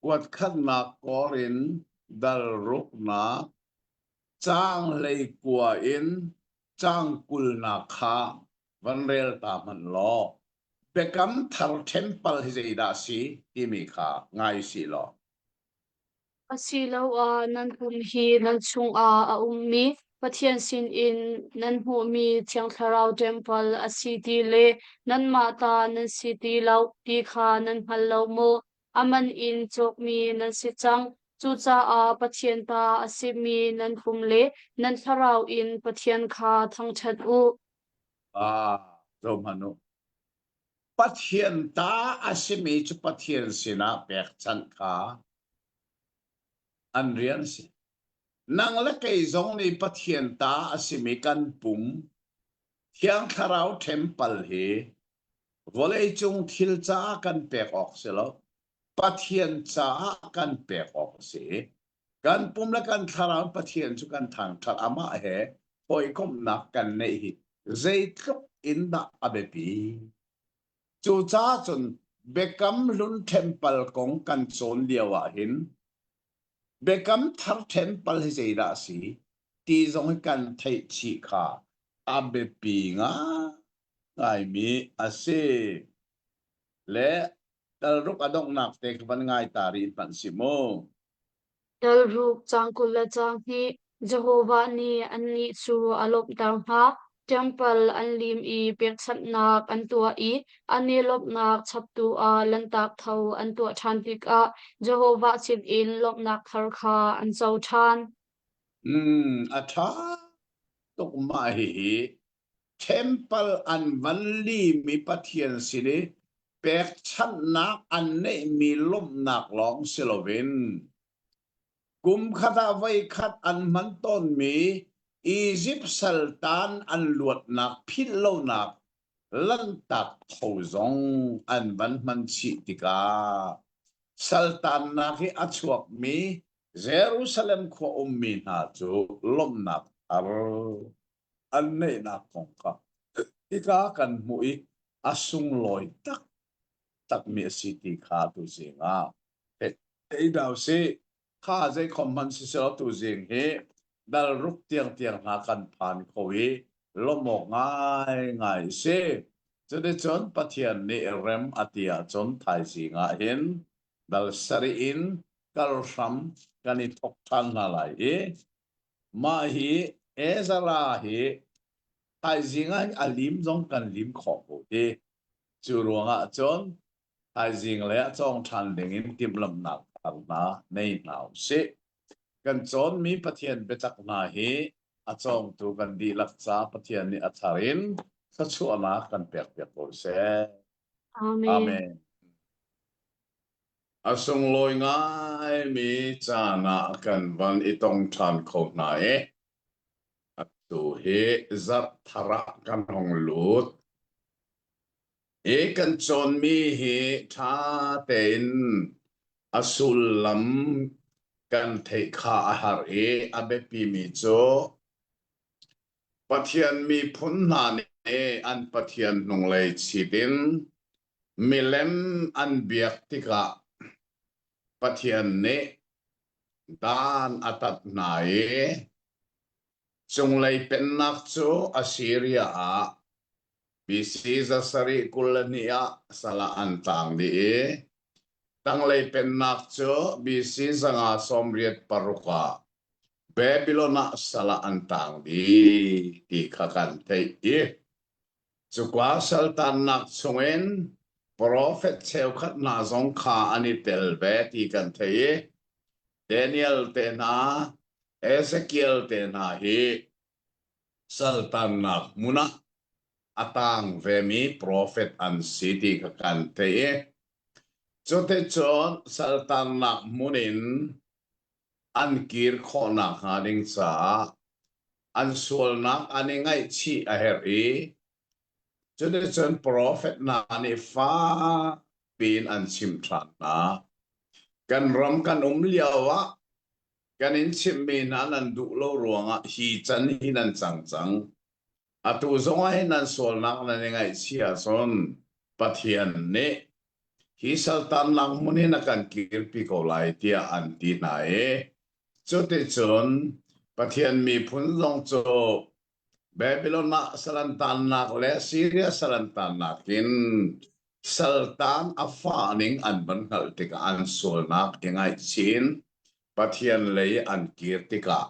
kuat khatnak kawr in dal ruknak caang 19 in caang 20 kha van rel ta hmanh law Biakam Thar temple hi zeidah a si timi kha ngai sih law. Asiloah nan pum hi nan chungah a ummi Pathian sinin nan hmuhmi Thiang Thlarau ṭempal a si ti le nanmah ta nan si ti lo ti kha nan hngal lo maw? A man in cawkmi nan si cang. Cucaah Pathian ta a simi nan pum le nan thlarau in Pathian kha thangṭhat u. Ah, zohhmanh u. Pathian ta a simi cu Pathian sinah pekchanh kha an rian a si. Nang le kei zong nih Pathian ta a simi kan pum Thiang Thlarau ṭhempal hi vawleicung thil caah kan pek awk si lo. Pathian caah kan pek awk a si. Kan pum le kan thlarau Pathian cu kan thangṭhat amah he hawikomhnak kan neih hi zeitluk in dah a biapi. Cucaah cun Biakam Hlun temple kong kan cawn lio ah hin Biakam Thar temple hi zeidah a si ti zong hi kan theih chih kha a biapi ngaingaimi a si. Le Talruk a donghnak te kha van ngai ta rih hmanh si mu. Talruk caang 20 le caang hnih Jehovah nih annih cu a lawmhter hna. Ṭempal an lim i pekchanhnak an tuah i an i lawmhnak chaptu ah lanhtak tho an tuah ṭhan tikah Jehovah sinin lawmhnak thar kha an co ṭhan. Mm, a ṭha tuk mah hihi Temple an van limi Pathian sin i pekchanhnak an neihmi lawmhnak lawng si loin kumkhat ah voikhat an hman tawnmi Izipt saltan an luatnak philh lonak lanhtak tho zong an van hman chih tikah saltannak i a chuakmi Jerusalem khua ummi hna cu lawmhnak thar an neihnak kong kha hika kan hmuh i. a sunglawi taktakmi a si ti kha tuzing ah thei hna usih. Kha zeikhom hmanh siselaw tuzing hi dal ruk tiangtiang hna kan phan kho i lawmh awk ngaingai a si. Cuticun Pathian nih rem a ti ahcun thaizing ah hin dal sarih in kal hram kan i thawk ṭhan hna lai i mah hi Ezra hi thaizing ah a lim zong kan lim khawh ko ti. Cu ruangah cun thaizing le a cawng ṭhan dingin timhlamhnak thar hna nei hna u sih. Kan cawnmi Pathian biatak hna hi a cawngtu kan dihlak ca Pathian nih a thar in thluachuahnak kan pekpiak ko seh. Amen. Amen. A sunglawi ngaimi caan ah kan van i tong ṭhan kho hna i atu hi zarh thar ah kan hung lut. Hi kan cawnmi hi ṭha tein a sullam kan theih kha a har i a biapimi cu Pathian miphun hna nih an Pathian hnunglei chit in milem an biak tikah Pathian nih dan a tat hna i cunglei pennak cu Assiria ah BC 722 ah sal ah an tang dih i tanglei pennak cu BC 586 ah Babylon ah sal ah an tang dih ti kha kan theih i cuka saltannak chungin profet cheukhat hna zong kha an i tel ve ti kan theih i Daniel te hna Ezekiel te hna hi saltannak hmun ah a tang vemi profet an si ti kha kan theih i cuticun saltannak hmun in an kir khawh nakhnga ding caah an sualnak an i ngaihchih a herh i cuticun profet hna nih fak piin an chimh ṭhan hna. Kan ram kan um lio ah kan in chimhmi hna nan duh lo ruangah hi can hi nan cang cang. Atu zongah hin nan sualnak nan i ngaihchih ahcun Pathian nih hi saltannak hmun hin a kan kirpi ko lai tiah an ti hna i cuticun Pathian miphun zong cu Babylon ah salantannak le Syria salantannak in saltan a fah ning an van hngalh tikah an sualnak i ngaihchin Pathian lei an kir tikah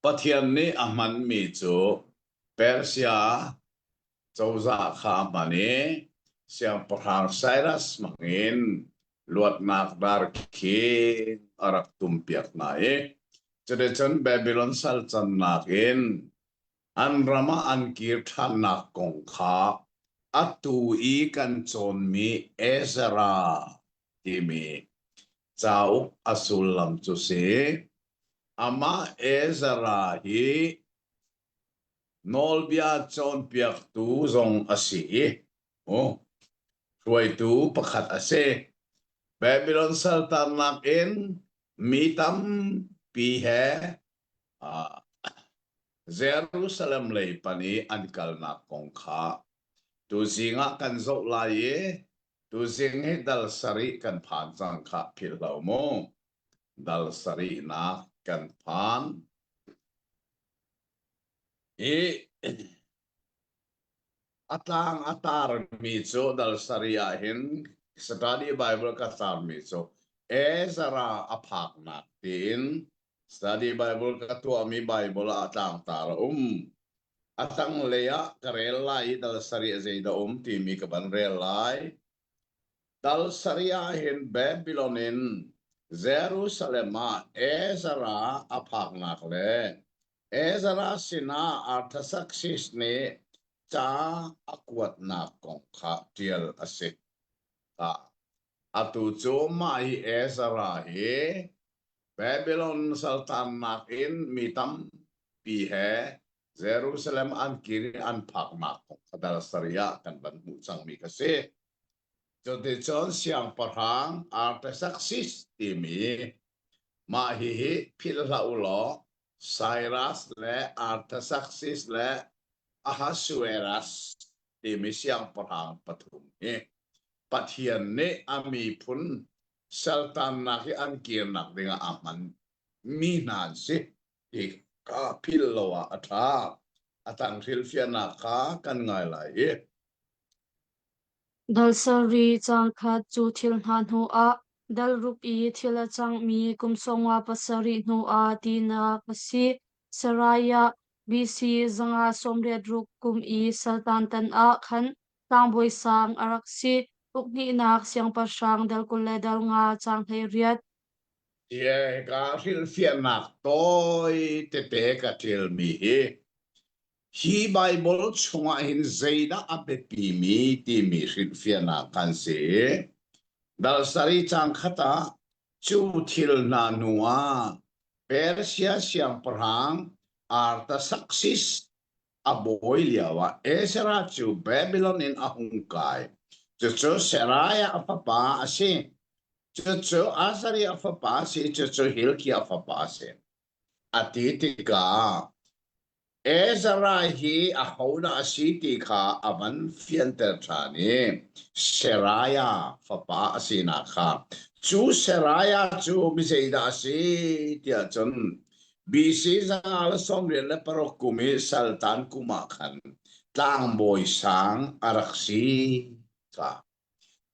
Pathian nih a hmanmi cu Persia cozah kha a hman i Siangpahrang Cyrus hmangin luatnak darkhi a rak tumpiak hna i cuticun Babylon sal cannak in an ram ah an kir ṭhannak kong kha atu i kan cawnmi Ezra timi cauk a sullam cu si. Amah Ezra hi nawlbia cawnpiaktu zong a si i hruaitu pakhat a si. Babylon saltarnak in mi tampi he Jerusalem lei pan i an kalnak kong kha tuzing ah kan zoh lai i tuzing hi dal sarih kan phan cang kha philh lo mu. Dal sarihnak kan phan. I a tlang a tarmi cu dal sarih ah hin study Bible ka tarmi cu Ezra a phaknak tiin study Bible ka tuahmi Bible ah a tlangtar a um. A tanglei ah ka rel lai i dal sarih zeidah um timi ka van rel lai. Dal sarih ah hin Babylon in Jerusalem ah Ezra a phaknak le Ezra sinah Artaxerxes nih ca a kuatnak kong kha ṭial a si. Atu cu mah hi Ezra hi Babylon saltannak in mi tampi he Jerusalem an kir i an phaknak kong kha dal sarih ah kan van hmuh cangmi kha si. Cuticun siangpahrang Artaxerxes timi mah hihi philh hlah u law Cyrus le Artaxerxes le Ahasuerus. timi siangpahrang pathum hi Pathian nih a miphun saltannak hi an kirnak dingah a hman mi hna an si ti kha philh lo ah a ṭha. A tang hrilhfiahnak kha kan ngai lai i Dal sarih caang khat cu thil hna hnuah dal ruk i thil a cangmi kum sawmnga pasarih hnuah tinak a si. Seraiah BC 586 kum i saltan tan ah khan tlangbawi sang a rak si. Uk hnihnak siangpahrang dal 25 caang 18. Hika hrilhfiahnak tawi tete ka ṭialmi hi hi Baibal chungah hin zeidah a biapimi timi hrilhfiahnak kan si. Dal sarih caang khat ah cu thil hna hnu ah Persia siangpahrang Artaxerxes a bawi lioah Ezra cu Babylon in a hung kai. Cucu Seraiah a fapa a si. Cucu Azariah fapa a si. Cucu Hilkiah fapa a si. A ti tikah Ezra hi ahodah a si ti kha a van fianter ṭhan i Seraiah fapa a sinak kha cu Seraiah cu mi zeidah a si tiah cun BC 196 kum i saltan kum ah khan tlangbawi sang a rak si kha.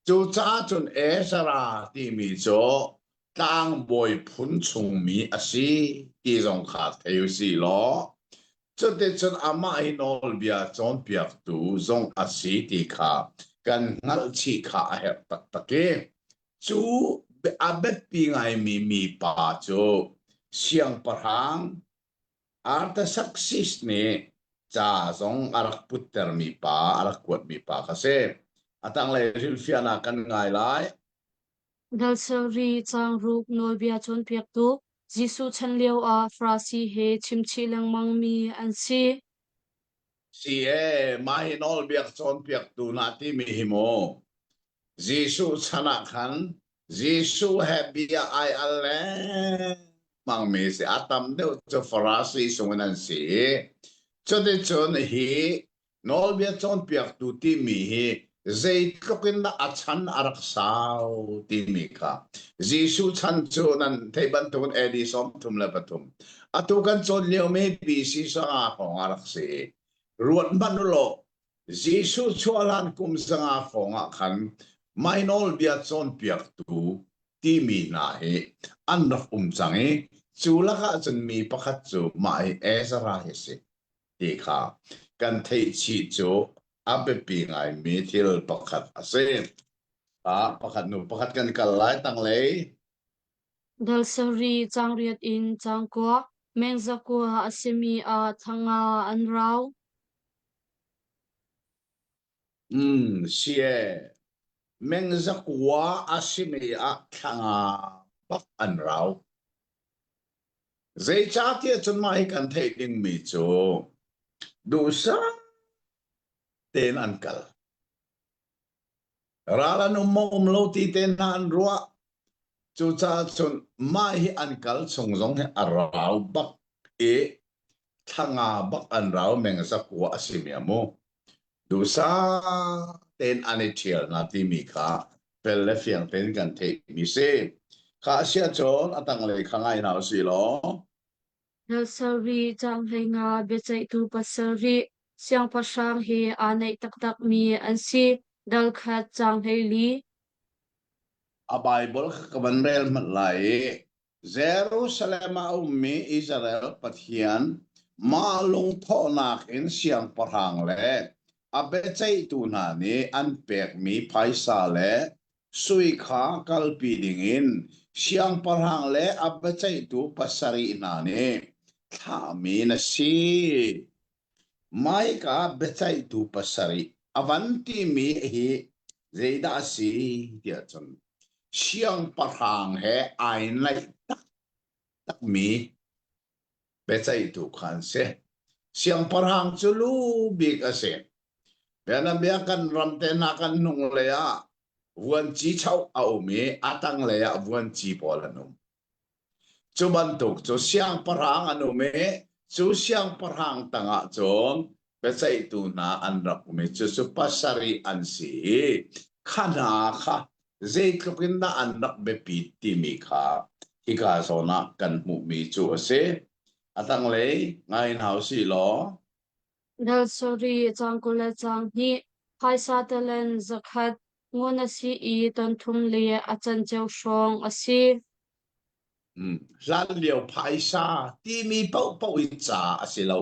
Cucaah cun Ezra timi cu tlangbawi phun chungmi a si ti zong kha thei u sih law cuticun amah hi nawlbia cawnpiaktu zong a si ti kha kan hngalh chih kha a herh taktak i cu a biapi ngaimi mipa cu siangpahrang Artaxerxes nih ca zong a rak puttermi pa, a rak kuatmi pa kha si. A tanglei hrilhfiahnak kan ngai lai. Dal sarih caangruk nawlbia cawnpiaktu Jesuh chan lioah Farasi he chimchih lengmangmi an si. Si ee, mah hi nawlbia cawnpiaktu na timi hi mu. Jesuh chan ah khan Jesuh he bia ai al lengmangmi si. A tam deuh cu Farasi sungin an si i cuticun hi nawlbia cawnpiaktu timi hi zeitluk in dah a chan a rak sau timi kha Jesuh chan cu nan theih bantukin AD 33. Atu kan cawn liomi BC sanga hrawng a rak si. Ruat hmanh u law Jesuh chuah hlan kum zanga hrawng ah khan mai nawlbia cawnpiaktu timi hna hi an rak um cang i cu lakah cun mi pakhat cu mah hi Ezra hi si ti kha kan theih chih cu a biapi ngaimi thil pakhat a si. Ah, pakhat nu pakhat kan kal lai tanglei. Dal sarih caang riat in caang kua, meng zakua a simi ah thanga an rau. Mm, si e. Meng zakua a simi ah thlanga bak an rau. Zeicahtiah cun mah hi kan theih dingmi cu duhsah tein an kal. Ral an um maw um lo ti te hna an ruah. Cucaah cun mah hi an kal chung zong hi a rau bak i thlanga bak an rau meng zakua a si mi mu. Duhsah tein an i ṭhial hna timi kha fel le fiang tein kan theihmi si. Kha a si ahcun a tanglei kha ngai hna usih law. Dal sarih caang 15 biaceihtu pasarih siangpahrang he aa naih taktakmi an si. Dal khat caang 14. A Baibal kha ka van rel hmanh lai i Jerusalem ah a ummi Israel Pathian mah lungthawhnak in siangpahrang le a biaceihtu hna nih an pekmi phaisa le sui kha kalpi dingin siangpahrang le a biaceihtu pasarih hna nih thlahmi na si. Maika biaceihtu pasarih a van timi hi zeidah a si tiah cun siangpahrang he ai naih taktakmi biaceihtu kha an si. Siangpahrang cu lu bik a si. Bianabia kan ram te hna kan hnung lei ah vuanci choh a um i a tanglei ah vuanci pawl an um. Cu bantuk cu siangpahrang an um i cu siangpahrang tangah cun. Biaceihtu hna an rak um i cucu pasarih an si i kha hna kha zeitluk in dah an rak biapit timi kha hika zawn ah kan hmuhmi cu a si. A tanglei ngai hna u sih law. Dal sarih caang 20 le caang hnih, phaisa talen zakhat, ngun a si i ton thum le a canceo hrawng a si. Hlanlio phaisa timi paohpaoh hi ca a si lo.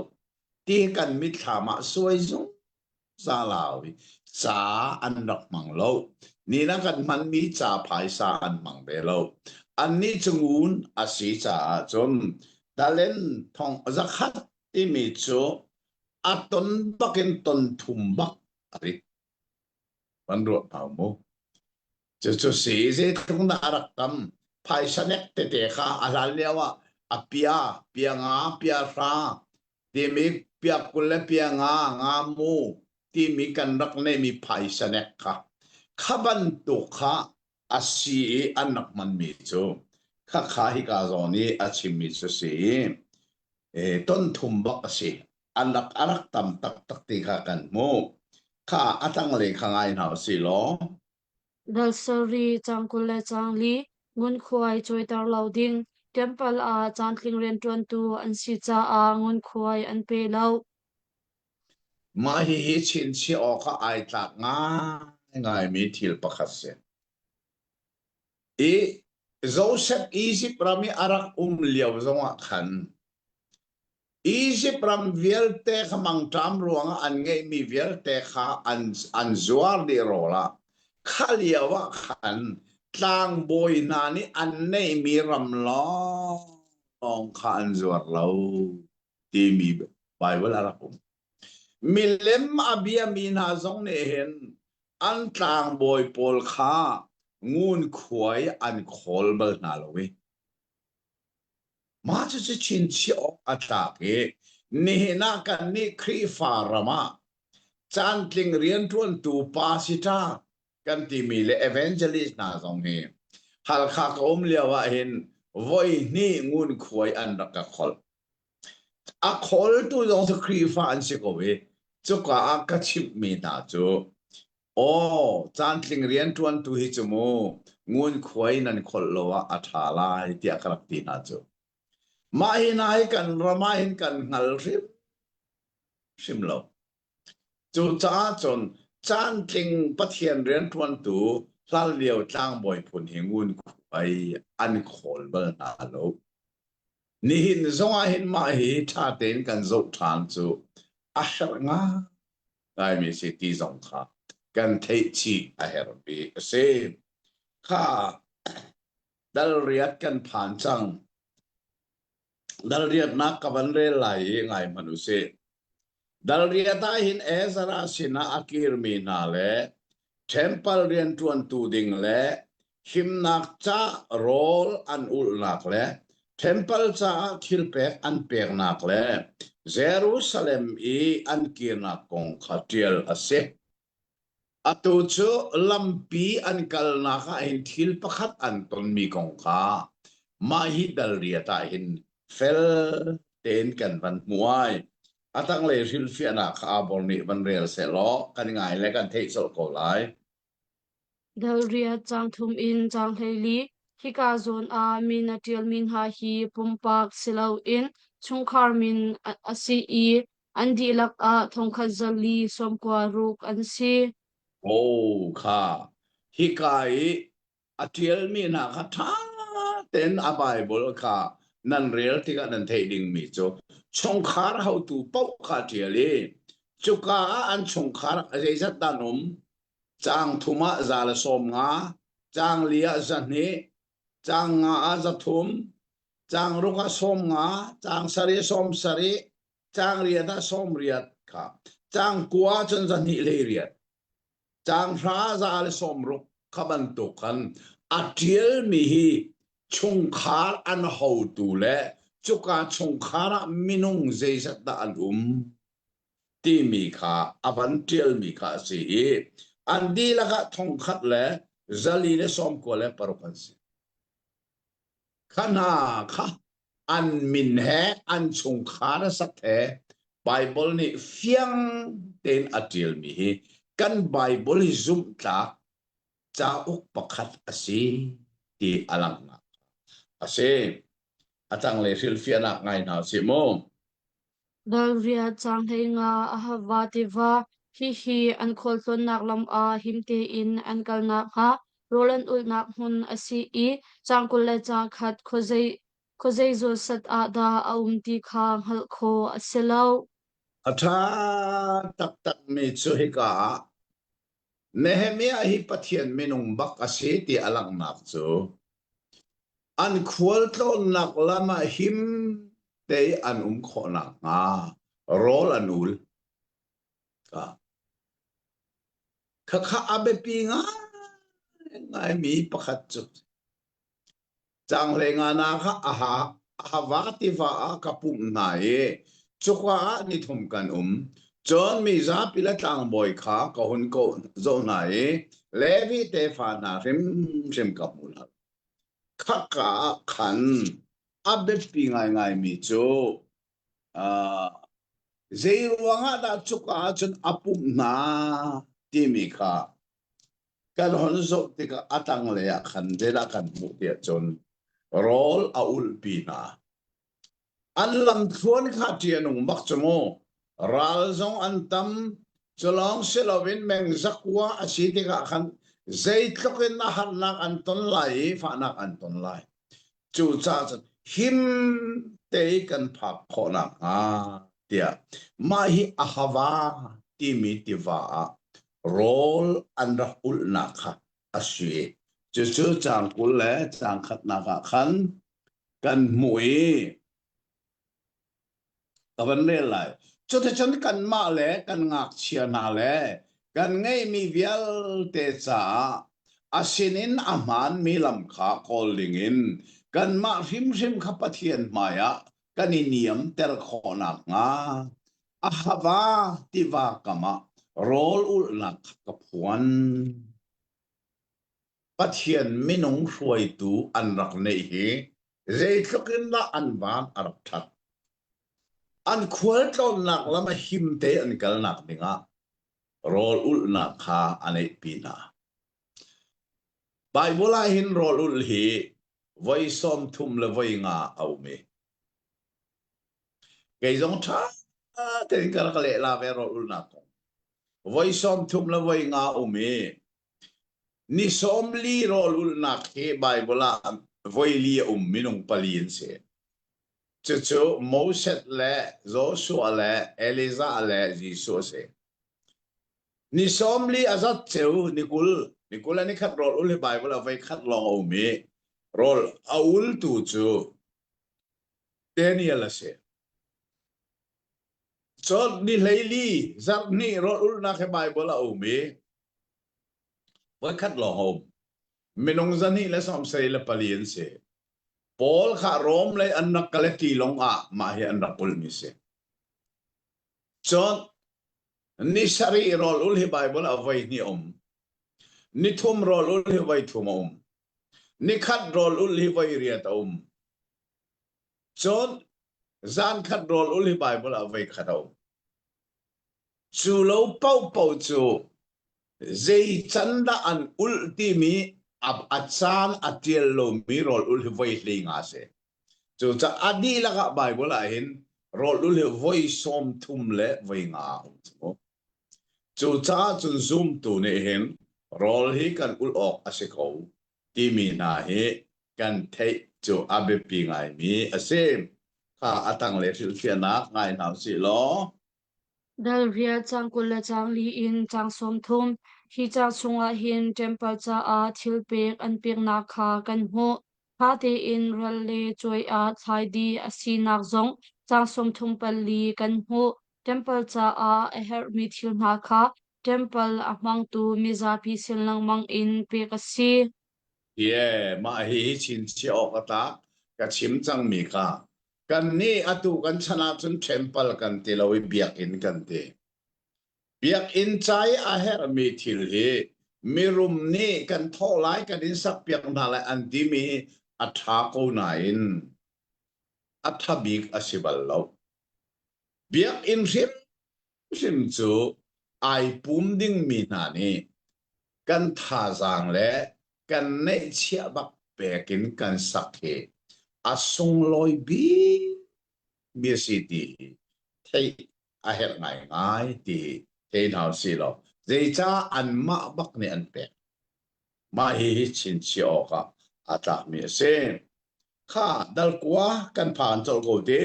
Ti kan mitthlam ah suai zungzal hau i ca an rak hmang lo. Nina kan hmanmi ca phaisa an hmang ve lo. Annih cu ngun a si caah cun talen thong zakhat timi cu a ton bakin ton thum bak a rit. Van ruah hau mu. Cucu si zeitluk dah a rak tam. Phaisa nek tete kha a hlan lio ah a pia, pia nga, pia hra timi pia 20 le pia nga, nga mu timi kan rak neihmi phaisa nek kha kha bantuk kha a si i an rak hmanmi cu khakha hika zawn i a chimmi cu si i ton thum bak a si. An rak a rak tam taktak ti kha kan hmuh. Kha a tanglei kha ngai hna usih law. Dal sarih caang 20 le caang li ngunkhuai cawiter lo ding temple ah caantling rianṭuantu an si caah ngunkhuai an pe lo. Mah hihi chinchiah awkah ai tlak ngaingaimi thil pakhat si. I Joseph Izipt ram i a rak um lio zongah khan Izipt ram vialte kha mangṭam ruangah an ngeihmi vialte kha an, an zuar dih rawl ah kha lio ah khan tlangbawi hna nih an neihmi ram lawng kha an zuar lo timi Baibal a rak um. Milem a biami hna zong nih hin an tlangbawi pawl kha ngunkhuai an khawl bal hna lo i Mah cucu chinchiah awk a tlak i nihin ah kannih Khrihfa ram ah caantling rianṭuantu pastor kan timi le evangelist hna zong hi Halkha ka um lio ah hin voi hnih ngunkhuai an rak ka kholh. A khawltu zong cu Khrihfa an si ko i cuka ah ka chimhmi hna cu Aw, caantling rianṭuantu hi cu mu ngunkhuai nan kholh lo ah a ṭha lai tiah ka rak ti hna cu. Mah hi hna hi kan ram ah hin kan hngal hrimhrim lo. Cucaah cun caantling Pathian rianṭuantu hlanlio tlangbawi phun hi ngunkhuai an khawl bal hna lo. Nihin zong ah hin mah hi ṭha tein kan zoh ṭhan cu a herh ngai. Laimi si ti zong kha kan theih chih a herhmi a si. Kha dal riat kan phan cang. Dal riatnak ka van rel lai i ngai hmanh u sih. Dal riat ah hin Ezra sinah a kirmi hna le temple rianṭuantu ding le himnak ca rawl an ulhnak le temple caah thilpek an peknak le Jerusalem i an kirnak kong kha ṭial a si. Atu cu lampi an kalnak ah hin thil pakhat an tonmi kong kha mah hi dal riat ah hin fel tein kan van hmu ai. A tanglei hrilhfiahnak kha Abor nih van rel sehlaw kan ngai le kan theih colh ko lai. Dal riat caang thum in caang 14 hika zawn ah min a ṭialmi hna hi pumpak si loin chungkhar min a si i an dihlak ah thongkhat zali 96 an si. Oh kha hika i a ṭialmi hna kha ṭha tein a Baibal kha nan rel tikah nan theih dingmi cu chungkhar hotu paoh kha ṭial i cuka ah an chungkhar zeizat dah an um caang thum ah 150, caang li ah 200, caang nga ah 300, caang ruk ah 50, caang sarih ah 70, caang riat ah 80 kha caang kua ah cun 280. Caang hra 160 kha bantuk khan a ṭialmi hi chungkhar an hotu le cuka chungkhar ah minung zeizat dah an um timi kha a van ṭialmi kha a si i an dihlak ah 1496 an si. Kha hna kha an min he an chungkhar a sak he. Baibal nih fiang tein a ṭialmi hi kan Baibal hi zumhtlak cauk pakhat a si ti a langhnak a si. A tanglei hrilhfiahnak ngai hna usih mu. Dalria caang 15 Ahava tiva hihi an khualtlawnnak lam ah him tein an kal nakhnga rawl an ulhnak hmun a si i caang 20 le caang khat khuazei khuazei zawn ah dah a um ti kha hngalh khawh a si lo. A ṭha taktakmi cu hika ah Nehemiah hi Pathian minung bak a si ti a langhnak cu an khualtlawnnak lam ah him te an um khawh nakhnga rawl an ul. Khakha a biapi ngaingaimi pakhat cu Caanghlei nganak kha Ahava tiva ah ka pumh hna i cuka ah nithum kan um. Cun mi zapi le tlangbawi kha ka hun zoh hna i Levi tefa hna hrimhrim ka hmu hna. Khaka ah khan a biapi ngaingaimi cu uh, zei ruangah dah cuka ah cun a pumh hna timi kha Kan hon zoh tikah a tanglei ah khan zeidah kan hmuh tiah cun rawl a ulhpi hna. An lamthluan kha ṭih a nung bak cu mu. Ral zong an tam. Cu lawng si loin meng zakua a si tikah khan zeitluk in a harnak an ton lai i fahnak an ton lai. Cucaah cun him te i kan phak khawh nakhnga tiah mah hi Ahava timi tiva ah rawl an rak ulhnak kha a si. Cucu caang 20 le caang khatnak ah khan kan hmuh i ka van rel lai. Cuticun kanmah le kan ngakchia hna le kan ngeihmi vialte caah a sinin a hmaanmi lam kha kawl dingin kanmah hrimhrim kha Pathian hmaiah kan i niamter khawh nakhnga Ahava tiva kam ah rawl ulhnak kha ka phuan. Pathian minung hruaitu an rak neih hi zeitluk in dah an van a rak ṭhat. An khualtlawnnak lam a him te an kalnak dingah rawl ulhnak kha a neihpi hna. Baibal ah hin rawl ulh hi voi 30 le voi nga a um i kei zong ṭha tein ka rak leh la ve rawl ulhnak kong. Voi 30 le voi nga um i Ni 40 rawl ulhnak hi Baibal ah voi li a um minung pali an si. Cucu Moses le Joshua le Elijah le Jesuh a si. Ni 40 a zat ceu ni 20 ni 20 le ni khat rawl ul hi Baibal ah voi khat lawng a um i rawl a ultu cu Daniel a si. Cun ni 14 zarh hnih rawl ulhnak hi Baibal a um i Voikhat lawng a um. Minung 274 an si. Paul kha Rom lei an rak kal i tilawng ah mah hi an rak ulhmi si. Cun ni sarih rawl ul hi Baibal ah voi hnih a um. Ni thum rawl ul hi voi thum a um. Ni khat rawl ul hi voi riat a um. Cun zan khat rawl ul hi Baibal ah voi khat a um. Cu lo paohpaoh cu zei can dah an ulh timi a caan a ṭial lomi rawl ulh hi voi 15 a si. Cucaah a dihlak ah Baibal ah hin rawl ulh hi voi 30 le voi nga a um cu. Cucaah cun zumtu nih hin rawl hi kan ulh awk a si ko timi hna hi kan theih cu a biapi ngaimi a si. Kha a tanglei hrilhfiahnak ngai hna usih law. Dal riat caang 20 le caang li in caang 30. Hi caang chungah hin ṭempal caah thil pek an peknak kha kan hmuh. Ṭha tein ral le cuai ah thlai dih a sinak zong caang 34 kan hmuh. Ṭempal caah a herhmi thil hna kha ṭempal a hmangtu mizapi sin lengmang in pek a si. Yeah, mah hi chinchiah awk a tlak. Ka chim cangmi kha. Kannih atu kan chan ahcun temple kan ti lo i biakinn kan ti. Biakinn ca i a herhmi thil hi mirum nih kan thawh lai kan in sakpiak hna lai an timi hi a ṭha ko nain a ṭha bik a si bal lo. Biakinn hrimhrim cu ai pum dingmi hna nih kan thazaang le kan neihchiah bak pek in kan sak hi a sunglawi bik mi a si ti hi theih a herh ngaingai ti thei hna usih law zeicah anmah bak nih an pek. Mah hihi chinchiah awkah aa tlakmi a si. Kha dalkua kan phan colh ko ti.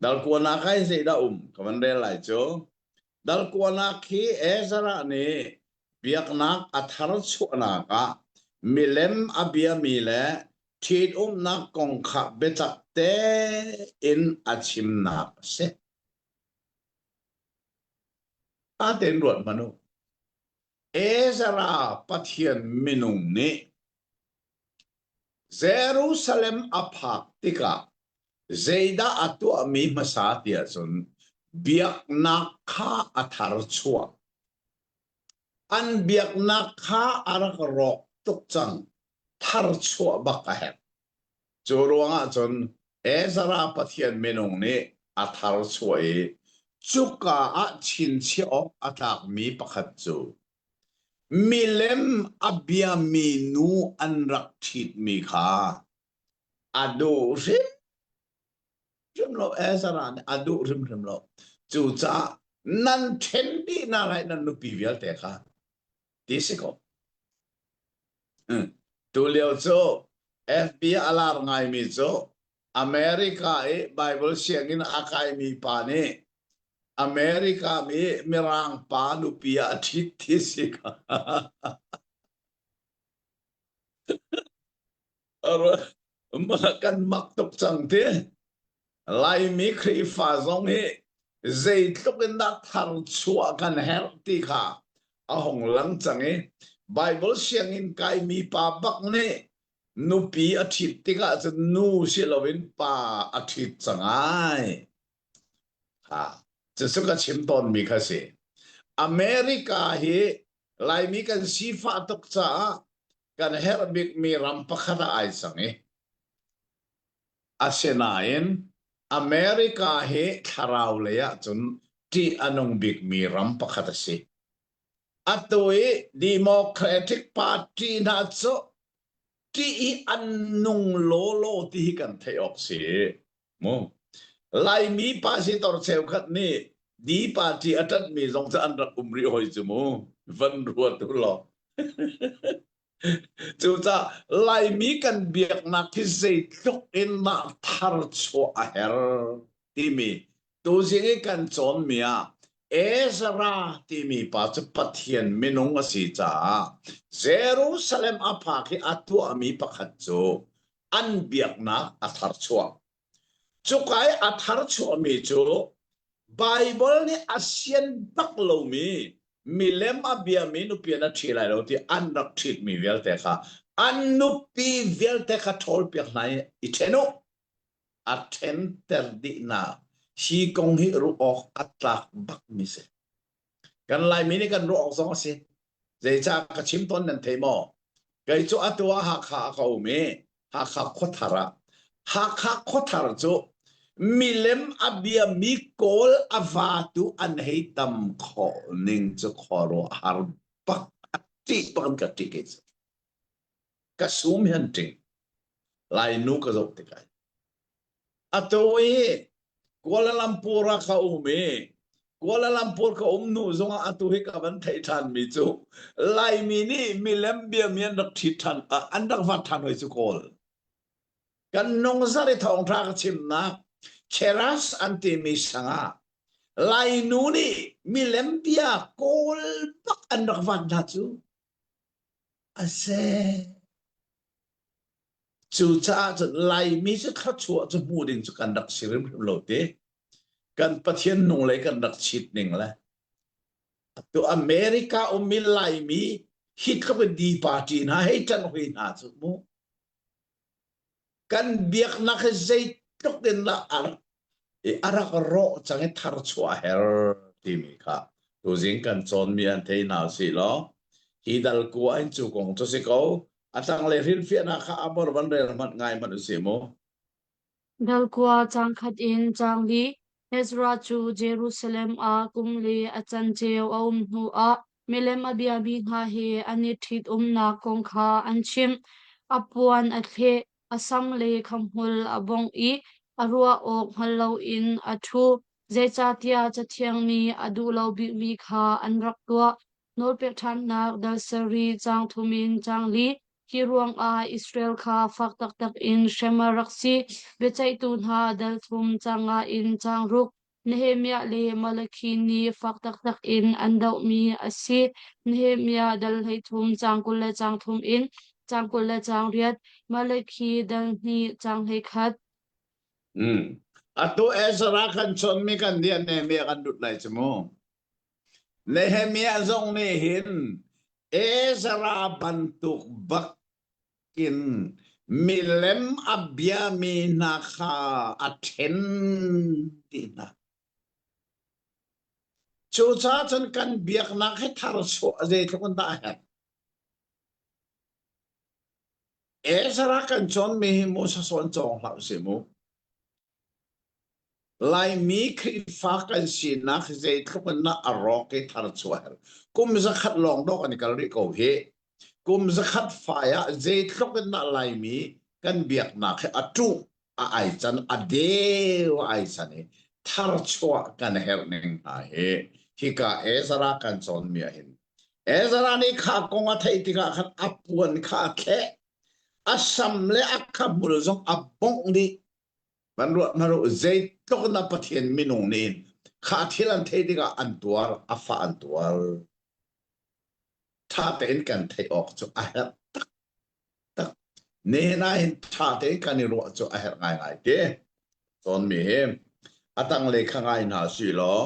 Dalkua nak ah zeidah um ka van rel lai cu. Dalkua nak hi Ezra nih biaknak a thar chuahnak ah milem a biami le ṭhitumnak kong kha biatak tein a chimnak a si. A tein ruat hmanh u. Ezra Pathian minung nih Jerusalem a phak tikah zeidah a tuahmi hmasa tiah cun biaknak kha a thar chuah. An biaknak kha a rak rawk tuk cang. Tharchuah bak a herh. Cu ruangah cun Ezra Pathian minung nih a thar chuah i cuka ah chinchiah awk a tlakmi pakhat cu milem a biami nu an rak ṭhitmi kha a duh hrimhrim lo. Ezra nih a duh hrimhrim lo. Cucaah nan ṭhen dih hna lai nan nupi vialte kha ti si ko. Tulio cu FB a lar ngaimi cu America i Bible sianginn a kaimi pa nih America mi Mirang pa nupi ah a ṭhit ti si kha. Kan mak tuk cang ti. Laimi Khrihfa zong hi zeitluk in dah tharchuah kan herh ti kha a hung lang cang i Bible sianginn kaimi pa bak nih nupi a ṭhit tikah cun nu si loin pa a ṭhit cang ai. Ha, cucu ka chim tawnmi kha si. America hi Laimi kan sifah tuk caah kan herh bikmi ram pakhat ah ai cang i Asinain America hi thlarau lei ahcun ṭih a nung bikmi ram pakhat a si. Atu i Democratic Party hna cu ṭih i an nung lawlaw ti hi kan theih awk si. Mu. Laimi pasitor cheukhat nih D party a ṭanhmi zong cu an rak um rih hoi cu mu. Van ruat u law. Cucaah Laimi kan biaknak hi zeitluk in dah tharchuah a herh timi tuzing i kan cawnmi ah Ezra timi pa cu Pathian minung a si caah Jerusalem a phak i a tuahmi pakhat cu an biaknak a tharchuah. Cuka i a tharchuahmi cu Baibal nih a sian bak lomi milem a biami nupi an a ṭhi lai lo ti an rak ṭhitmi vialte kha an nupi vialte kha ṭhawlpiak hna i i ṭhen u. A ṭhenter dih hna. Hi kong hi ruah awk a tlak bakmi si. Kan Laimi nih kan ruah awk zong a si. Zeicah ka chim tawn nan thei maw? Kei cu atu ah Hakha ah ka um i Hakha khuathar ah Hakha khuathar cu milem a biami Kawl a vatu an hei tam khawh ning cu khuaruahhar bak a ṭih bak in ka ṭih kei cu. Ka sum hi an ṭing. Lainu ka zoh tikah. Atu i Kuala Lumpur ah ka um i Kuala Lumpur ka um hnu zongah atu hi ka van theih ṭhanmi cu Laimi nih milem biami an rak ṭhit ṭhan an rak vat ṭhan hoi cu Kawl. Kan nungzar i thawngṭha ka chimnak Cheras an timi sang ah Lainu nih milem bia Kawl bak an rak vat hna cu a si. Cucaah cun Laimi cu thluachuah cu hmu ding cu kan rak si hrimhrim lo ti. Kan Pathian nung lei kan rak chit ning le atu America ummi Laimi hi tluk in D party hna hei ṭan hui hna cu mu. Kan biaknak hi zeitluk in dah a rak i a rak rawh cang i tharchuah a her timi kha tuzing kan cawnmi an thei hna usih law hi dal kua in cu kong cu si ko a tanglei hrilhfiahnak kha a bor van rel hmanh ngai hmanh usih mu Dal kua caang khat in caang li. Ezra cu Jerusalem ah kum li a canceo a um hnuah milem a biami hna he an i ṭhitumnak kong kha an chimh. A puan a thleh, a sam le khahmul a bongh i a ruah awk hngal loin a ṭhu. Zeicahtiah Cathiang nih a duh lo bikmi kha an rak tuah. Nawlpek ṭhannak dal sarih caang thum in caang li. Hi ruangah Israel kha fak taktak in hrem a rak si. Biaceihtu hna dal thum caang nga in caang ruk. Nehemiah le Malakhi nih fak taktak in an dohmi a si. Nehemiah dal 13 caang 20 le caang thum in caang 20 le caang riat, Malakhi dal hnih caang 21. Hmm. Atu Ezra kan chawnmi kan dian Nehemiah kan lut lai cu mu. Nehemiah zong nih hin Ezra bantuk bak in milem a biami hna kha a ṭhen ti hna. Cucaah cun kan biaknak hi tharchuah zeitluk in dah a herh. Ezra kan cawnmi hi Moses sawn cawng hlah usih mu. Laimi Khrihfa kan sinak hi zeitluk in dah a rawk i tharchuah herh. Kum zakhat lawng dawh kan i kal rih ko hih. Kum zakhat fai ah zeitluk in dah Laimi kan biaknak hi a ṭuh a ai can, a deu a ai can i tharchuah kan herh ning hna hi hika Ezra kan cawnmi ah hin. Ezra nih kha kong a theih tikah khan a puan kha a thleh, a sam le a khahmul zong a bongh dih. Van ruat hmanh u, zeitluk in dah Pathian minung nih kha thil an theih tikah an tuar, a fah an tuar. Ṭha tein kan theih awk cu a herh taktak. Nihin ah hin ṭha tein kan i ruah cu a herh ngaingai te. Cawnmi hi a tanglei kha ngai hna sih law.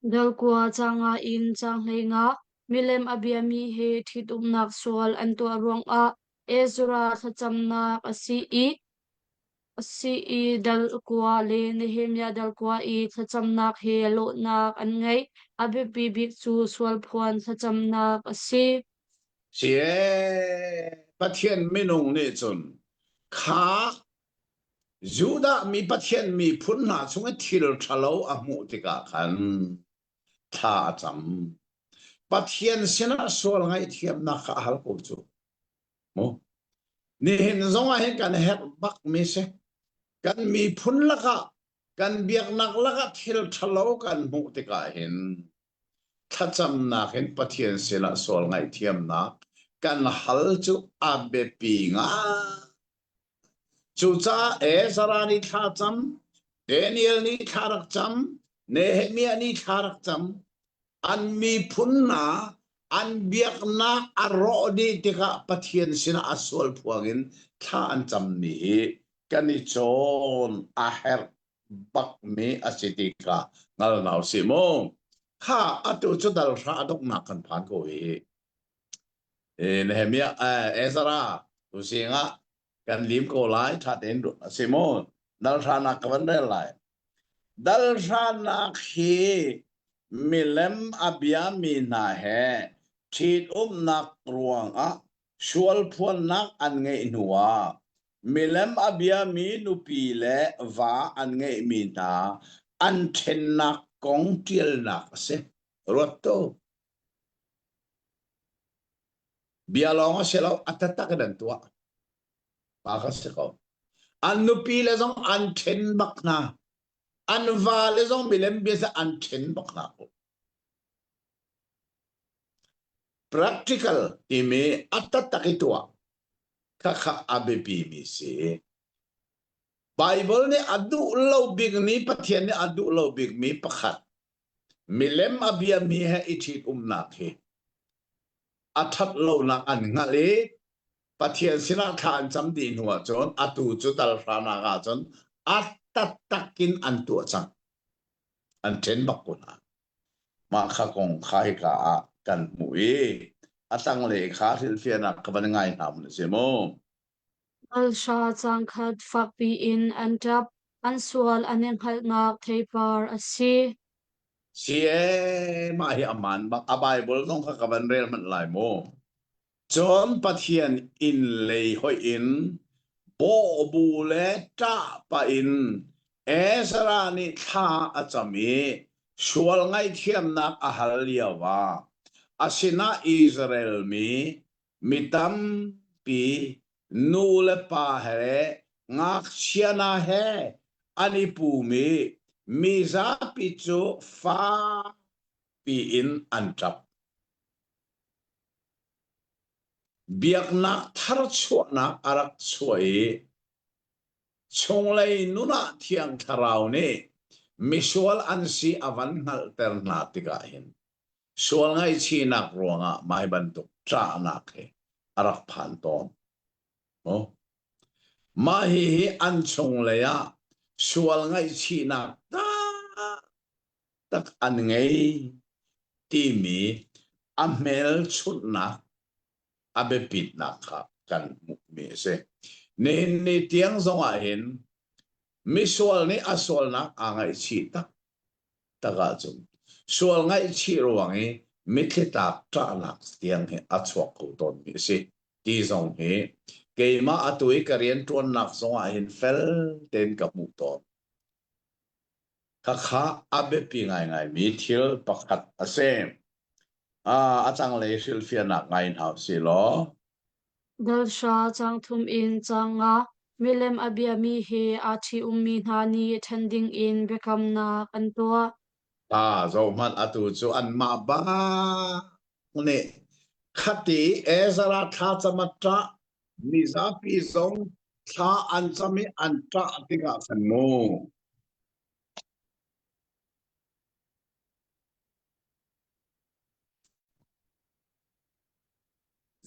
Dalkua caang nga in caang 15 milem a biami he ṭhitumnak sual an tuah ruangah Ezra thlacamnak a si i A si i dal kua le Nehemiah dal kua i thlacamnak he lawhnak an ngei. A biapi bik cu sualphuan thlacamnak a si. Si ee, Pathian minung nih cun kha Judah mi Pathian miphun hna chung i thil ṭhalo a hmuh tikah khan thla a cam. Pathian sinah sual ngaihthiamnak kha a hal ko cu. Mu. Nihin zong ah hin kan herh bakmi si. Kan miphun lakah, kan biaknak lakah thil ṭhalo kan hmuh tikah hin thlacamnak in Pathian sinah sual ngaihthiamnak kan hal cu a biapi ngai. Cucaah Ezra nih thla cam, Daniel nih thla rak cam, Nehemiah nih thla rak cam. An miphun hna an biaknak a rawh dih tikah Pathian sinah a sual phuang in thla an cammi hi kan i cawn a herh bakmi a si ti kha hngal hna usih mu. Kha atu cu dal hra a donghnak kan phan ko hi. Nehemiah, Ezra, tuzing ah kan lim ko lai, ṭha tein a si mu. Dal hranak ka van rel lai. Dal hranak hi milem a biami hna he ṭhitumnak ruangah sualphuannak an ngeih hnuah milem a biami nupi le va an ngeihmi hna an ṭhennak kong ṭialnak a si. Ruat tu. Bia lawng a si lo, a taktak in an tuah. Pa kha si ko. An nupi le zong an ṭhen bak hna. An va le zong milem bia an ṭhen bak hna. Practical timi a taktak i tuah khakha a biapi mi si. Bible nih a duh lo bik mi Pathian nih a duh lo bik mi pakhat milem a biami he i ṭhitumnak hi a ṭhat lonak an hngalh i Pathian sinah thla an cam dih hnu ahcun atu cu dal hranak ahcun a taktak in an tuah cang. An ṭhen bak ko hna. Mah kha kong kha hika ah kan hmuh i a tanglei kha hrilhfiahnak ka van ngai hna mun a si mu. Ralhra cangkhat fakpi in an ṭap, an sual an i hngalhnak theipar a si. Si ee, mah hi a man bak. A Bible zong kha ka van rel hmanh lai mu. Cun Pathian inn lei hoih in bawhbu le ṭah pah in. Ezra nih thla a cam i sual ngaihthiamnak a hal lioah a sinah Israel mi mi tampi nu le pa he ngakchia hna he an i pum i mi zapi cu fakpi in an ṭap. Biaknak tharchuahnak a rak chuah i chunglei nun ah Thiang Thlarau nih misual an si a van hngalhter hna tikah hin sual ngaihchihnak ruangah mah hi bantuk ṭahnak hi a rak phan tawn. Mah hihi an chunglei ah sual ngaihchihnak taktak an ngei timi a hmelchunhnak a biapitnak kha kan hmuhmi a si. Nihin ni tiang zongah hin misual nih a sualnak aa ngaihchih taktak ahcun sual ngaihchih ruang i mitthli tlak ṭahnak tiang hi a chuak kho tawnmi a si ti zong hi keimah atu i ka rianṭuannak zongah hin fel tein ka hmuh tawn. Khakha a biapi ngaingaimi thil pakhat a si. A tanglei hrilhfiahnak ngai hna usih law. Dalhra caang thum in caang nga milem a biami he aa ṭhi-ummi hna nih ṭhen dingin biakamnak an tuah. Ah, zohhmanh atu cu anmah bak nih khati Ezra thlacam a ṭah mizapi zong thla an cam i an ṭah tikah khan mu.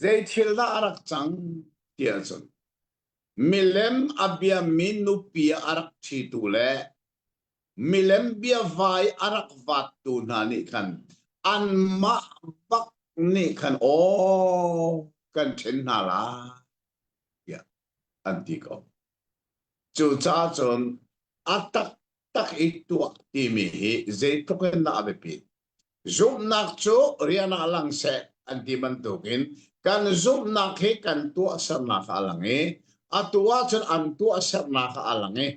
Zei thil dah a rak cang tiah cun milem a biami nupi a rak ṭhitu le milem biavai a rak vattu hna nih khan anmah bak nih khan aw kan ṭhen hna lai tiah an ti ko. Cucaah cun a taktak i tuah timi hi zeitluk in dah a biapit. Zumhnak cu rian ah lang seh an ti bantukin kan zumhnak hi kan tuahsernak ah a lang i atu ahcun an tuahsernak ah a lang i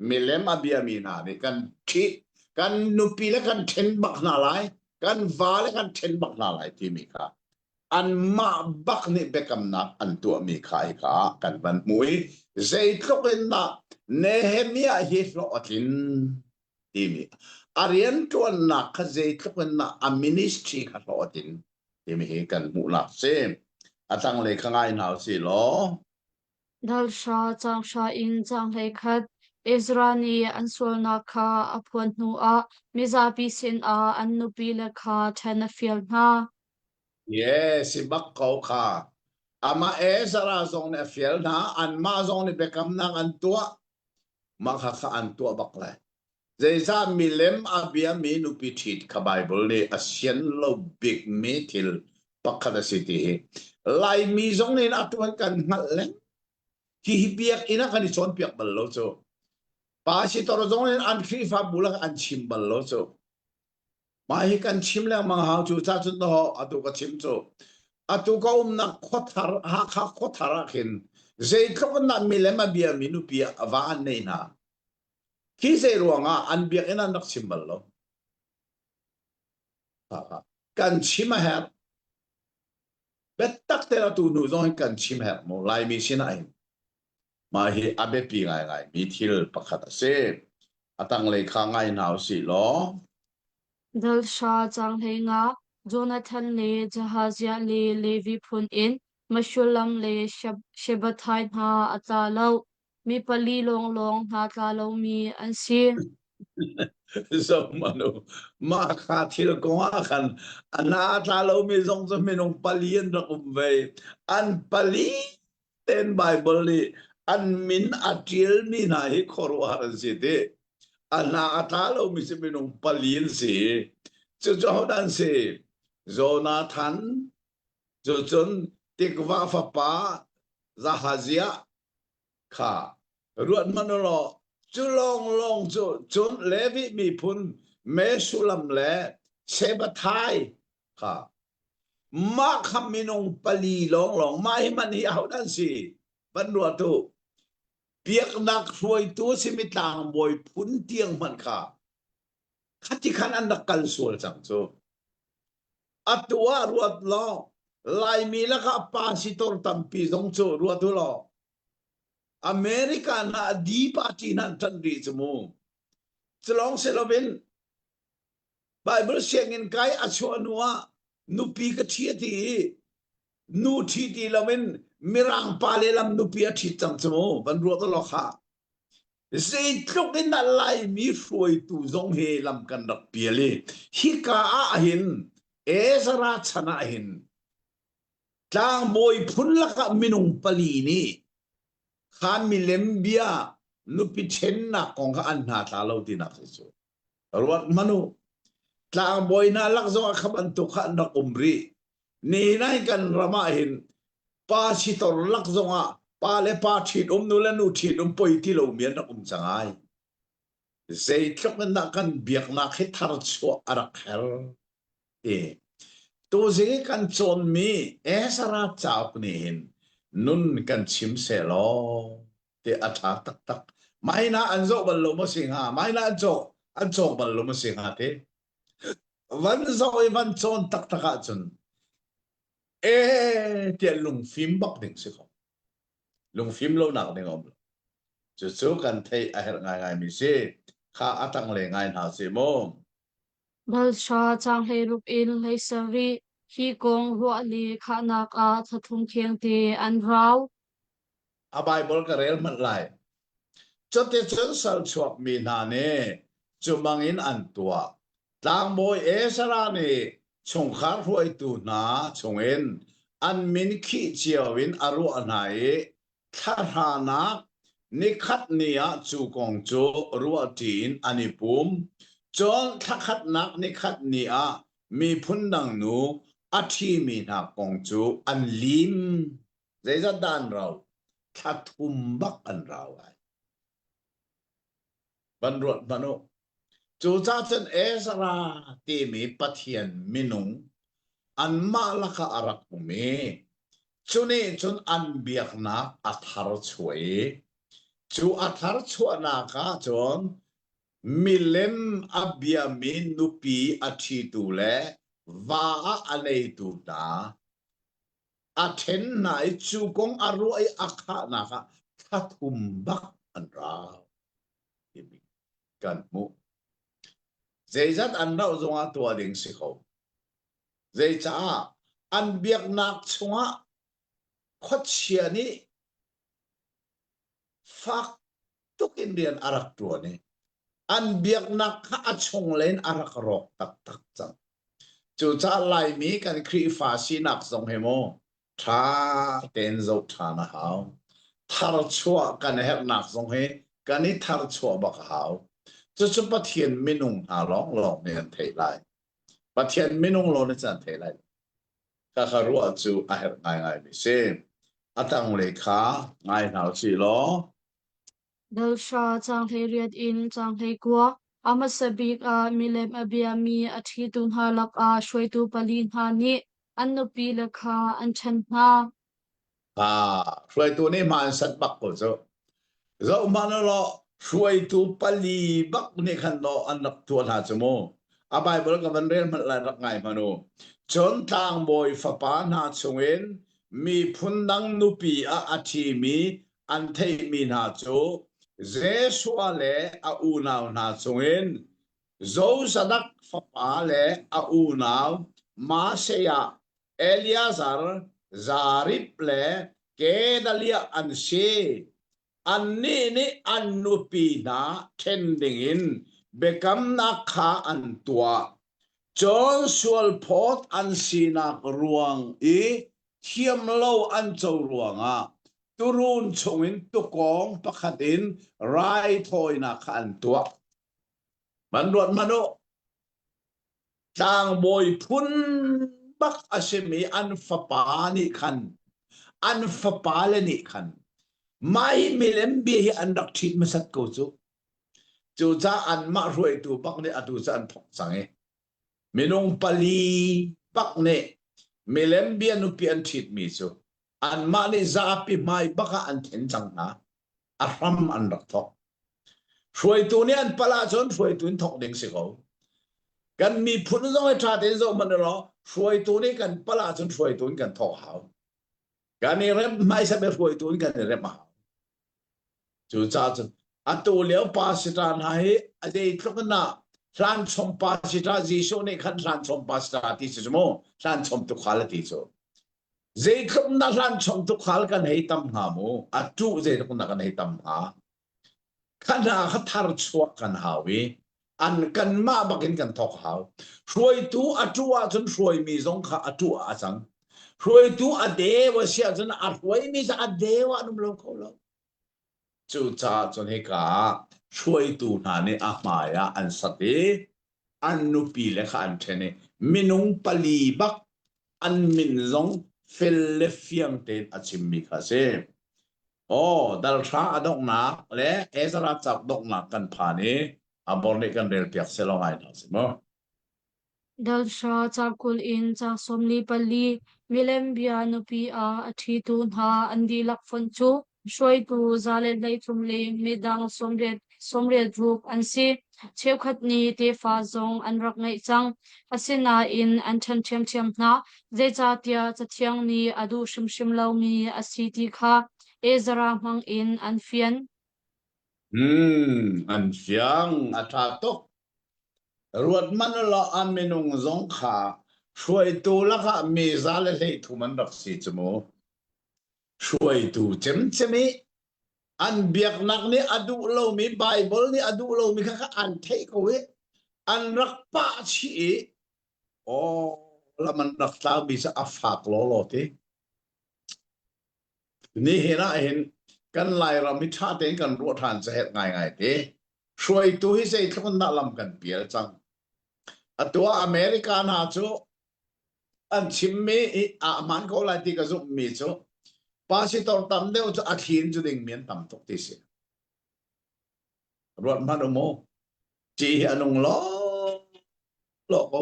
milem a biami hna nih kan ṭhih kan nupi le kan ṭhen bak hna lai kan va le kan ṭhen bak hna lai timi kha anmah bak nih biakamnak an tuahmi kha hika ah kan van hmu i zeitluk in dah Nehemiah hi hlawh a tlin timi a rianṭuannak kha zeitluk in dah a ministry kha hlawh a tlin timi hi kan hmuhnak si. A tanglei kha ngai hna usih law. Dalhra caanghra in caanghlei khat Ezra nih an sualnak kha a phuan hnuah mizapi sinah an nupile kha ṭhen a fial hna. Ye, si bak ko kha. Amah Ezra zong nih a fial hna, anmah zong nih biakamnak an tuah. Mah kha kha an tuah bak lai. Zeicah milem a biami nupi ṭhit kha Baibal nih a sian lo bikmi thil pakhat a si ti hi Laimi zong nih a tuan kan hngalh leng. Hi hi biakinn ah kan i cawnpiak bal lo cu. Pastor zong nih an Khrihfabu lakah an chim bal lo cu. Mah hi kan chim lengmang hau cu ca cun daw atu ka chim cu. Atu ka umnak khuathar Hakha khuathar ah khin zeitluk in dah milem a biami nupi ah va an nei hna. Khi zei ruangah an biakinn an rak chim bal lo. Kan chim a herh. Biatak tein atu hnu zong hin kan chim herh mu Laimi sinah hin. Mah hi a biapi ngaingaimi thil pakhat a si. A tanglei kha ngai hna usih law. Dalhra caanghlei nga Jonathan le Jahaziah le Levi phun in Meshullam le Shabbathai hna a tla lo. Mi pali lawnglawng hna tla lomi an si. Zohmanh u, mah kha thil kong ah khan a hna a tla lomi zong cu minung pali an rak um ve. An pali tein Baibal nih an min a ṭialmi hna hi khuaruahhar an si ti. A hna a tla lomi cu minung pali an si. Cucu hodah an si? Jonathan, cucun Tikvah fapa Zahaziah kha ruat hmanh u law cu lawnglawng cu cun Levi miphun Meshullam le Shebathai kha mah kha minung pali lawnglawng mah hi man hi ahodah an si van ruat u. Biaknak hruaitu a simi tlangbawi phun tiang hmanh kha khati khan an rak kal sual cang cu. Atu ah ruat law Laimi lakah pasitor tampi zong cu ruat u law America hna D party hna an ṭanh rih cu mu. Culawng si loin Bible sianginn kai a chuah hnu ah nupi ka ṭhi a ti i nu ṭhi ti loin Mirang pa le lam nupi a ṭhit cang cu mu van ruat u law khah. Zeitluk in dah Laimi hruaitu zong hi lam kan rak pial i hika ah hin Ezra chan ah hin tlangbawi phun lakah minung pali nih kha milem bia nupi ṭhennak kong kha an hna tla lo tinak si cu. Ruat hmanh u. Tlangbawi hna lak zongah kha bantuk kha an rak um rih. Nihin ah kan ram ah hin pa sitor lak zongah pa le pa ṭhit um nu le nu ṭhit um poi ti lomi an rak um cang ai. Zeitluk in dah kan biaknak hi tharchuah a rak her ti. Tuzing i kan cawnmi Ezra cauk nih hin nun kan chim sehlaw ti a ṭha taktak. Mahina an zoh bal lo maw si hnga? Mahina an cawk an cawk bal lo maw si hnga ti? Van zoh i van cawn taktak ahcun ee tiah lungfim bak ding si ko. Lungfim lonak ding a um lo. Cucu kan theih a herh ngaingaimi si. Kha a tanglei ngai hna si mu. Balsha caang 16 in 17 hi kong ruah le khahnak ah thathum khengte an rau. A Bible ka rel hmanh lai. Cuticun sal chuakmi hna nih cu bangin an tuah. Tlangbawi Ezra nih chungkhar hruaitu hna chungin an min khih cio in a ruah hna i thla hranak nikhat ni ah cu kong cu ruahṭi in an i pum. Cun thla khatnak nikhat ni ah miphun dang nu a ṭhimi hna kong cu an lim. Zeizat dah an rau? Thla thum bak an rau lai. Van ruat hmanh u. Cucaah cun Ezra timi Pathian minung anmah lakah a rak um i cu nih cun an biaknak a thar chuah i cu a thar chuahnak ah cun milem a biami nupi a ṭhitu le va ah a neitu hna a ṭhen hna i cu kong a ruah i a khahnak ah thla thum bak an rau timi kan hmuh. Zeizat an rauh zongah tuah ding si ko. Zeicaah an biaknak chungah khuachia nih fak tuk in rian a rak ṭuan i an biaknak kha a chunglei in a rak rawk taktak cang. Cucaah Laimi kan Khrihfa sinak zong hi mu ṭha tein zoh ṭhan a hau. Tharchuah kan herhnak zong hi kan i tharchuah bak a hau. Cucu Pathian minung hna lawnglawng nih an theih lai. Pathian minung lawng nih cun an thei lai. Khakha ruah cu a herh ngaingaimi si. A tanglei kha ngai hna usih law. Dalhra caang 18 in caang 19 A hmasa bik ah milem a biami a ṭhitu hna lakah hruaitu pali hna nih an nupile kha an ṭhen hna. Ah, hruaitu nih hma an sat bak ko cu. Zoh hmanh law hruaitu pali bak nih khan dawh an rak tuah hna cu mu. A Bible ka van rel hmanh lai rak ngai hmanh u. Cun tlangbawi fapa hna chungin miphun dang nupi ah a ṭhimi an theihmi hna cu Jeshua le a unau hna chungin Jozadak fapa le a unau Maaseiah Eleazar, Zarib le Gedaliah an si. Annih nih an nupi hna ṭhen dingin biakamnak kha an tuah. Cun sualphawt an sinak ruang i thiamlo an co ruangah tuurun chungin tukawng pakhat in raithawinak kha an tuah. Man ruat hmanh u. Tlangbawi phun bak a simi an fapa nih khan an fapale nih khan mah hi milem bia hi an rak ṭhit hmasat ko cu. Cucaah anmah hruaitu bak nih atu cu an thawk cang i minung pali bak nih milem bia nupi an ṭhitmi cu anmah nih zapi hmai bak ah an then cang hna. A hram an rak thok. Hruaitu nih an palh ahcun hruaitu in thok ding si ko. Kan miphun zong hi ṭha tein zoh hmanh law hruaitu nih kan palh ahcun hruaitu in kan thok hau. Kan i remh hmaisa bia hruaitu in kan i remh a hau. Cucaah cun atu lio pastor hna hi a zeitluk in dah hlanchom pastor Jesuh nih khan hlanchom pastor ti si cu mu hlanchom tukhal a ti cu. Zeitluk na hlanchom tukhal kan hei tam hnga mu a tuh zeitluk na kan hei tam hnga. Kha hna kha thar chuak kan hau i an kanmah bakin kan thawk hau. Hruaitu a tuh ahcun hruaimi zong kha a tuh ah a cang. Hruaitu a deu a si ahcun a hruaimi cu a deu ah an um lo kho lo. Cucaah cun hika ah hruaitu hna nih a hmai ah an sat i an nupi le kha an ṭhen i minung pali bak an min zong fel le fiang tein a chimmi kha a si. Aw, dalhra a donghnak le Ezra cauk donghnak kan phan i a bor nih kan relpiak selaw ngai hna si mu. Dalhra caang 20 in caang 44 milem bia nupi ah a ṭhitu hna an dihlak fonh cu hruaitu 133 le midang 86 an si. Cheukhat nih tefa zong an rak ngeih cang. Asinain an ṭhen ṭhiamṭhiam hna, zeicahtiah Cathiang nih a duh hrimhrim lomi a si ti kha Ezra hmangin an fian. Hmm, an fiang, a ṭha tuk. Ruat hmanh ulaw a minung zong kha hruaitu lakah mi 133 an rak si cu mu. Hruaitu cemcem i an biaknak nih a duh lomi Baibal nih a duh lomi kha an theih ko i an rak pah chih i aw lam an rak tlaumi cu a fak lawlaw ti. Nihin ah hin kan Lairam hi ṭha tein kan ruah ṭhan cu herh ngaingai te. Hruaitu hi zeitluk in dah lam kan pial cang. Atu ah America hna cu an chimmi i a hmaan ko lai ti ka zumhmi cu pastor tam deuh cu a thli in cu dingmi an tam tuk ti si. Ruat hmanh u mu. Ci hi a nung law law ko.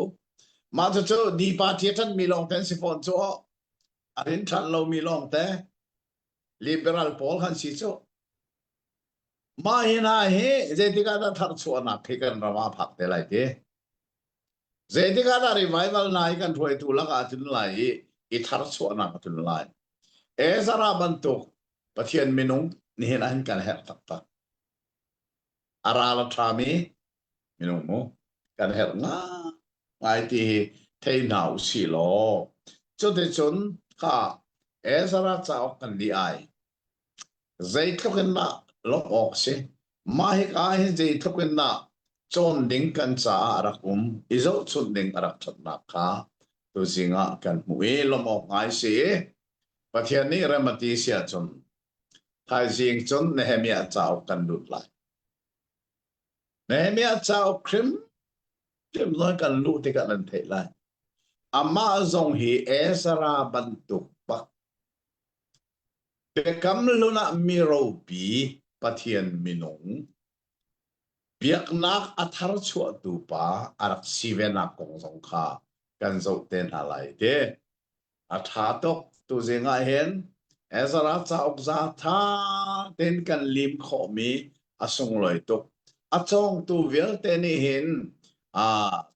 Mah cucu di party a ṭanhmi lawng te an si fawn cu aw. A rin ṭhan lomi lawng te liberal pawl kan si cu. Mah hi hna hi zeitik ah dah tharchuahnak hi kan ram ah phak te lai ti? Zeitik ah dah revival hna hi kan hruaitu lakah a tlun lai i i tharchuahnak a tlun lai? Ezra bantuk Pathian minung nihin ah hin kan herh taktak. A ral a ṭhami minung mu kan herh ngai ti hi thei hna u sih law cuticun kha Ezra cauk kan dih ai. Zeitluk in dah lawmh awk si? Mah hika ah hin zeitluk in dah cawn ding kan caah a rak um i zohchunh ding a rak ṭhatnak kha tuzing ah kan hmuh i lawmh awk ngai si. Pathian nih rem a ti si ahcun thaizing cun Nehemiah cauk kan lut lai. Nehemiah cauk hrimhrim zong kan luh tikah nan theih lai. Amah zong hi Ezra bantuk bak Biakam Hlun ah mi ropi Pathian minung biaknak a tharchuahtu pa a rak si venak kong zong kha kan zoh te hna lai ti. A ṭha tuk. Tuzing ah hin Ezra cauk za ṭha tein kan lim khawhmi a sunglawi tuk. A cawngtu vialte nih hin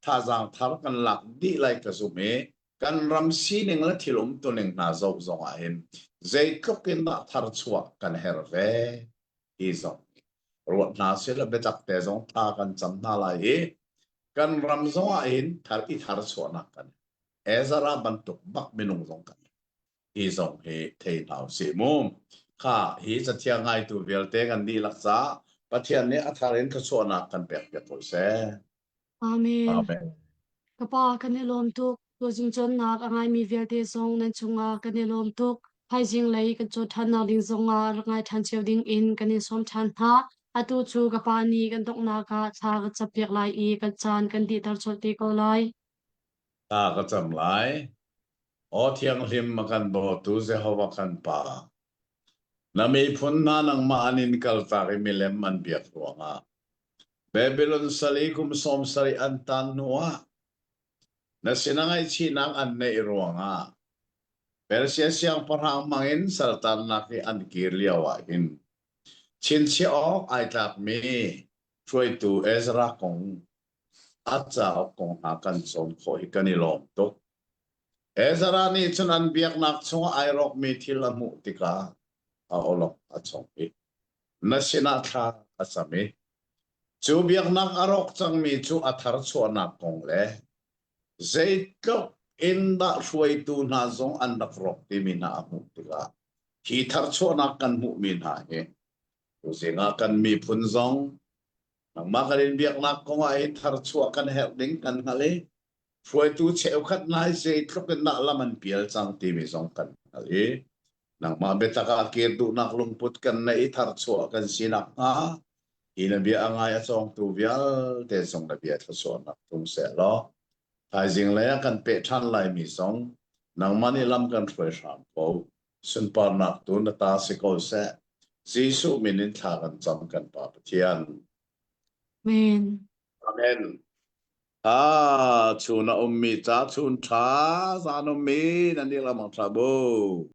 thazaang thar kan lak dih lai ka zumh i kan ram sining le thil umtuning hna zoh zong ah hin zeitluk in dah tharchuah kan herh ve ti zong ruat hna sih la biatak te zong tha kan cam hna lai i kan ram zong ah hin thar i tharchuahnak kan Ezra bantuk bak minung zong kan hi zong hi thei hna usih mu kha hi cathiang ngaitu vialte kan dihlak ca Pathian nih a thar in thluachuahnak kan pek piak ko seh. Amen. Amen. Ka pa kan i lawm tuk. Tuzing cawnnak a ngaimi vialte zong nan cungah kan i lawm tuk. Thaizing lei kan cawn ṭhannak ding zongah rak ngai ṭhan cio ding in kan in sawm ṭhan hna. Atu cu ka pa nih kan donghnak ah thla ka campiak lai i kan caan kan dihter colh te ko lai. Thla ka cam lai. Aw thianghlim a kan dawtu Jehovah kan Pa, na miphun hna nangmah an in kaltak i milem an biak ruangah Babylon sal i kum 70 an tan hnuah na sinah ngaihchihnak an neih ruangah Persia siangpahrang hmangin saltannak i an kir lio ah hin. Chinchiah awk ai tlakmi hruaitu Ezra kong a cauk kong hna kan cawn khawh hi kan i lawm tuk. Ezra nih cun an biaknak chungah ai rawkmi thil a hmuh tikah a awlok a chong i na sinah thla a cam i cu biaknak a rawk cangmi cu a thar chuahnak kong le zeitluk in dah hruaitu hna zong an rak rawk timi hna a hmuh tikah hi tharchuahnak kan hmuhmi hna hi tuzing ah kan miphun zong nangmah kan in biaknak kong ah hin tharchuah kan herh ding kan hngalh i hruaitu cheukhat hna hi zeitluk in dah lam an pial cang timi zong kan hngalh i nangmah biatak ah kir duhnak lungput kan neih i tharchuah kan si nakhnga hi na bia a ngai a cawngtu vialte zong na bia thluachuahnak tlung seh law thaizing lei ah kan peh ṭhan laimi zong nangmah nih lam kan hruai hram ko sunparnak tu na ta si ko seh Jesuh min in thla kan cam kan Pa Pathian Amen. Amen. Ah, chun a ummi ca chun ṭha zan ummi nan dih lamang ṭha bu.